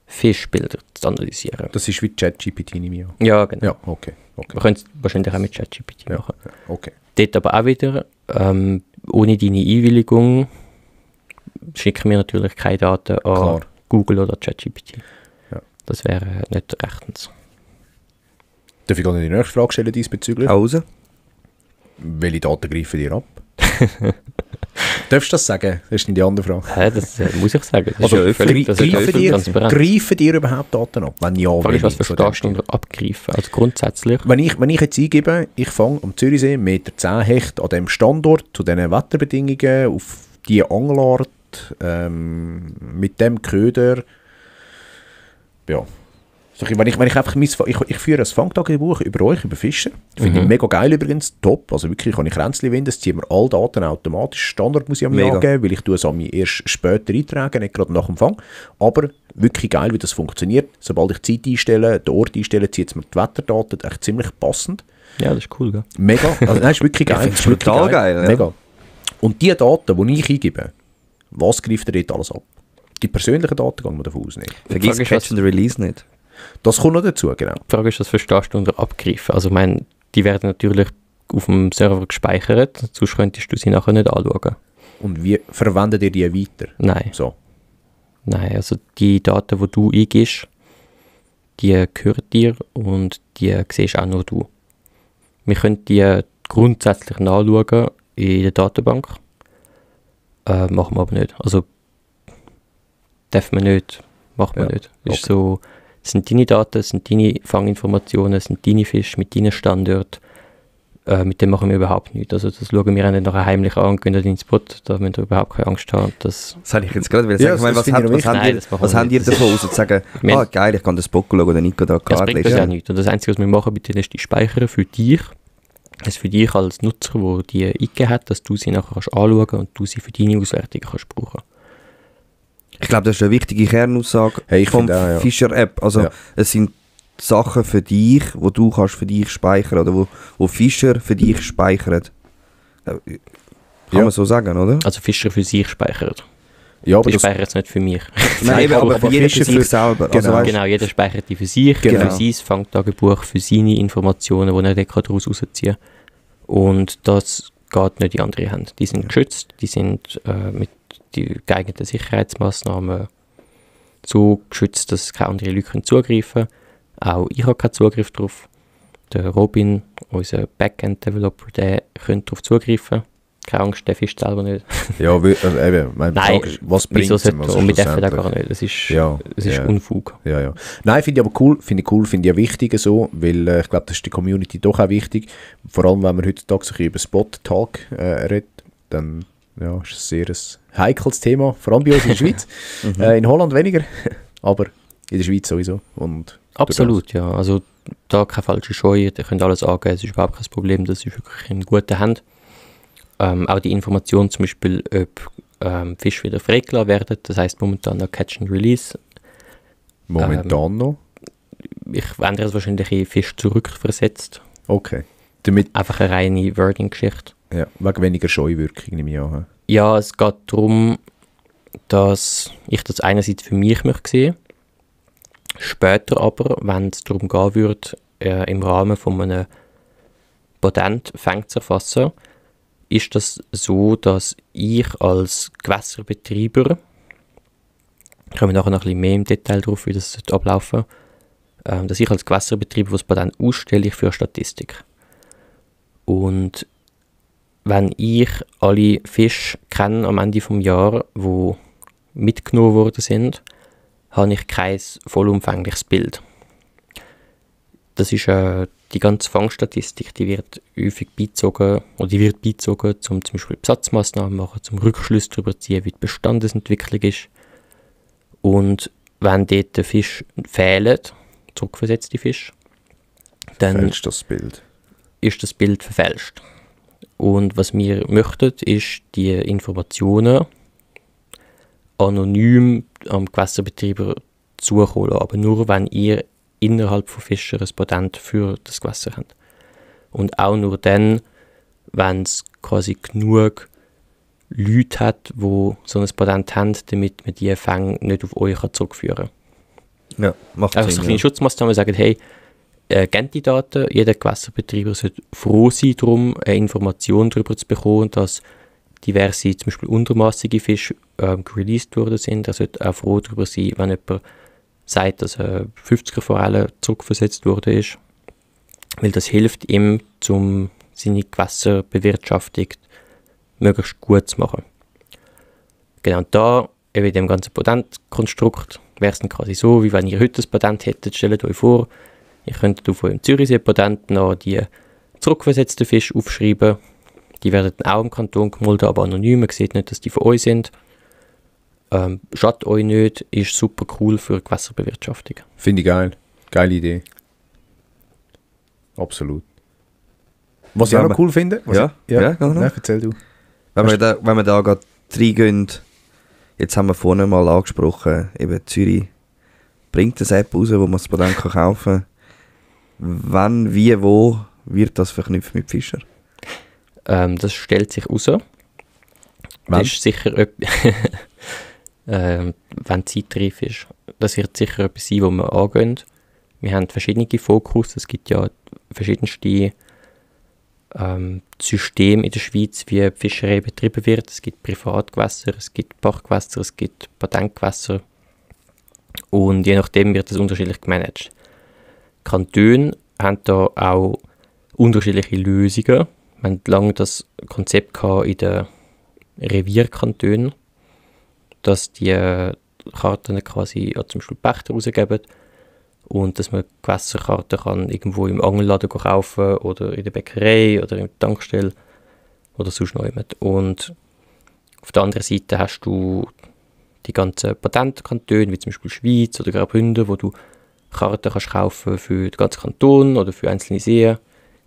Speaker 5: Fischbilder zu analysieren.
Speaker 1: Das ist wie ChatGPT, nehme ich an.
Speaker 5: Ja, genau.
Speaker 1: Ja, okay.
Speaker 5: Man könnte es wahrscheinlich auch mit ChatGPT machen.
Speaker 1: Ja, okay.
Speaker 5: Dort aber auch wieder, ohne deine Einwilligung schicken wir natürlich keine Daten an
Speaker 1: Klar.
Speaker 5: Google oder ChatGPT.
Speaker 1: Ja.
Speaker 5: Das wäre nicht rechtens.
Speaker 1: Darf ich gerade die nächste Frage stellen diesbezüglich?
Speaker 2: Pause.
Speaker 1: Welche Daten greifen dir ab? Darfst du das sagen? Das ist nicht die andere Frage.
Speaker 5: Das muss ich sagen. Das
Speaker 1: Also,
Speaker 5: ist völlig, das ist völlig transparent.
Speaker 1: greifen dir überhaupt Daten ab? Wenn ja,
Speaker 5: Die Frage ist, was
Speaker 1: welche von
Speaker 5: verstehst du
Speaker 1: dem
Speaker 5: unter abgreifen? Also grundsätzlich,
Speaker 1: Wenn ich jetzt eingebe, ich fange am Zürichsee 1,10 Meter Hecht an diesem Standort, zu diesen Wetterbedingungen, auf die Angelart, mit dem Köder, ja. So, wenn ich einfach ich führe ein Fangtagebuch über euch, über Fischer. Finde ich mega geil übrigens, top. Also wirklich kann ich Kränzchen winden, es zieht mir alle Daten automatisch. Standard muss ich mir
Speaker 2: Mega.
Speaker 1: angeben, weil ich tue es an mich erst später eintragen, nicht gerade nach dem Fang. Aber wirklich geil, wie das funktioniert. Sobald ich die Zeit einstelle, den Ort einstelle, zieht es mir die Wetterdaten, echt ziemlich passend.
Speaker 5: ja, das ist cool, gell?
Speaker 1: Mega, also nein, ist wirklich geil.
Speaker 2: find's
Speaker 1: Ist wirklich
Speaker 2: total geil, ja.
Speaker 1: Mega. Und die Daten, die ich eingebe, was greift ihr dort alles ab? Die persönlichen Daten gehen wir davon aus nicht.
Speaker 2: Vergiss
Speaker 5: Frage ist,
Speaker 2: Catch and Release nicht.
Speaker 1: Das kommt noch dazu, genau.
Speaker 5: Die Frage ist, was verstehst du unter abgreifen? Also ich meine, die werden natürlich auf dem Server gespeichert, sonst könntest du sie nachher nicht anschauen.
Speaker 1: Und wie verwendet ihr die weiter?
Speaker 5: Nein,
Speaker 1: So.
Speaker 5: nein, also die Daten, die du eingibst, die gehören dir und die siehst auch nur du. Wir können die grundsätzlich nachschauen in der Datenbank, machen wir aber nicht. Also darf man nicht, macht man
Speaker 1: Ja,
Speaker 5: nicht. Das ist
Speaker 1: okay.
Speaker 5: so, das sind deine Daten, das sind deine Fanginformationen, das sind deine Fische mit deinen Standorten. Mit dem machen wir überhaupt nichts. Also das schauen wir auch nicht nachher heimlich an und gehen dann in den Spot, da müsst ihr überhaupt keine Angst haben. Das
Speaker 2: Das habe ich jetzt gerade
Speaker 1: Ja,
Speaker 2: sagen. Ich meine,
Speaker 1: das finde ich noch
Speaker 5: Nein, das machen
Speaker 2: was
Speaker 5: wir
Speaker 2: habt ihr
Speaker 5: nicht.
Speaker 2: davon aus, zu sagen,
Speaker 5: Wir-
Speaker 2: geil, ich kann den Spot schauen, den Nico da
Speaker 5: Das
Speaker 2: gerade
Speaker 5: bringt uns ja
Speaker 2: lesen.
Speaker 5: nichts. Und das Einzige, was wir machen bei denen, ist die speichern für dich. Das ist für dich als Nutzer, der die eingegeben hat, dass du sie nachher kannst anschauen und du sie für deine Auswertungen kannst brauchen.
Speaker 2: Ich glaube, das ist eine wichtige Kernaussage
Speaker 1: Hey, ich
Speaker 2: vom
Speaker 1: finde auch, ja.
Speaker 2: Fischer-App. Also
Speaker 1: Ja.
Speaker 2: es sind Sachen für dich, wo du kannst für dich speichern oder wo Fischer für dich speichert. Kann
Speaker 1: Ja.
Speaker 2: man so sagen, oder?
Speaker 5: Also Fischer für sich speichert.
Speaker 1: Ja, aber
Speaker 5: Die
Speaker 1: das,
Speaker 5: speichern es nicht für mich.
Speaker 2: Nein, eben, aber für jeden für
Speaker 1: Fischer
Speaker 2: sich
Speaker 1: für-
Speaker 2: selber.
Speaker 1: Genau.
Speaker 2: Also, weißt,
Speaker 5: Genau, jeder speichert die für sich,
Speaker 1: Genau.
Speaker 5: für sein Fangtagebuch, für seine Informationen, die er dort daraus rausziehen kann. Und das geht nicht in andere Hände. Die sind geschützt, die sind mit den geeigneten Sicherheitsmaßnahmen so geschützt, dass keine anderen Leute zugreifen können. Auch ich habe keinen Zugriff darauf. Der Robin, unser Backend-Developer, der könnte darauf zugreifen. Keine Angst, der fischt selber nicht.
Speaker 1: ja, eben, meine
Speaker 5: Nein,
Speaker 1: Frage ist, was bringt
Speaker 5: Wieso
Speaker 1: es
Speaker 5: sollte
Speaker 1: ihm? Also
Speaker 5: und wir dürfen da
Speaker 1: schlussendlich?
Speaker 5: gar nicht. Das ist,
Speaker 1: Ja,
Speaker 5: das ist
Speaker 1: ja.
Speaker 5: Unfug.
Speaker 1: Ja, ja. Nein, finde ich aber cool, finde ich ja wichtig so, weil ich glaube, das ist die Community doch auch wichtig. Vor allem, wenn man heutzutage so ein bisschen über Spot-Talk redet, dann ja, ist es sehr ein heikles Thema, vor allem bei uns in der Schweiz. In Holland weniger, aber in der Schweiz sowieso. Und
Speaker 5: Absolut, ja. Also da keine falsche Scheu, ihr könnt alles angeben, es ist überhaupt kein Problem, das ist wirklich in guten Händen. Auch die Information zum Beispiel, ob Fische wieder freigelassen werden, das heisst momentan noch Catch and Release.
Speaker 1: Momentan noch.
Speaker 5: Ich ändere es wahrscheinlich in Fisch zurückversetzt.
Speaker 1: Okay. Damit,
Speaker 5: Einfach eine reine Wording-Geschichte.
Speaker 1: ja, wegen weniger Scheuwirkung nehme ich an.
Speaker 5: Ja, es geht darum, dass ich das einerseits für mich möchte sehen, später aber, wenn es darum gehen würde, im Rahmen von einem Patent Fänge zu erfassen, ist das so, dass ich als Gewässerbetreiber, ich komme nachher noch ein bisschen mehr im Detail drauf, wie das ablaufen sollte, dass ich als Gewässerbetreiber, was Patent ausstelle, ich für Statistik. Und wenn ich alle Fische kenne am Ende des Jahres, die mitgenommen worden sind, habe ich kein vollumfängliches Bild. Das ist die ganze Fangstatistik, die wird häufig beizogen, oder die wird beizogen, um zum Beispiel Besatzmaßnahmen zu machen, zum Rückschluss darüber zu ziehen, wie die Bestandesentwicklung ist. Und wenn dort die Fische fehlen, zurückversetzte Fische, dann
Speaker 1: Fälscht das Bild.
Speaker 5: ist das Bild verfälscht. Und was wir möchten, ist die Informationen anonym am Gewässerbetreiber zuholen, aber nur, wenn ihr innerhalb von Fischern ein Patent für das Gewässer habt. Und auch nur dann, wenn es quasi genug Leute hat, die so ein Patent haben, damit man die Fänge nicht auf euch zurückführen kann.
Speaker 2: Ja, macht
Speaker 5: Einfach so
Speaker 2: Sinn.
Speaker 5: kleine Schutzmaßnahmen sagen, hey, gebt die Daten, jeder Gewässerbetreiber sollte froh sein darum, eine Information darüber zu bekommen, dass diverse, zum Beispiel untermaßige Fische released worden sind. Er sollte auch froh darüber sein, wenn jemand sagt, dass 50er Forelle zurückversetzt worden ist, weil das hilft ihm, um seine Gewässerbewirtschaftung möglichst gut zu machen. Genau, und da, eben in dem ganzen Patentkonstrukt, wäre es dann quasi so, wie wenn ihr heute ein Patent hättet, stellt euch vor, ihr könntet auf eurem Zürichsee-Patent noch die zurückversetzten Fische aufschreiben. Die werden dann auch im Kanton gemolden, aber anonym. Man sieht nicht, dass die von euch sind. Schadet euch nicht, ist super cool für Gewässerbewirtschaftung.
Speaker 1: Finde ich geil. Geile Idee. Absolut. Was ich auch noch cool finde...
Speaker 2: Ja, geh noch.
Speaker 1: Nein, erzähl du.
Speaker 2: Wenn wir da gerade reingehen, jetzt haben wir vorne mal angesprochen, eben Zürich bringt eine App raus, wo man das Patent kaufen kann. Wann, wie, wo wird das verknüpft mit Fischer?
Speaker 5: Das stellt sich raus. Das ist sicher wenn die Zeit reif ist. Das wird sicher etwas sein, wo wir angehen. Wir haben verschiedene Fokus. Es gibt ja verschiedenste Systeme in der Schweiz, wie die Fischerei betrieben wird. Es gibt Privatgewässer, es gibt Bachgewässer, es gibt Patentgewässer. Und je nachdem wird das unterschiedlich gemanagt. Die Kantone haben da auch unterschiedliche Lösungen. Wir hatten lange das Konzept in den Revierkantonen, dass die Karten quasi zum Beispiel Pächter rausgeben und dass man Gewässerkarten kann irgendwo im Angelladen kaufen oder in der Bäckerei oder in der Tankstelle oder sonst noch jemand. Und auf der anderen Seite hast du die ganzen Patentkantone, wie zum Beispiel Schweiz oder Graubünden, wo du Karten kannst kaufen für den ganzen Kanton oder für einzelne Seen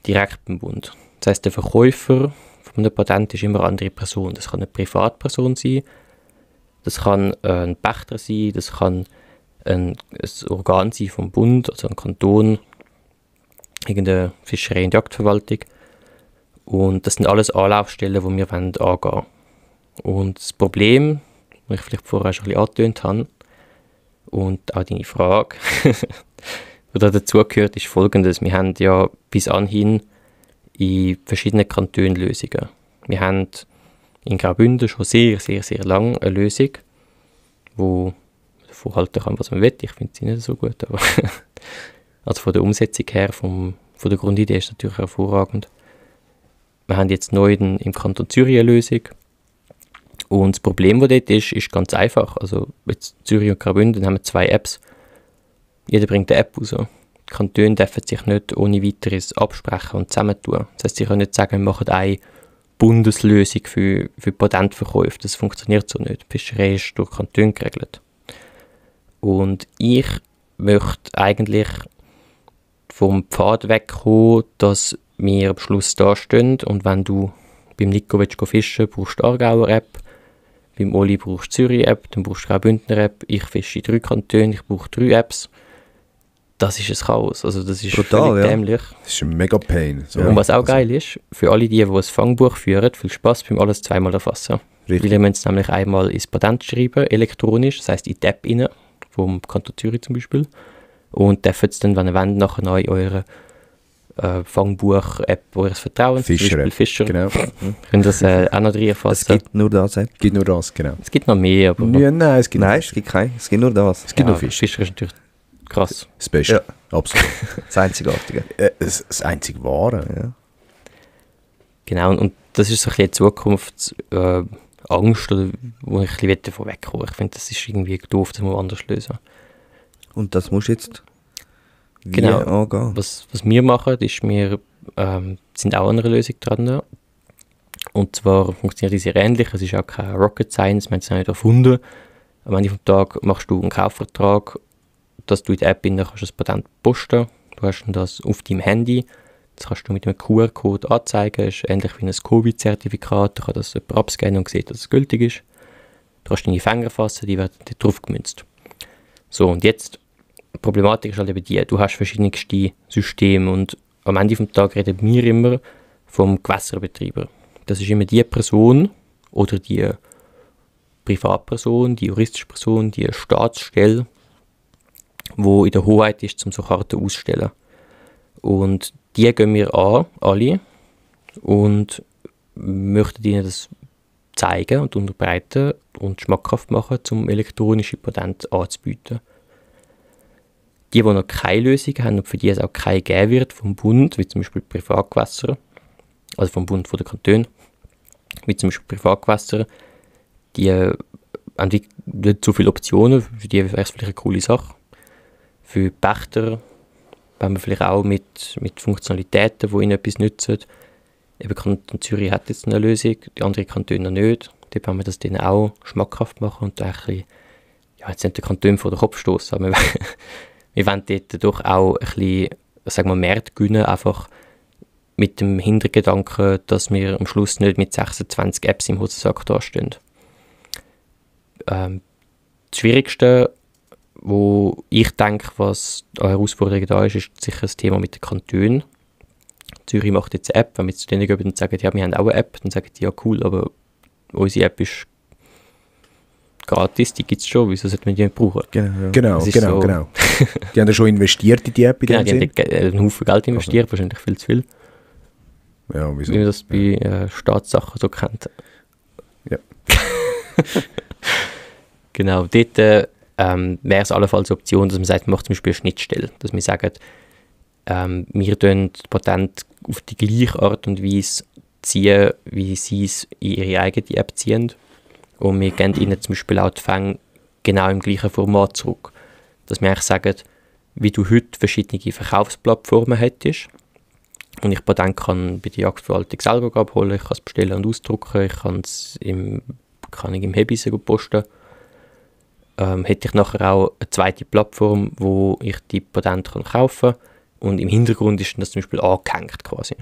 Speaker 5: direkt beim Bund. Das heisst, der Verkäufer von einem Patent ist immer eine andere Person. Das kann eine Privatperson sein, das kann ein Pächter sein, das kann ein Organ sein vom Bund, also ein Kanton, irgendeine Fischerei- und Jagdverwaltung. Und das sind alles Anlaufstellen, die wir angehen wollen. Und das Problem, das ich vielleicht vorher schon ein bisschen angetönt habe, und auch deine Frage, die da dazugehört, ist folgendes. Wir haben ja bis anhin in verschiedenen Kantonen Lösungen. Wir haben in Graubünden schon sehr, sehr, sehr lange eine Lösung, die davon halten kann, was man will. Ich finde sie nicht so gut, aber also von der Umsetzung her, von der Grundidee ist natürlich hervorragend. Wir haben jetzt neu im Kanton Zürich eine Lösung. Und das Problem, das dort ist ganz einfach. Also jetzt Zürich und Graubünden haben 2 Apps. Jeder bringt eine App raus. Die Kantone dürfen sich nicht ohne weiteres absprechen und zusammentun. Das heisst, sie können nicht sagen, wir machen eine Bundeslösung für Patentverkäufe. Das funktioniert so nicht. Die Fischerei ist durch Kantone geregelt. Und ich möchte eigentlich vom Pfad wegkommen, dass wir am Schluss da stehen und wenn du beim Nico willst fischen, brauchst du Aargauer App, beim Oli brauchst du Zürich App, dann brauchst du Graubündner App, ich fische in 3 Kantonen, ich brauche 3 Apps. Das ist ein Chaos, also das ist
Speaker 2: brutal,
Speaker 5: völlig
Speaker 2: ja.
Speaker 5: dämlich.
Speaker 1: Das ist ein mega Pain. So.
Speaker 5: Und was auch geil ist, für alle die ein Fangbuch führen, viel Spaß beim alles zweimal erfassen.
Speaker 1: Richtig.
Speaker 5: Weil ihr müsst es nämlich einmal ins Patent schreiben, elektronisch, das heisst in die App rein, vom Kanton Zürich zum Beispiel. Und dürft es dann, wenn ihr wollt, nachher noch in eure Fangbuch-App eures Vertrauens, zum Beispiel Fischer,
Speaker 1: Genau.
Speaker 5: könnt ihr das auch noch drin
Speaker 2: Es
Speaker 5: erfassen.
Speaker 2: gibt nur das.
Speaker 1: Gibt nur das, genau.
Speaker 5: Es gibt noch mehr, aber
Speaker 1: Nein, es gibt
Speaker 2: Nein, es gibt keinen. Es gibt nur das.
Speaker 1: Es gibt
Speaker 5: ja,
Speaker 1: nur Fisch.
Speaker 5: Fischer ist natürlich krass.
Speaker 1: Das Beste. Absolut.
Speaker 2: Das Einzigartige.
Speaker 1: Das einzig Wahre.
Speaker 2: Ja.
Speaker 5: Genau, und das ist so ein bisschen die Zukunftsangst, oder wo ich ein bisschen davon wegkomme. Ich finde, das ist irgendwie doof, das muss man anders lösen.
Speaker 2: Und das musst du jetzt
Speaker 5: Genau.
Speaker 2: angehen?
Speaker 5: Was wir machen, ist, wir sind auch an einer Lösung dran. Und zwar funktioniert die sehr ähnlich. Es ist auch kein Rocket Science, wir haben es nicht erfunden. Am Ende des Tages machst du einen Kaufvertrag, dass du in der App kannst das Patent posten. Du hast dann das auf deinem Handy. Das kannst du mit einem QR-Code anzeigen. Das ist ähnlich wie ein Covid-Zertifikat. Du kannst das jemand abscannen und sieht, dass es gültig ist. Du kannst deine Finger fassen, die werden dort drauf gemünzt. So, und jetzt, die Problematik ist halt eben die, du hast verschiedenste Systeme und am Ende des Tages reden wir immer vom Gewässerbetreiber. Das ist immer die Person oder die Privatperson, die juristische Person, die Staatsstelle, die in der Hoheit ist, um so Karten auszustellen. Und die gehen wir an, alle, und möchten ihnen das zeigen und unterbreiten und schmackhaft machen, um elektronische Patente anzubieten. Die noch keine Lösung haben und für die es auch keine geben wird vom Bund, wie zum Beispiel Privatgewässer, also vom Bund der Kantone, wie zum Beispiel Privatgewässer, die haben nicht so viele Optionen, für die wäre es vielleicht eine coole Sache. Für Pächter wenn man vielleicht auch mit Funktionalitäten, die ihnen etwas nützen. Eben Kanton Zürich hat jetzt eine Lösung, die anderen Kantone noch nicht. Dort wollen wir das denen auch schmackhaft machen und da ein bisschen, ja, jetzt nicht den Kanton vor den Kopf stoßen, aber wir wollen dort doch auch ein bisschen, sagen wir, Markt gewinnen, einfach mit dem Hintergedanken, dass wir am Schluss nicht mit 26 Apps im Hosensack dastehen. Das Schwierigste, wo ich denke, was an Herausforderungen da ist, ist sicher das Thema mit den Kantonen. Zürich macht jetzt eine App, wenn wir zu denen gehen und sagen, ja, wir haben auch eine App, dann sagen die, ja cool, aber unsere App ist gratis, die gibt es schon, wieso sollte man die nicht brauchen?
Speaker 1: Genau. Die haben ja schon investiert in die App in
Speaker 5: genau,
Speaker 1: dem
Speaker 5: die haben einen Haufen Geld investiert, wahrscheinlich viel zu viel.
Speaker 1: Ja, wieso?
Speaker 5: Wie man das bei Staatssachen so kennt.
Speaker 1: Ja.
Speaker 5: Genau, dort wäre es allenfalls eine Option, dass man sagt, man macht zum Beispiel eine Schnittstelle, dass wir sagen, wir ziehen das Patent auf die gleiche Art und Weise ziehen, wie sie es in ihre eigene App ziehen. Und wir geben ihnen zum Beispiel auch die Fänge genau im gleichen Format zurück. Dass wir eigentlich sagen, wie du heute verschiedene Verkaufsplattformen hättest und ich Patent kann bei der Jagdverwaltung selber abholen, ich kann es bestellen und ausdrucken, ich kann es im Hebise posten. Hätte ich nachher auch eine zweite Plattform, wo ich die Patente kaufen kann und im Hintergrund ist das zum Beispiel angehängt quasi.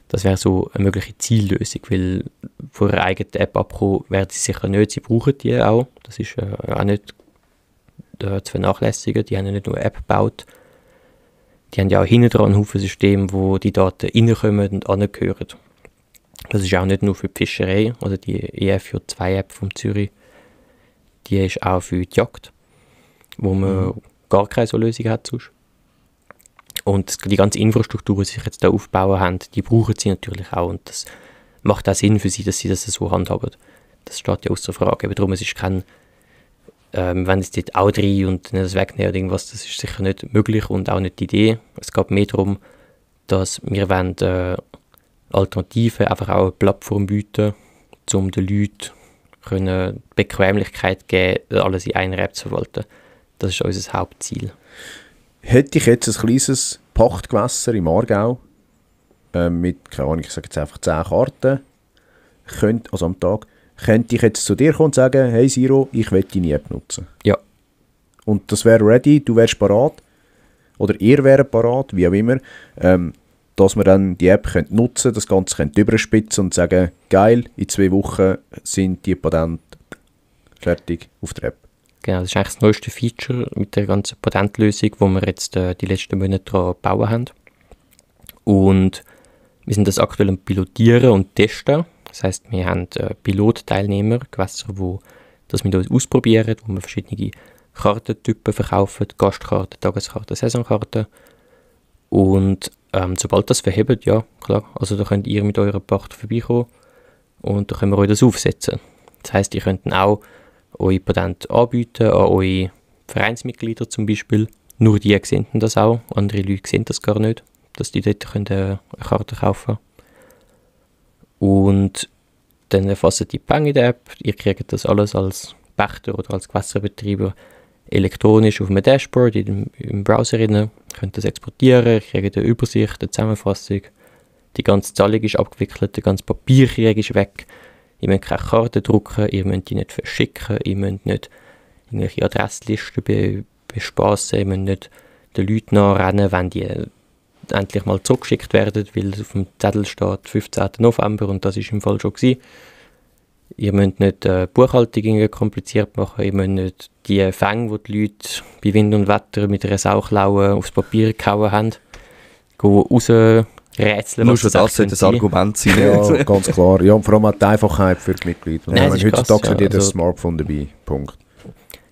Speaker 5: Das wäre so eine mögliche Ziellösung, weil von einer eigenen App abkommen werden sie sicher nicht, sie brauchen die auch. Das ist auch nicht zu vernachlässigen, die haben ja nicht nur eine App gebaut, die haben ja auch hinten dran ein Haufen Systeme, wo die Daten reinkommen und angehören. Das ist auch nicht nur für die Fischerei, also die EFJ2-App von Zürich, die ist auch für die Jagd, wo man gar keine so Lösung hat sonst. Und die ganze Infrastruktur, die sie sich jetzt da aufbauen haben, die brauchen sie natürlich auch. Und das macht auch Sinn für sie, dass sie das so handhaben. Das steht ja außer Frage. Aber darum, es ist kein, wenn es dort auch drin und das wegnehmen oder irgendwas, das ist sicher nicht möglich und auch nicht die Idee. Es geht mehr darum, dass wir wollen, Alternativen einfach auch eine Plattform bieten, um den Leuten die Bequemlichkeit geben, alles in einer App zu verwalten. Das ist unser Hauptziel.
Speaker 1: Hätte ich jetzt ein kleines Pachtgewässer im Aargau mit, keine Ahnung, ich sage jetzt einfach 10 Karten, also am Tag, könnte ich jetzt zu dir kommen und sagen, hey Siro, ich will deine App nutzen.
Speaker 5: Ja.
Speaker 1: Und das wäre ready, du wärst parat, oder ihr wäret parat, wie auch immer, dass wir dann die App nutzen können, das Ganze können überspitzen und sagen, geil, in 2 Wochen sind die Patente fertig auf der App.
Speaker 5: Genau, das ist eigentlich das neueste Feature mit der ganzen Patentlösung, wo wir jetzt die letzten Monate daran gebaut haben. Und wir sind das aktuell am Pilotieren und Testen. Das heisst, wir haben Pilotteilnehmer, Gewässer, die das mit uns ausprobieren, wo wir verschiedene Kartentypen verkaufen, Gastkarten, Tageskarten, Saisonkarten. Und sobald das verhebt, ja, klar, also da könnt ihr mit eurer Pacht vorbeikommen und da können wir euch das aufsetzen. Das heisst, ihr könnt dann auch eure Patente anbieten an eure Vereinsmitglieder zum Beispiel. Nur die sehen das auch, andere Leute sehen das gar nicht, dass die dort eine Karte kaufen können. Und dann erfassen die Fänge in der App, ihr kriegt das alles als Pächter oder als Gewässerbetreiber elektronisch auf einem Dashboard im Browser rein, könnt das exportieren, ihr kriegt eine Übersicht, eine Zusammenfassung, die ganze Zahlung ist abgewickelt, der ganze Papierkrieg ist weg, ihr müsst keine Karten drucken, ihr müsst die nicht verschicken, ihr müsst nicht irgendwelche Adresslisten bespassen, ihr müsst nicht den Leuten nachrennen, wenn die endlich mal zurückgeschickt werden, weil es auf dem Zettel steht 15. November und das ist im Fall schon gewesen. Ihr müsst nicht Buchhaltung irgendwie kompliziert machen, ihr müsst nicht die Fänge, die die Leute bei Wind und Wetter mit einer Sauklaue aufs Papier gehauen haben, rausrätseln,
Speaker 2: Nur schon das sollte ein Argument sein.
Speaker 1: Ja, ganz klar. Ja, und vor allem auch die Einfachheit für die Mitglieder.
Speaker 5: Nein,
Speaker 1: Ja, heutzutage
Speaker 5: krass,
Speaker 1: hat jeder ein
Speaker 5: also,
Speaker 1: Smartphone dabei. Punkt.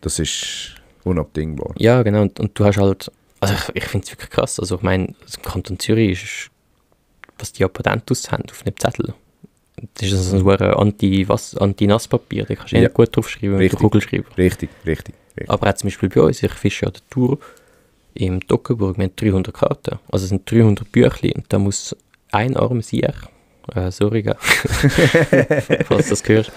Speaker 1: Das ist unabdingbar.
Speaker 5: Ja, genau. Und du hast halt, also ich finde es wirklich krass. Also ich meine, das Kanton Zürich ist, was die Patentes haben auf einem Zettel. Das ist so ein Anti-Nasspapier, da kannst du nicht gut draufschreiben mit der Kugelschreiber.
Speaker 1: Richtig.
Speaker 5: Aber auch zum Beispiel bei uns, ich fische an der Tour im Toggenburg, wir haben 300 Karten. Also es sind 300 Büchlein und da muss ein armer Sieg, sorry, falls du das hörst,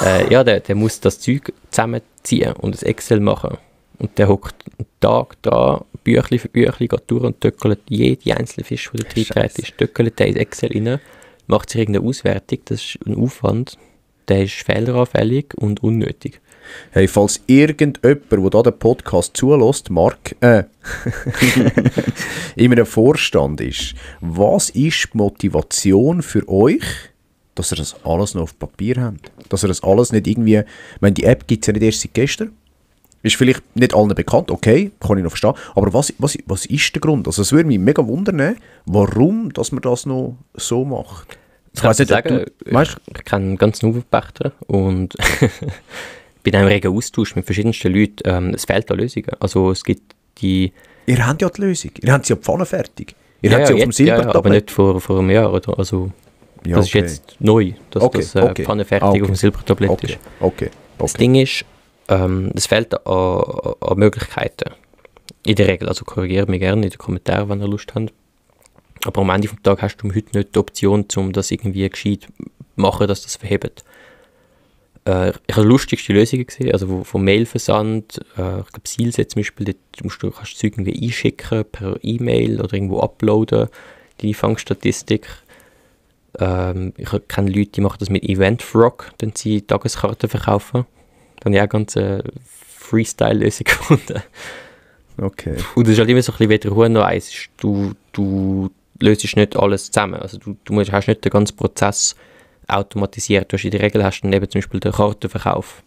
Speaker 5: der muss das Zeug zusammenziehen und ein Excel machen. Und der hockt einen Tag da, Büchlein für Büchlein, geht durch und töckelt jede einzelne Fisch, der da reingetreten ist, töckelt der ins Excel rein, macht sich irgendeine Auswertung, das ist ein Aufwand, der ist fehleranfällig und unnötig.
Speaker 1: Hey, falls irgendjemand, der da den Podcast zulässt, Marc, in einem Vorstand ist, was ist die Motivation für euch, dass ihr das alles noch auf Papier habt? Dass ihr das alles nicht irgendwie, ich meine, die App gibt es ja nicht erst seit gestern, ist vielleicht nicht allen bekannt, okay, kann ich noch verstehen, aber was ist der Grund? Also es würde mich mega wundern, warum dass man das noch so macht.
Speaker 5: Ich kann nicht sagen, ich kenne ganz neue Pächter und bin in einem regen Austausch mit verschiedensten Leuten. Es fehlt an Lösungen. Also es gibt die...
Speaker 1: Ihr habt ja die Lösung, ihr habt sie ja Pfanne fertig. Ihr habt sie auf dem Silbertablett.
Speaker 5: Ja, aber nicht vor einem Jahr. Oder? Also,
Speaker 1: ja,
Speaker 5: das ist jetzt neu, dass das Pfanne fertig auf dem Silbertablett ist.
Speaker 1: Okay.
Speaker 5: Das Ding ist, es fehlt an Möglichkeiten. In der Regel, also korrigiert mich gerne in den Kommentaren, wenn ihr Lust habt. Aber am Ende des Tages hast du heute nicht die Option, um das irgendwie gescheit zu machen, dass das verhebt. Ich habe lustigste Lösungen gesehen, also vom Mailversand, ich glaube Seals jetzt zum Beispiel, kannst du Zeug irgendwie einschicken per E-Mail oder irgendwo uploaden, die Fangstatistik. Ich kenne Leute, die machen das mit Eventfrog, wenn sie Tageskarten verkaufen. Dann habe ich auch ganz Freestyle-Lösung gefunden.
Speaker 1: Okay.
Speaker 5: Und das ist halt immer so ein bisschen, wie der Huhn noch eins ist. Du löst nicht alles zusammen. Also du hast nicht den ganzen Prozess automatisiert. Du hast in der Regel hast du dann eben zum Beispiel den Kartenverkauf.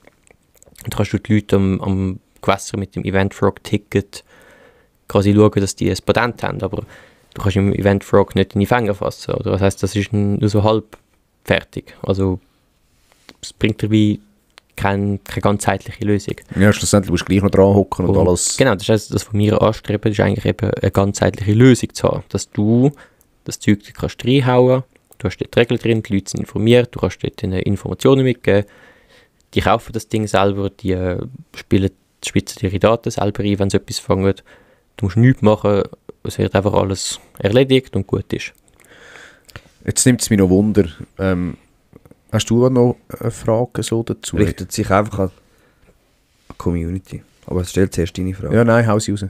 Speaker 5: Und da kannst du die Leute am Gewässer mit dem Eventfrog-Ticket quasi schauen, dass die ein Patent haben. Aber du kannst im Eventfrog nicht in die Fänge fassen. Oder? Das heisst, das ist nur so halb fertig. Also es bringt dir wie keine ganzheitliche Lösung.
Speaker 1: Ja, schlussendlich musst du gleich noch dran hocken und alles.
Speaker 5: Genau, das ist das, was wir anstreben, ist eigentlich eben eine ganzheitliche Lösung zu haben. Dass du das Zeug kannst reinhauen, du hast dort die Regeln drin, die Leute sind informiert, du kannst dort Informationen mitgeben, die kaufen das Ding selber, die spitzen ihre Daten selber ein, wenn sie etwas fangen. Du musst nichts machen, es wird einfach alles erledigt und gut ist.
Speaker 1: Jetzt nimmt es mich noch Wunder, hast du noch eine Frage so dazu?
Speaker 2: Richtet sich einfach an die Community. Aber es stellt zuerst deine Frage.
Speaker 1: Ja, nein, hau sie raus.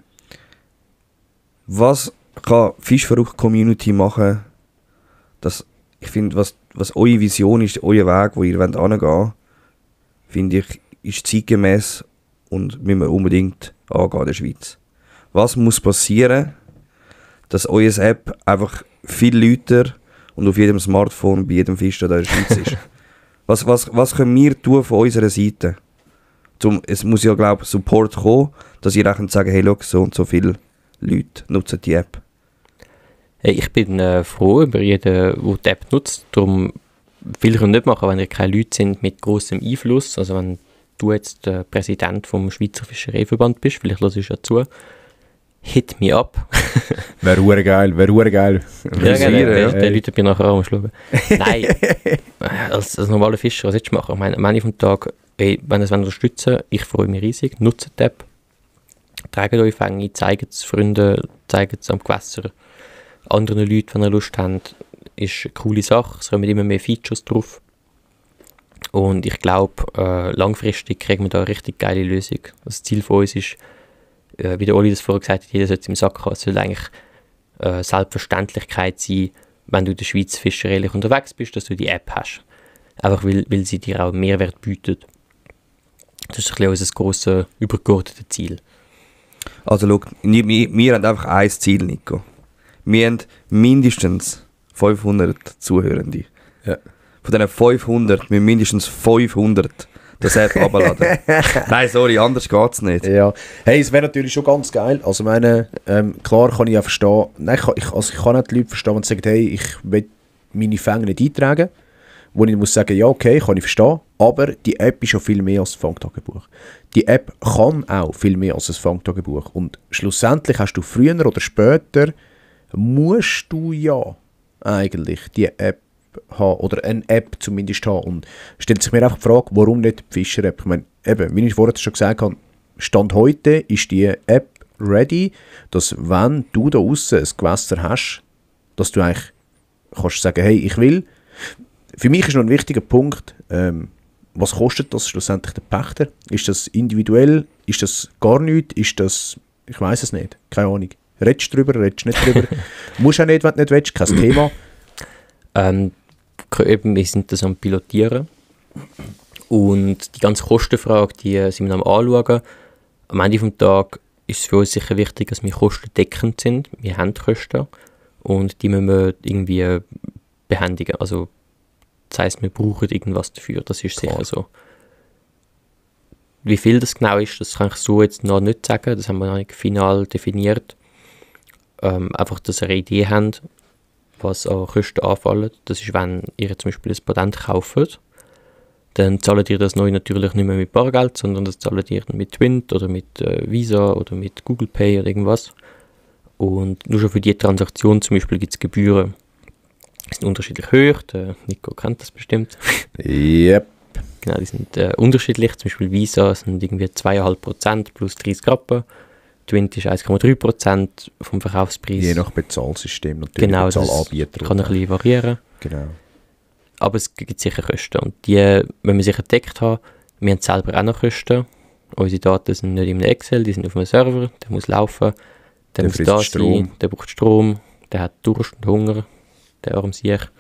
Speaker 2: Was kann Fischverrückt-Community machen, dass, ich finde, was eure Vision ist, euer Weg, wo ihr angehen wollt, finde ich, ist zeitgemäß und müssen wir unbedingt angehen in der Schweiz. Was muss passieren, dass eure App einfach viel lauter und auf jedem Smartphone, bei jedem Fisch, der in der Schweiz ist? Was können wir tun von unserer Seite? Es muss ja, glaube ich, Support kommen, dass ihr auch könnt sagen, hey, look, so und so viele Leute nutzen die App.
Speaker 5: Hey, ich bin froh über jeden, der die App nutzt. Darum will ich nicht machen, wenn ihr keine Leute sind mit grossem Einfluss. Also wenn du jetzt der Präsident vom Schweizer Fischereiverband bist, vielleicht hörst du ja zu, hit me up.
Speaker 1: Wäre hure geil.
Speaker 5: Ja, der Leute bin nachher auch am Nein, als normaler Fischer, was willst du machen? Ich meine, am Ende vom Tag, wenn ihr es unterstützen wollt, ich freue mich riesig, nutzt die App, tragt euch Fänge, zeigt es Freunden, zeigt es am Gewässer, anderen Leuten, wenn ihr Lust habt. ist eine coole Sache, es kommen immer mehr Features drauf. Und ich glaube, langfristig kriegen wir da eine richtig geile Lösung. Das Ziel von uns ist, wie der Oli das vorher gesagt hat, jeder sollte es im Sack haben. Es soll eigentlich Selbstverständlichkeit sein, wenn du in der Schweiz fischerelich unterwegs bist, dass du die App hast. Einfach weil sie dir auch Mehrwert bietet. Das ist ein bisschen unser grosses, übergeordnetes Ziel.
Speaker 2: Also schau, wir haben einfach ein Ziel, Nico. Wir haben mindestens 500 Zuhörende.
Speaker 1: Ja.
Speaker 2: Von diesen 500 müssen mindestens 500 das App abladen. Nein, sorry, anders geht es nicht.
Speaker 1: Ja. Hey, es wäre natürlich schon ganz geil. Also meine, klar kann ich ja verstehen, nein, ich kann nicht die Leute verstehen, wenn sie sagen, hey, ich will meine Fänge nicht eintragen. Wo ich muss sagen, ja, okay, kann ich verstehen, aber die App ist ja viel mehr als ein Fangtagebuch. Die App kann auch viel mehr als ein Fangtagebuch. Und schlussendlich hast du früher oder später, musst du ja eigentlich die App haben, oder eine App zumindest haben. Und stellt sich mir einfach die Frage, warum nicht die Fischer-App? Ich meine, eben, wie ich vorher schon gesagt habe, Stand heute ist die App ready, dass wenn du da aussen ein Gewässer hast, dass du eigentlich kannst sagen, hey, ich will. Für mich ist noch ein wichtiger Punkt, was kostet das schlussendlich der Pächter? Ist das individuell? Ist das gar nichts? Ist das, ich weiß es nicht, keine Ahnung. Redest du drüber, redest du nicht drüber? Musst auch nicht, wenn du nicht willst, kein Thema.
Speaker 5: Eben, wir sind das am Pilotieren und die ganze Kostenfrage, die sind wir am Anschauen. Am Ende des Tages ist es für uns sicher wichtig, dass wir kostendeckend sind. Wir haben Kosten und die müssen wir irgendwie behändigen. Also, das heisst, wir brauchen irgendwas dafür, das ist sicher so. Wie viel das genau ist, das kann ich so jetzt noch nicht sagen, das haben wir noch nicht final definiert. Einfach, dass ihr eine Idee habt, was an Kosten anfallen. Das ist, wenn ihr zum Beispiel ein Patent kauft, dann zahlt ihr das neu natürlich nicht mehr mit Bargeld, sondern das zahlt ihr mit Twint oder mit Visa oder mit Google Pay oder irgendwas. Und nur schon für die Transaktion zum Beispiel gibt es Gebühren. Die sind unterschiedlich hoch, der Nico kennt das bestimmt.
Speaker 1: Yep.
Speaker 5: Genau, die sind unterschiedlich. Zum Beispiel Visa sind irgendwie 2,5% plus 30 Rappen. Twint ist 1,3% vom Verkaufspreis.
Speaker 1: Je nach Bezahlsystem natürlich.
Speaker 5: Genau, das
Speaker 1: Bezahlanbieter
Speaker 5: kann ein bisschen variieren.
Speaker 1: Genau.
Speaker 5: Aber es gibt sicher Kosten. Und die, wenn wir sicher entdeckt haben, wir haben selber auch noch Kosten. Unsere Daten sind nicht in einem Excel, die sind auf einem Server, der muss laufen, der muss da sein, der braucht Strom, der hat Durst und Hunger, der arme Sieg.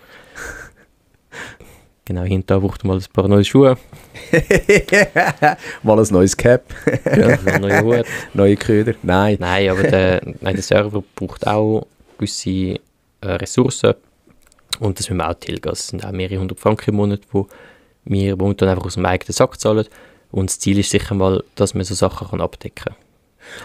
Speaker 5: Genau, hinter braucht mal ein paar neue Schuhe.
Speaker 1: Mal ein neues Cap.
Speaker 5: Ja, einen neuen Hut.
Speaker 1: Neue Köder. Nein.
Speaker 5: Nein, aber der Server braucht auch gewisse Ressourcen. Und das müssen wir auch tilgen. Das sind auch mehrere 100 Franken im Monat, die wir momentan einfach aus dem eigenen Sack zahlen. Und das Ziel ist sicher mal, dass man so Sachen abdecken kann.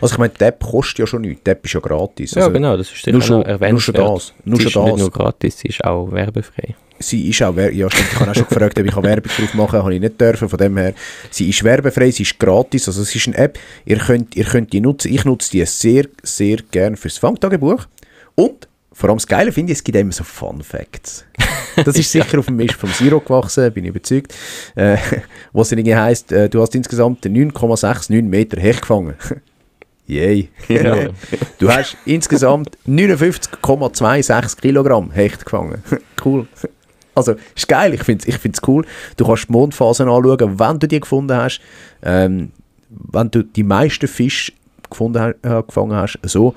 Speaker 1: Also ich meine, die App kostet ja schon nichts. Die App ist ja gratis.
Speaker 5: Ja,
Speaker 1: also
Speaker 5: genau, das ist sicher
Speaker 1: nur schon,
Speaker 5: erwähnenswert.
Speaker 1: nur schon das. Nur
Speaker 5: sie
Speaker 1: schon
Speaker 5: ist
Speaker 1: das.
Speaker 5: nicht nur gratis, sie ist auch werbefrei.
Speaker 1: Sie ist auch, ja stimmt, ich habe auch schon gefragt, ob ich Werbung drauf machen kann, habe ich nicht dürfen, von dem her, sie ist werbefrei, sie ist gratis, also es ist eine App, ihr könnt die nutzen, ich nutze die sehr, sehr gerne fürs Fangtagebuch und vor allem das Geile finde ich, es gibt immer so Fun Facts. Das ist sicher auf dem Mist vom Zero gewachsen, bin ich überzeugt, was irgendwie heisst, du hast insgesamt 9,69 Meter Hecht gefangen. Yay.
Speaker 5: Ja.
Speaker 1: Du hast insgesamt 59,26 Kilogramm Hecht gefangen. Cool. Also, ist geil, ich find's cool. Du kannst die Mondphasen anschauen, wenn du die gefunden hast. Wenn du die meisten Fische gefangen hast, so.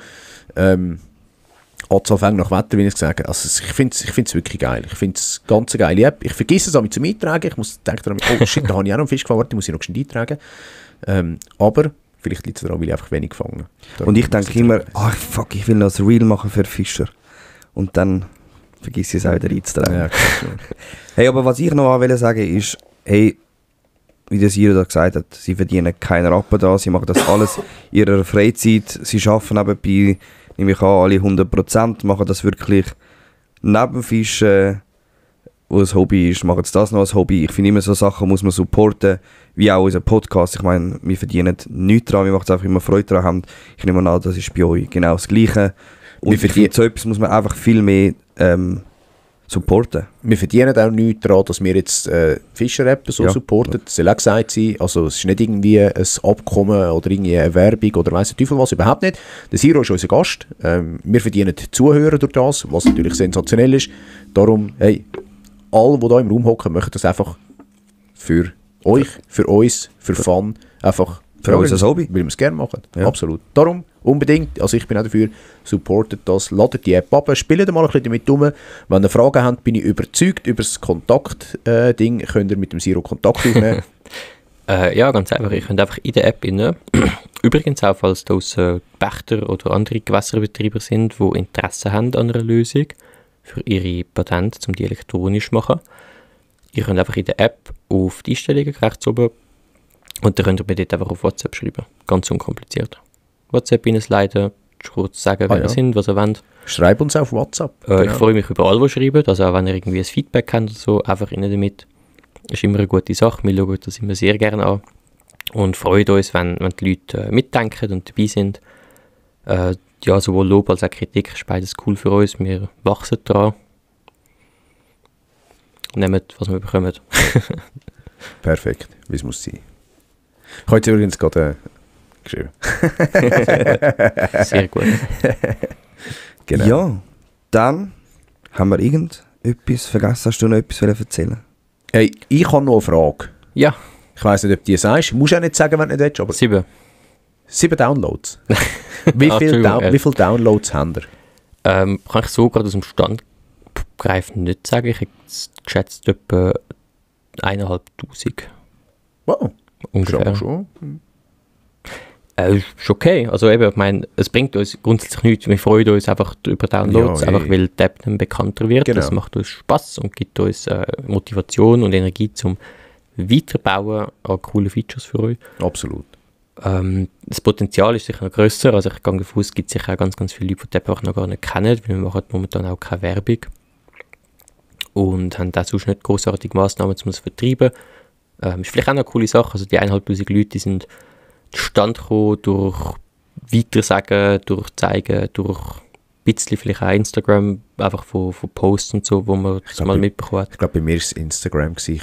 Speaker 1: Anzahl Fänge nach Wetter, wie ich gesagt habe. Also, ich find's wirklich geil. Ich finde es ganz eine geile App. Ich vergesse es auch zum Eintragen. Ich muss denken, oh shit, da habe ich auch noch einen Fisch gefangen, warte, muss ich noch schnell eintragen. Aber vielleicht liegt es daran, weil ich einfach wenig gefangen habe.
Speaker 2: Und ich denke immer, fuck, ich will noch ein Reel machen für Fischer. Und dann vergiss ich es auch wieder einzutragen.
Speaker 1: Ja,
Speaker 2: hey, aber was ich noch will sagen ist, hey, wie der Siro da gesagt hat, sie verdienen keinen Rappen da, sie machen das alles in ihrer Freizeit, sie arbeiten nebenbei, nehme ich an, alle 100%, machen das wirklich neben Fischen, wo ein Hobby ist, machen das noch als Hobby. Ich finde immer, so Sachen muss man supporten, wie auch unser Podcast. Ich meine, wir verdienen nichts daran, wir machen es einfach immer Freude daran haben. Ich nehme an, das ist bei euch genau das Gleiche. Und ich finde, so etwas muss man einfach viel mehr supporten. Wir verdienen auch nichts daran, dass wir jetzt Fischer-App so supporten. Das soll auch gesagt sein. Also es ist nicht irgendwie ein Abkommen oder irgendwie eine Werbung oder weiss der Teufel was, überhaupt nicht. Der Siro ist unser Gast. Wir verdienen Zuhörer durch das, was natürlich sensationell ist.
Speaker 1: Darum, hey, alle, die hier im Raum hocken, möchten das einfach für euch, für uns, für Fun, einfach
Speaker 2: Für unser Hobby.
Speaker 1: Weil wir es gerne machen.
Speaker 2: Ja.
Speaker 1: Absolut. Darum unbedingt, also ich bin auch dafür, supportet das, ladet die App ab, spielt mal ein bisschen damit rum. Wenn ihr Fragen habt, bin ich überzeugt, über das Kontakt-Ding könnt ihr mit dem Zero Kontakt aufnehmen.
Speaker 5: Ja, ganz einfach. Ich könnt einfach in der App rein. Übrigens auch, falls da Pächter oder andere Gewässerbetreiber sind, die Interesse haben an einer Lösung für ihre Patente, um die elektronisch zu machen. Ihr könnt einfach in der App auf die Einstellungen rechts oben und dann könnt ihr mir dort einfach auf WhatsApp schreiben. Ganz unkompliziert. WhatsApp reinsliden, kurz sagen, wer ihr sind, was ihr wollt.
Speaker 1: Schreibt uns auf WhatsApp.
Speaker 5: Ich freue mich über alle, die schreiben. Also auch wenn ihr irgendwie ein Feedback habt oder so, einfach rein damit. Das ist immer eine gute Sache. Wir schauen das immer sehr gerne an. Und freuen uns, wenn die Leute mitdenken und dabei sind. Ja, sowohl Lob als auch Kritik ist beides cool für uns. Wir wachsen daran. Nehmt, was wir bekommen.
Speaker 1: Perfekt, wie es muss sein. Ich habe jetzt übrigens gerade geschrieben.
Speaker 5: Sehr gut.
Speaker 1: Genau.
Speaker 2: Ja, dann haben wir irgendetwas vergessen. Hast du noch etwas erzählen?
Speaker 1: Hey, ich habe noch eine Frage.
Speaker 5: Ja,
Speaker 1: Ich weiss nicht, ob du die sagst. Musst du auch nicht sagen, wenn du nicht willst, aber
Speaker 5: 7.
Speaker 1: 7 Downloads. Wie viele Downloads haben wir?
Speaker 5: Kann ich so gerade aus dem Stand greifen nicht sagen. Ich hätte geschätzt etwa 1'500.
Speaker 1: Wow,
Speaker 5: Ungefähr.
Speaker 1: schon.
Speaker 5: Ist okay. Also eben, ich meine, es bringt uns grundsätzlich nichts. Wir freuen uns einfach über Downloads,
Speaker 1: Ja,
Speaker 5: einfach weil die App dann bekannter wird.
Speaker 1: Genau.
Speaker 5: Das macht uns Spass und gibt uns Motivation und Energie zum Weiterbauen an coolen Features für euch.
Speaker 1: Absolut.
Speaker 5: Das Potenzial ist sicher noch grösser. Also ich gehe davon aus, es gibt sicher auch ganz, ganz viele Leute, die die App auch noch gar nicht kennen, weil wir machen momentan auch keine Werbung und haben auch sonst nicht grossartige Massnahmen, um es zu vertreiben. Ist vielleicht auch noch eine coole Sache. Also die 1'500 Leute, die sind zustande gekommen durch Weitersagen, durch Zeigen, durch ein bisschen vielleicht auch Instagram, einfach von Posts und so, wo man das mal mitbekommen hat.
Speaker 1: Ich glaube, bei mir war es Instagram. Ich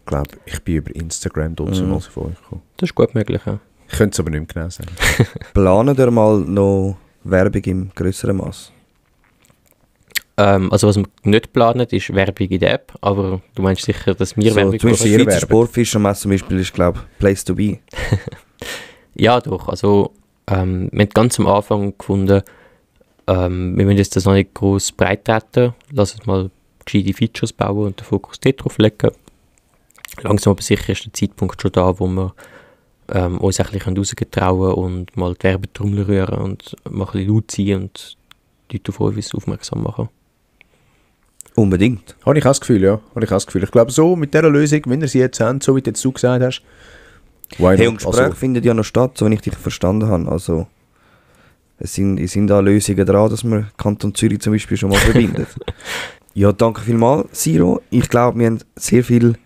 Speaker 1: glaube, ich bin über Instagram dort mal von euch gekommen.
Speaker 5: Das ist gut möglich, ja.
Speaker 1: Ich könnte es aber nicht mehr genau sagen.
Speaker 2: Planen wir mal noch Werbung im grösseren Maß?
Speaker 5: Also was wir nicht planen, ist Werbung in der App, aber du meinst sicher, dass wir Werbung
Speaker 2: zum Beispiel
Speaker 1: Schweizer
Speaker 2: Schweizer Sportfischermesse zum Beispiel ist, glaube ich, Place to be.
Speaker 5: Ja, doch. Also, wir haben ganz am Anfang gefunden, wir müssen jetzt das noch nicht gross breit treten. Lass uns mal gescheite Features bauen und den Fokus dort drauf legen. Langsam aber sicher ist der Zeitpunkt schon da, wo wir uns ein bisschen rausgetrauen und mal die Werbetrommel rühren und mal ein bisschen laut sein und die Leute auf uns aufmerksam machen.
Speaker 2: Unbedingt.
Speaker 1: Habe ich auch das Gefühl, ja. Ich glaube, so mit dieser Lösung, wenn ihr sie jetzt habt, so wie du jetzt du gesagt hast, why
Speaker 2: Hey,
Speaker 1: not?
Speaker 2: und Gespräche findet ja noch statt, so wenn ich dich verstanden habe. Also, es sind da Lösungen dran, dass man Kanton Zürich zum Beispiel schon mal verbindet. Ja, danke vielmals, Siro. Ich glaube, wir haben sehr viel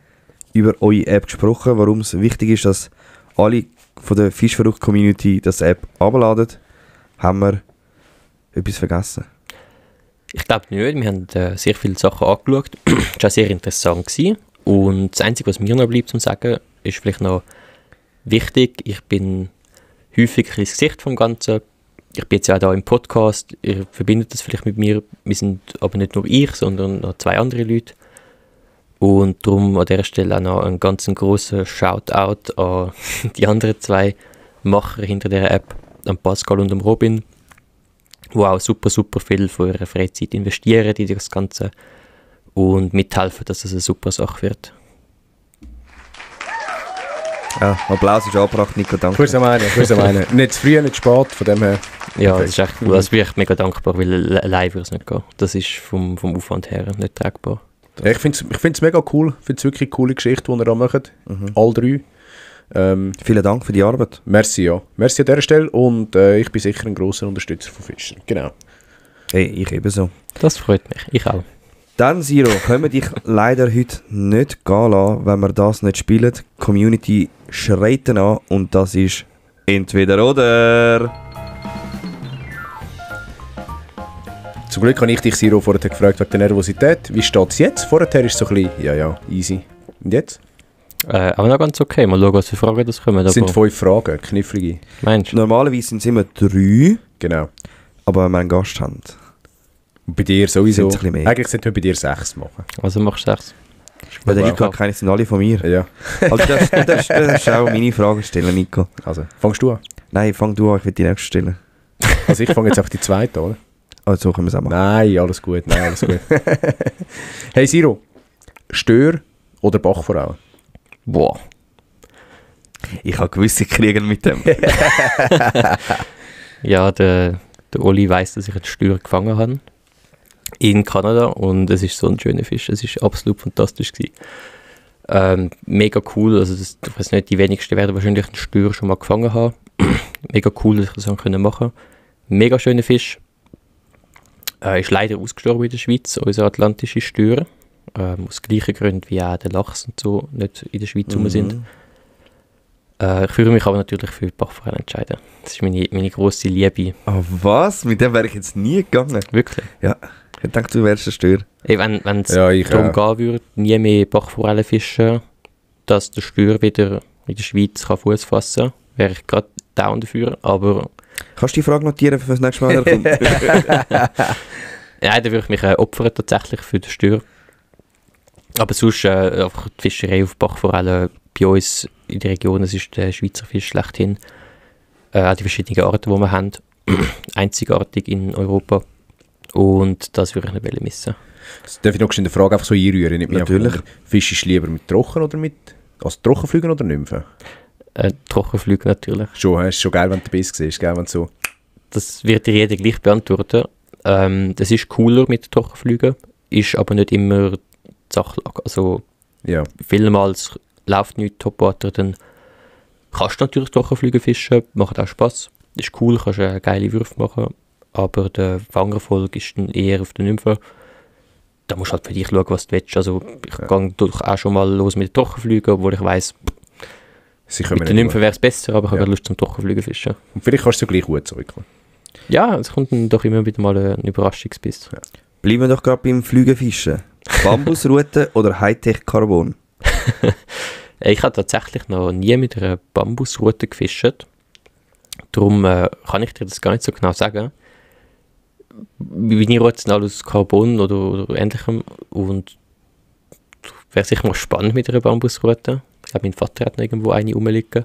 Speaker 2: über eure App gesprochen, warum es wichtig ist, dass alle von der Fischverrückt-Community das App abladen. Haben wir etwas vergessen?
Speaker 5: Ich glaube nicht, wir haben sehr viele Sachen angeschaut. Es war auch sehr interessant gewesen. Und das Einzige, was mir noch bleibt zu sagen, ist vielleicht noch wichtig. Ich bin häufig ein bisschen das Gesicht vom Ganzen. Ich bin jetzt ja auch da im Podcast. Ihr verbindet das vielleicht mit mir. Wir sind aber nicht nur ich, sondern noch 2 andere Leute. Und darum an dieser Stelle auch noch einen ganz grossen Shoutout an die anderen 2 Macher hinter dieser App, an Pascal und an Robin, die auch super viel von ihrer Freizeit investieren in das Ganze und mithelfen, dass es eine super Sache wird.
Speaker 2: Ja, Applaus ist angebracht, Nico, danke.
Speaker 1: Ich würde meine. Nicht zu früh, nicht zu spät, von dem her.
Speaker 5: Ja, das ist echt cool. Also bin ich mega dankbar, weil allein würde es nicht gehen. Das ist vom Aufwand her nicht tragbar.
Speaker 1: Ja, ich finde es mega cool. Ich finde es wirklich eine coole Geschichte, die ihr da macht. Alle 3.
Speaker 2: Vielen Dank für die Arbeit.
Speaker 1: Merci, ja. Merci an dieser Stelle und ich bin sicher ein grosser Unterstützer von Fischer. Genau.
Speaker 2: Hey, ich ebenso.
Speaker 5: Das freut mich. Ich auch.
Speaker 2: Dann, Siro, können wir dich leider heute nicht gehen lassen, wenn wir das nicht spielen. Die Community schreit an und das ist entweder oder.
Speaker 1: Zum Glück habe ich dich, Siro, vorher gefragt wegen der Nervosität. Wie steht es jetzt? Vorher ist es so ein bisschen, ja, easy. Und jetzt?
Speaker 5: Aber noch ganz okay. Mal schauen, was für Fragen das kommen.
Speaker 1: Es sind 5 Fragen, knifflige.
Speaker 5: Meinst du?
Speaker 2: Normalerweise sind es immer 3,
Speaker 1: Genau.
Speaker 2: aber wenn wir einen Gast haben.
Speaker 1: Und bei dir sowieso.
Speaker 2: Sind's ein bisschen mehr.
Speaker 1: Eigentlich sollte man bei dir 6 machen.
Speaker 5: Also machst du 6.
Speaker 2: Weil der
Speaker 1: Wow.
Speaker 2: Nico hat keine, sind alle von mir.
Speaker 1: Ja,
Speaker 2: Also du darfst auch meine Fragen stellen, Nico.
Speaker 1: also fangst du an.
Speaker 2: Nein, fang du an, ich will die nächste stellen.
Speaker 1: Also ich fange jetzt auf die zweite, oder?
Speaker 2: Also so können wir es auch machen.
Speaker 1: Nein, alles gut, nein, alles gut. Hey Siro, Stör oder Bachforellen?
Speaker 5: Boah.
Speaker 2: Ich habe gewisse Kriege mit dem.
Speaker 5: Ja, der Oli weiss, dass ich einen Stör gefangen habe. In Kanada. Und es ist so ein schöner Fisch. Es ist absolut fantastisch gewesen. Mega cool. Also ich weiß nicht, die wenigsten werden wahrscheinlich einen Stör schon mal gefangen haben. Mega cool, dass ich das machen konnte. Mega schöner Fisch. Ist leider ausgestorben in der Schweiz, unser atlantische Stör. Aus gleichen Gründen wie auch der Lachs und so nicht in der Schweiz rum sind. Ich würde mich aber natürlich für die Bachforelle entscheiden. Das ist meine grosse Liebe.
Speaker 2: Ah, was? Mit dem wäre ich jetzt nie gegangen.
Speaker 5: Wirklich.
Speaker 2: Ja, ich dachte, du wärst ein Stör.
Speaker 5: Ey, wenn es
Speaker 1: Ja, ich
Speaker 5: darum
Speaker 1: auch.
Speaker 5: gehen würde, nie mehr Bachforellen fischen, dass der Stör wieder in der Schweiz kann Fuß fassen kann, wäre ich gerade down dafür. Aber
Speaker 2: Kannst du die Frage notieren, für das nächste Mal kommt?
Speaker 5: ja, da würde ich mich opfern tatsächlich für den Stör. Aber sonst einfach die Fischerei auf Bachforellen bei uns in der Region, das ist der Schweizer Fisch schlechthin. Auch die verschiedenen Arten, die wir haben. Einzigartig in Europa. Und das würde ich nicht missen.
Speaker 1: Das darf ich noch eine Frage einfach so einrühren? Nicht mehr
Speaker 2: Natürlich.
Speaker 1: Fischst du lieber mit Trocken oder mit... Also Trockenflügen oder Nymphen?
Speaker 5: Trockenflüge natürlich.
Speaker 1: Schon, es ist schon geil, wenn du den Biss siehst, gell, wenn du so...
Speaker 5: Das wird dir jeder gleich beantworten. Das ist cooler mit Trockenflügen, ist aber nicht immer die Sachlage. Also
Speaker 1: Ja,
Speaker 5: vielmals läuft nichts Topwater, dann kannst du natürlich Trockenflüge fischen, macht auch Spass. Ist cool, kannst geile Würfe machen, aber der Fangerfolg ist dann eher auf den Nymphen. Da musst du halt für dich schauen, was du willst. Also ich gehe durch auch schon mal los mit den Trockenflügen, obwohl ich weiss,
Speaker 1: sie kommen
Speaker 5: mit den
Speaker 1: nicht
Speaker 5: Nymphen wäre es besser, aber ich habe
Speaker 1: Ja.
Speaker 5: gerade Lust zum Trockenflügen fischen.
Speaker 1: Und vielleicht kannst du gleich gut zurückkommen.
Speaker 5: Ja, es kommt dann doch immer wieder mal ein Überraschungsbiss.
Speaker 2: Bleiben wir doch gerade beim Flügenfischen. Bambusrute oder Hightech-Carbon?
Speaker 5: Ich habe tatsächlich noch nie mit einer Bambusrute gefischt. Darum kann ich dir das gar nicht so genau sagen. Meine Routen sind alle aus Carbon oder ähnlichem. Und wäre sicher mal spannend mit einer Bambusrute. Ich glaube, mein Vater hat noch irgendwo eine rumliegen.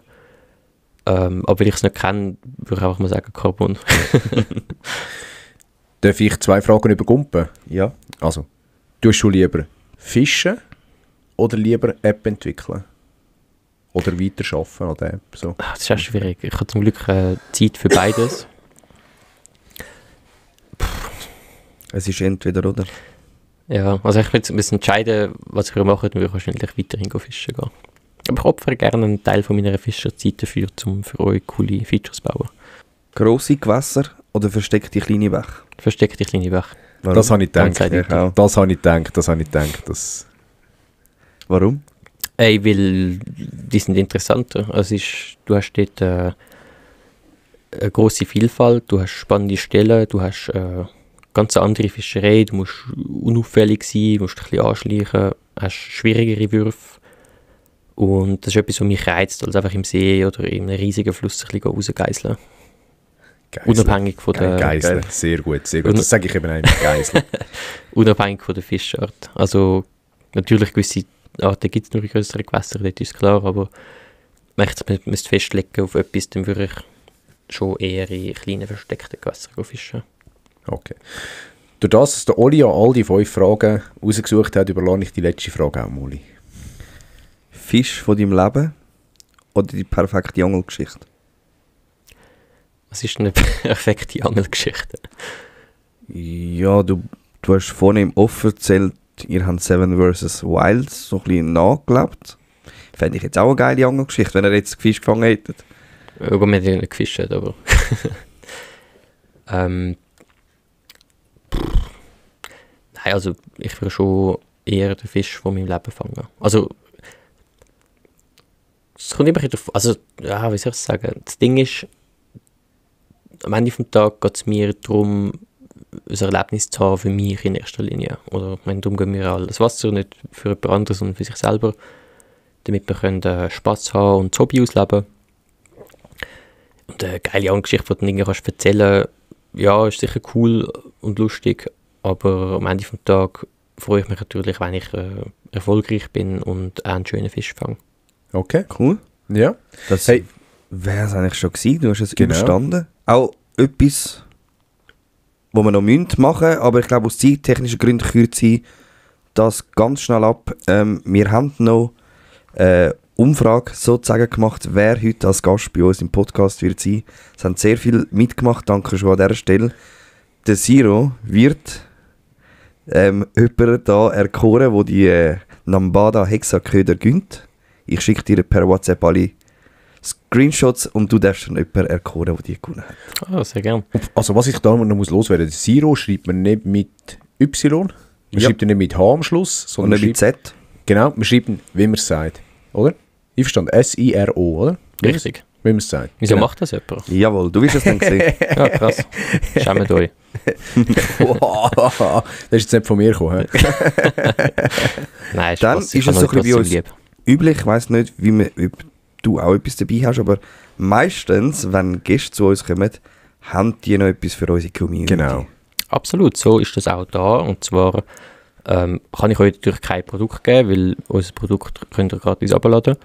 Speaker 5: Aber weil ich es nicht kenne, würde ich einfach mal sagen Carbon.
Speaker 1: Darf ich 2 Fragen übergumpen?
Speaker 2: Ja.
Speaker 1: Also, tust du lieber fischen oder lieber App entwickeln? Oder weiterarbeiten an der App? So.
Speaker 5: Das ist auch schwierig. Ich habe zum Glück Zeit für beides.
Speaker 2: Es ist entweder oder.
Speaker 5: Ja, also ich würde jetzt entscheiden, was ich mache, dann würde ich wahrscheinlich weiterhin fischen gehen. Aber ich opfere gerne einen Teil von meiner Fischerzeit dafür, um für euch coole Features zu bauen.
Speaker 2: Grosse Gewässer oder versteckte kleine Bäche?
Speaker 5: Versteckt die kleine Bach.
Speaker 2: Warum?
Speaker 1: Das habe ich gedacht.
Speaker 5: Ganz eindeutig.
Speaker 2: Ja.
Speaker 1: Das habe ich gedacht. Das
Speaker 2: Warum?
Speaker 5: Ey, weil die sind interessanter. Also du hast dort eine grosse Vielfalt, du hast spannende Stellen, du hast ganz andere Fischerei, du musst unauffällig sein, du musst ein bisschen anschleichen, hast schwierigere Würfe. Und das ist etwas, was mich reizt, als einfach im See oder in einem riesigen Fluss ein bisschen rausgeiseln.
Speaker 1: Geisel.
Speaker 5: Unabhängig von der
Speaker 1: Geisel. Sehr gut, sehr gut. Das sage ich eben auch. Geisel.
Speaker 5: unabhängig von der Fischart. Also natürlich gewisse Arten gibt es nur in größeren Gewässern, das ist klar, aber wenn ich jetzt müsste festlegen auf etwas, dann würde ich schon eher in kleinen versteckten Gewässern fischen.
Speaker 1: Okay. Durch das, dass der Oli ja all die 5 Fragen rausgesucht hat, überlasse ich die letzte Frage auch, Oli.
Speaker 2: Fisch von deinem Leben oder die perfekte Angelgeschichte?
Speaker 5: Was ist eine perfekte Angelgeschichte?
Speaker 2: Ja, du hast vorhin im Off erzählt, ihr habt Seven vs. Wild so ein bisschen nachgelebt. Fände ich jetzt auch eine geile Angelgeschichte, wenn ihr jetzt Fisch gefangen hättet.
Speaker 5: Über wir haben nicht gefischt, aber nein, also ich würde schon eher den Fisch von meinem Leben fangen. Also es kommt immer wieder, also ja, wie soll ich sagen? Das Ding ist, am Ende des Tages geht es mir darum, ein Erlebnis zu haben für mich in erster Linie. Oder ich meine, darum gehen wir all das Wasser, nicht für jemand anderes, sondern für sich selber, damit wir können, Spass haben und das Hobby ausleben. Und eine geile Angeschichte, die du dann kannst erzählen, ja, ist sicher cool und lustig, aber am Ende des Tages freue ich mich natürlich, wenn ich erfolgreich bin und einen schönen Fisch fange.
Speaker 1: Okay,
Speaker 2: Cool.
Speaker 1: ja.
Speaker 2: Das
Speaker 1: Hey.
Speaker 2: wäre es eigentlich schon gewesen. Du hast es
Speaker 1: Genau.
Speaker 2: überstanden. Auch etwas, was wir noch machen müssen, aber ich glaube, aus zeittechnischen Gründen kürze ich das ganz schnell ab. Wir haben noch eine Umfrage sozusagen gemacht, wer heute als Gast bei uns im Podcast wird sein. Es haben sehr viel mitgemacht, danke schon an dieser Stelle. Der Siro wird jemanden da erkoren, der die Nambada Hexaköder gönnt. Ich schicke dir per WhatsApp alle Screenshots und du darfst dann jemanden erkoren, der die gewonnen hat.
Speaker 5: Ah, sehr gern.
Speaker 1: Also was ich da noch muss loswerden, der Siro schreibt man nicht mit Y, man
Speaker 2: Ja.
Speaker 1: schreibt ihn nicht mit H am Schluss,
Speaker 2: Und
Speaker 1: sondern
Speaker 2: nicht mit Z.
Speaker 1: genau, man schreibt ihn, wie man es sagt, oder? Ich verstand, S-I-R-O, oder?
Speaker 5: Richtig.
Speaker 1: Wie man es sagt.
Speaker 5: Wieso
Speaker 1: Genau.
Speaker 5: macht das jemand?
Speaker 2: Jawohl, du wirst es dann sehen.
Speaker 5: Ja, krass. Schämt euch.
Speaker 1: Wow, das ist jetzt nicht von mir gekommen. hä?
Speaker 5: Nein,
Speaker 2: Dann
Speaker 5: Spaß. Ich
Speaker 2: ist
Speaker 5: habe
Speaker 2: es so
Speaker 5: euch
Speaker 2: ein bisschen wie
Speaker 5: trotzdem
Speaker 2: uns
Speaker 5: lieb.
Speaker 2: üblich. Ich weiss nicht, ob du auch etwas dabei hast, aber meistens, wenn Gäste zu uns kommen, haben die noch etwas für unsere Community.
Speaker 1: Genau.
Speaker 5: Absolut, so ist das auch da. Und zwar kann ich euch natürlich kein Produkt geben, weil unser Produkt könnt ihr gratis abladen.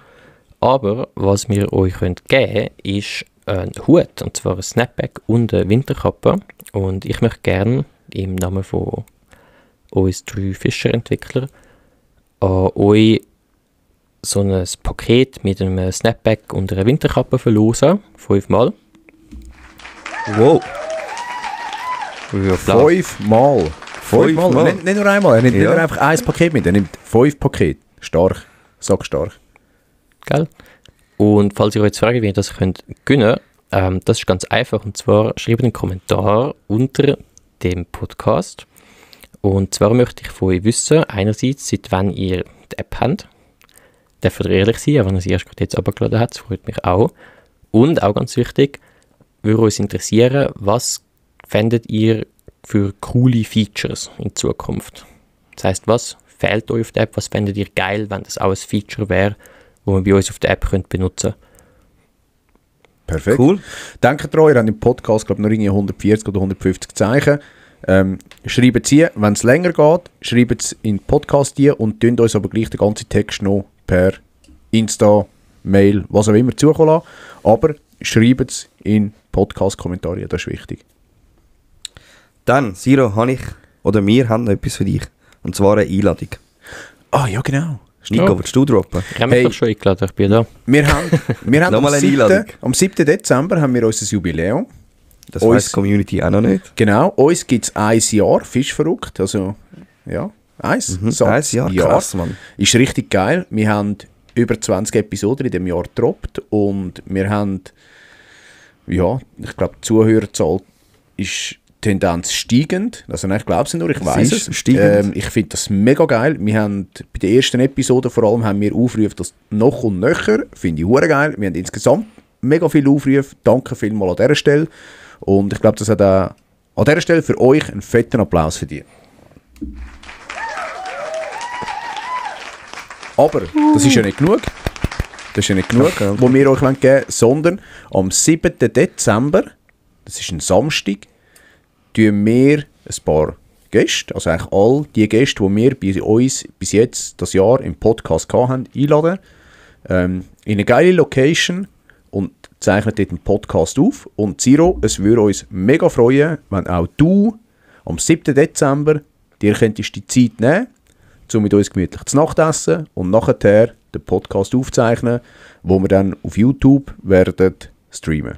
Speaker 5: Aber was wir euch geben können, ist ein Hut, und zwar ein Snapback und eine Winterkappe. Und ich möchte gerne im Namen von uns 3 Fischerentwicklern an euch so ein Paket mit einem Snapback und einer Winterkappe verlosen. 5-mal.
Speaker 2: Wow.
Speaker 5: Ja, klar.
Speaker 1: 5 Mal. 5 Mal.
Speaker 2: Mal.
Speaker 1: Nicht nur einmal, er nimmt nicht
Speaker 2: Ja.
Speaker 1: nur einfach ein Paket mit, er nimmt 5 Pakete. Stark. Sag stark.
Speaker 5: Gell? Und falls ihr euch jetzt fragt, wie ihr das könnt gewinnen, das ist ganz einfach. Und zwar schreibt einen Kommentar unter dem Podcast. Und zwar möchte ich von euch wissen, einerseits, seit wann ihr die App habt. Dürft ihr ehrlich sein, auch wenn ihr sie erst gerade jetzt abgeladen habt, das freut mich auch. Und auch ganz wichtig, würde uns interessieren, was fändet ihr für coole Features in Zukunft? Das heisst, was fehlt euch auf der App, was fändet ihr geil, wenn das auch ein Feature wäre, wo man bei uns auf der App könnt benutzen.
Speaker 1: Perfekt.
Speaker 2: Cool.
Speaker 1: Denkt dran, ihr habt im Podcast, glaube ich, noch irgendwie 140 oder 150 Zeichen. Schreibt sie, wenn es länger geht, schreibt es in den Podcast hier und tönt uns aber gleich den ganzen Text noch per Insta, Mail, was auch immer zukommen lassen. Aber schreibt es in Podcast-Kommentare, das ist wichtig.
Speaker 2: Dann, Siro, wir haben noch etwas für dich. Und zwar eine Einladung.
Speaker 1: Ah, ja genau.
Speaker 2: Nico,
Speaker 5: Ja.
Speaker 2: willst du droppen?
Speaker 5: Ich habe mich
Speaker 1: Hey.
Speaker 5: doch schon eingeladen, ich bin da.
Speaker 1: Wir haben
Speaker 2: Nochmal eine Einladung.
Speaker 1: am 7. Dezember haben wir unser Jubiläum.
Speaker 2: Das
Speaker 1: Uns-
Speaker 2: weiss die Community auch noch nicht.
Speaker 1: Genau, uns gibt es 1 Jahr Fischverrückt, also ja, eins.
Speaker 2: Ein Jahr, krass, Mann.
Speaker 1: Ist richtig geil. Wir haben über 20 Episoden in dem Jahr gedroppt und wir haben, ja, ich glaube, die Zuhörerzahl ist Tendenz steigend. Also nein, ich glaube es nicht nur, ich weiß
Speaker 2: ist
Speaker 1: es.
Speaker 2: steigend.
Speaker 1: Ich finde das mega geil. Wir haben bei der ersten Episode vor allem haben wir Aufrufe, das noch und nöcher. Finde ich hure geil. Wir haben insgesamt mega viele Aufrufe. Danke vielmals an dieser Stelle. Und ich glaube, das hat auch an dieser Stelle für euch einen fetten Applaus verdient. Aber das ist ja nicht genug. Das ist ja nicht genug,
Speaker 2: Okay.
Speaker 1: wo wir euch geben wollen, sondern am 7. Dezember, das ist ein Samstag, tun wir ein paar Gäste, also eigentlich all die Gäste, die wir bei uns bis jetzt das Jahr im Podcast hatten, einladen. In eine geile Location und zeichnen dort einen Podcast auf. Und Siro, es würde uns mega freuen, wenn auch du am 7. Dezember dir könntest die Zeit nehmen, um mit uns gemütlich zu Nacht essen und nachher den Podcast aufzeichnen, wo wir dann auf YouTube werden streamen.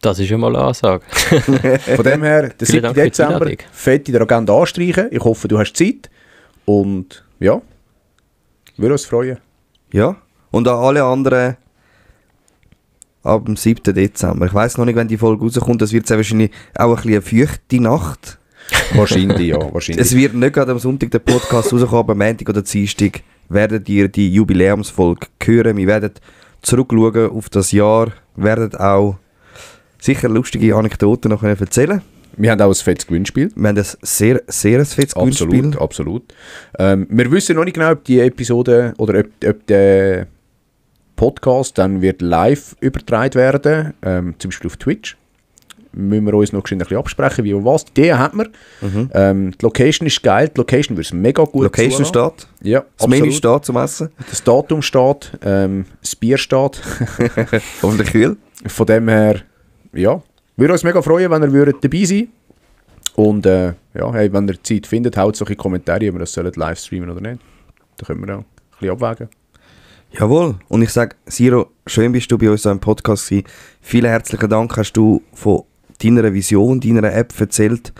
Speaker 5: Das ist ja mal eine Ansage.
Speaker 1: Von dem her, der
Speaker 5: Vielen
Speaker 1: 7.
Speaker 5: Dank für die
Speaker 1: Dezember,
Speaker 5: Einladung.
Speaker 1: fett in der Agenda anstreichen. Ich hoffe, du hast Zeit. Und ja, würde uns freuen.
Speaker 2: Ja. Und an alle anderen ab dem 7. Dezember. Ich weiss noch nicht, wenn die Folge rauskommt. Das wird sehr wahrscheinlich auch ein bisschen eine feuchte Nacht.
Speaker 1: Wahrscheinlich, ja. Wahrscheinlich.
Speaker 2: Es wird nicht gerade am Sonntag der Podcast rauskommen, aber am Montag oder Dienstag werdet ihr die Jubiläumsfolge hören. Wir werden zurückschauen auf das Jahr, werden auch sicher lustige Anekdoten noch erzählen.
Speaker 1: Wir haben auch ein fettes Gewinnspiel.
Speaker 2: Wir haben ein sehr, sehr fettes Gewinnspiel.
Speaker 1: Absolut. Wir wissen noch nicht genau, ob die Episode oder ob der Podcast dann wird live übertragen werden, zum Beispiel auf Twitch. müssen wir uns noch ein bisschen absprechen, wie und was. Die Idee hat man. Die Location ist geil, die Location würde es mega gut
Speaker 2: Location
Speaker 1: zulassen.
Speaker 2: steht.
Speaker 1: Ja,
Speaker 2: Das Menü steht zum Essen.
Speaker 1: Das Datum steht, das Bier steht.
Speaker 2: Hoffentlich kühl.
Speaker 1: Von dem her, ja, würde uns mega freuen, wenn ihr würdet dabei sein. Und ja, hey, wenn ihr Zeit findet, haut solche Kommentare, ob wir das live streamen oder nicht. Da können wir auch ein bisschen abwägen.
Speaker 2: Jawohl. Und ich sage, Siro, schön bist du bei uns im Podcast gewesen. Vielen herzlichen Dank, hast du von deiner Vision, deiner App erzählt.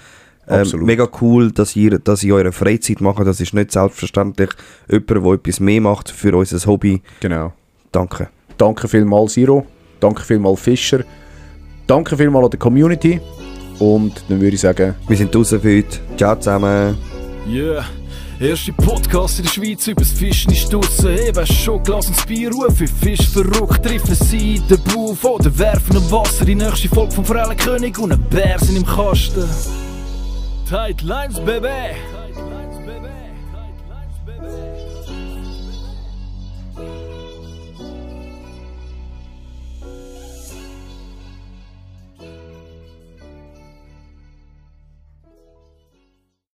Speaker 1: Absolut.
Speaker 2: Mega cool, dass ihr eure Freizeit macht. Das ist nicht selbstverständlich. Jemand, der etwas mehr macht für unser Hobby.
Speaker 1: Genau.
Speaker 2: Danke.
Speaker 1: Danke vielmals, Siro. Danke vielmals, Fischer. Danke vielmals an die Community. Und dann würde ich sagen...
Speaker 2: Wir sind draußen für heute. Ciao zusammen.
Speaker 6: Yeah. Erste Podcast in der Schweiz übers Fischen ist draussen. Eben schon Glas ins Bier rufen. Fisch verrückt, treffen sie den Buff oder werfen im Wasser. Die nächste Folge vom Forellenkönig und ein Bär sind im Kasten. Tight Lines, Baby!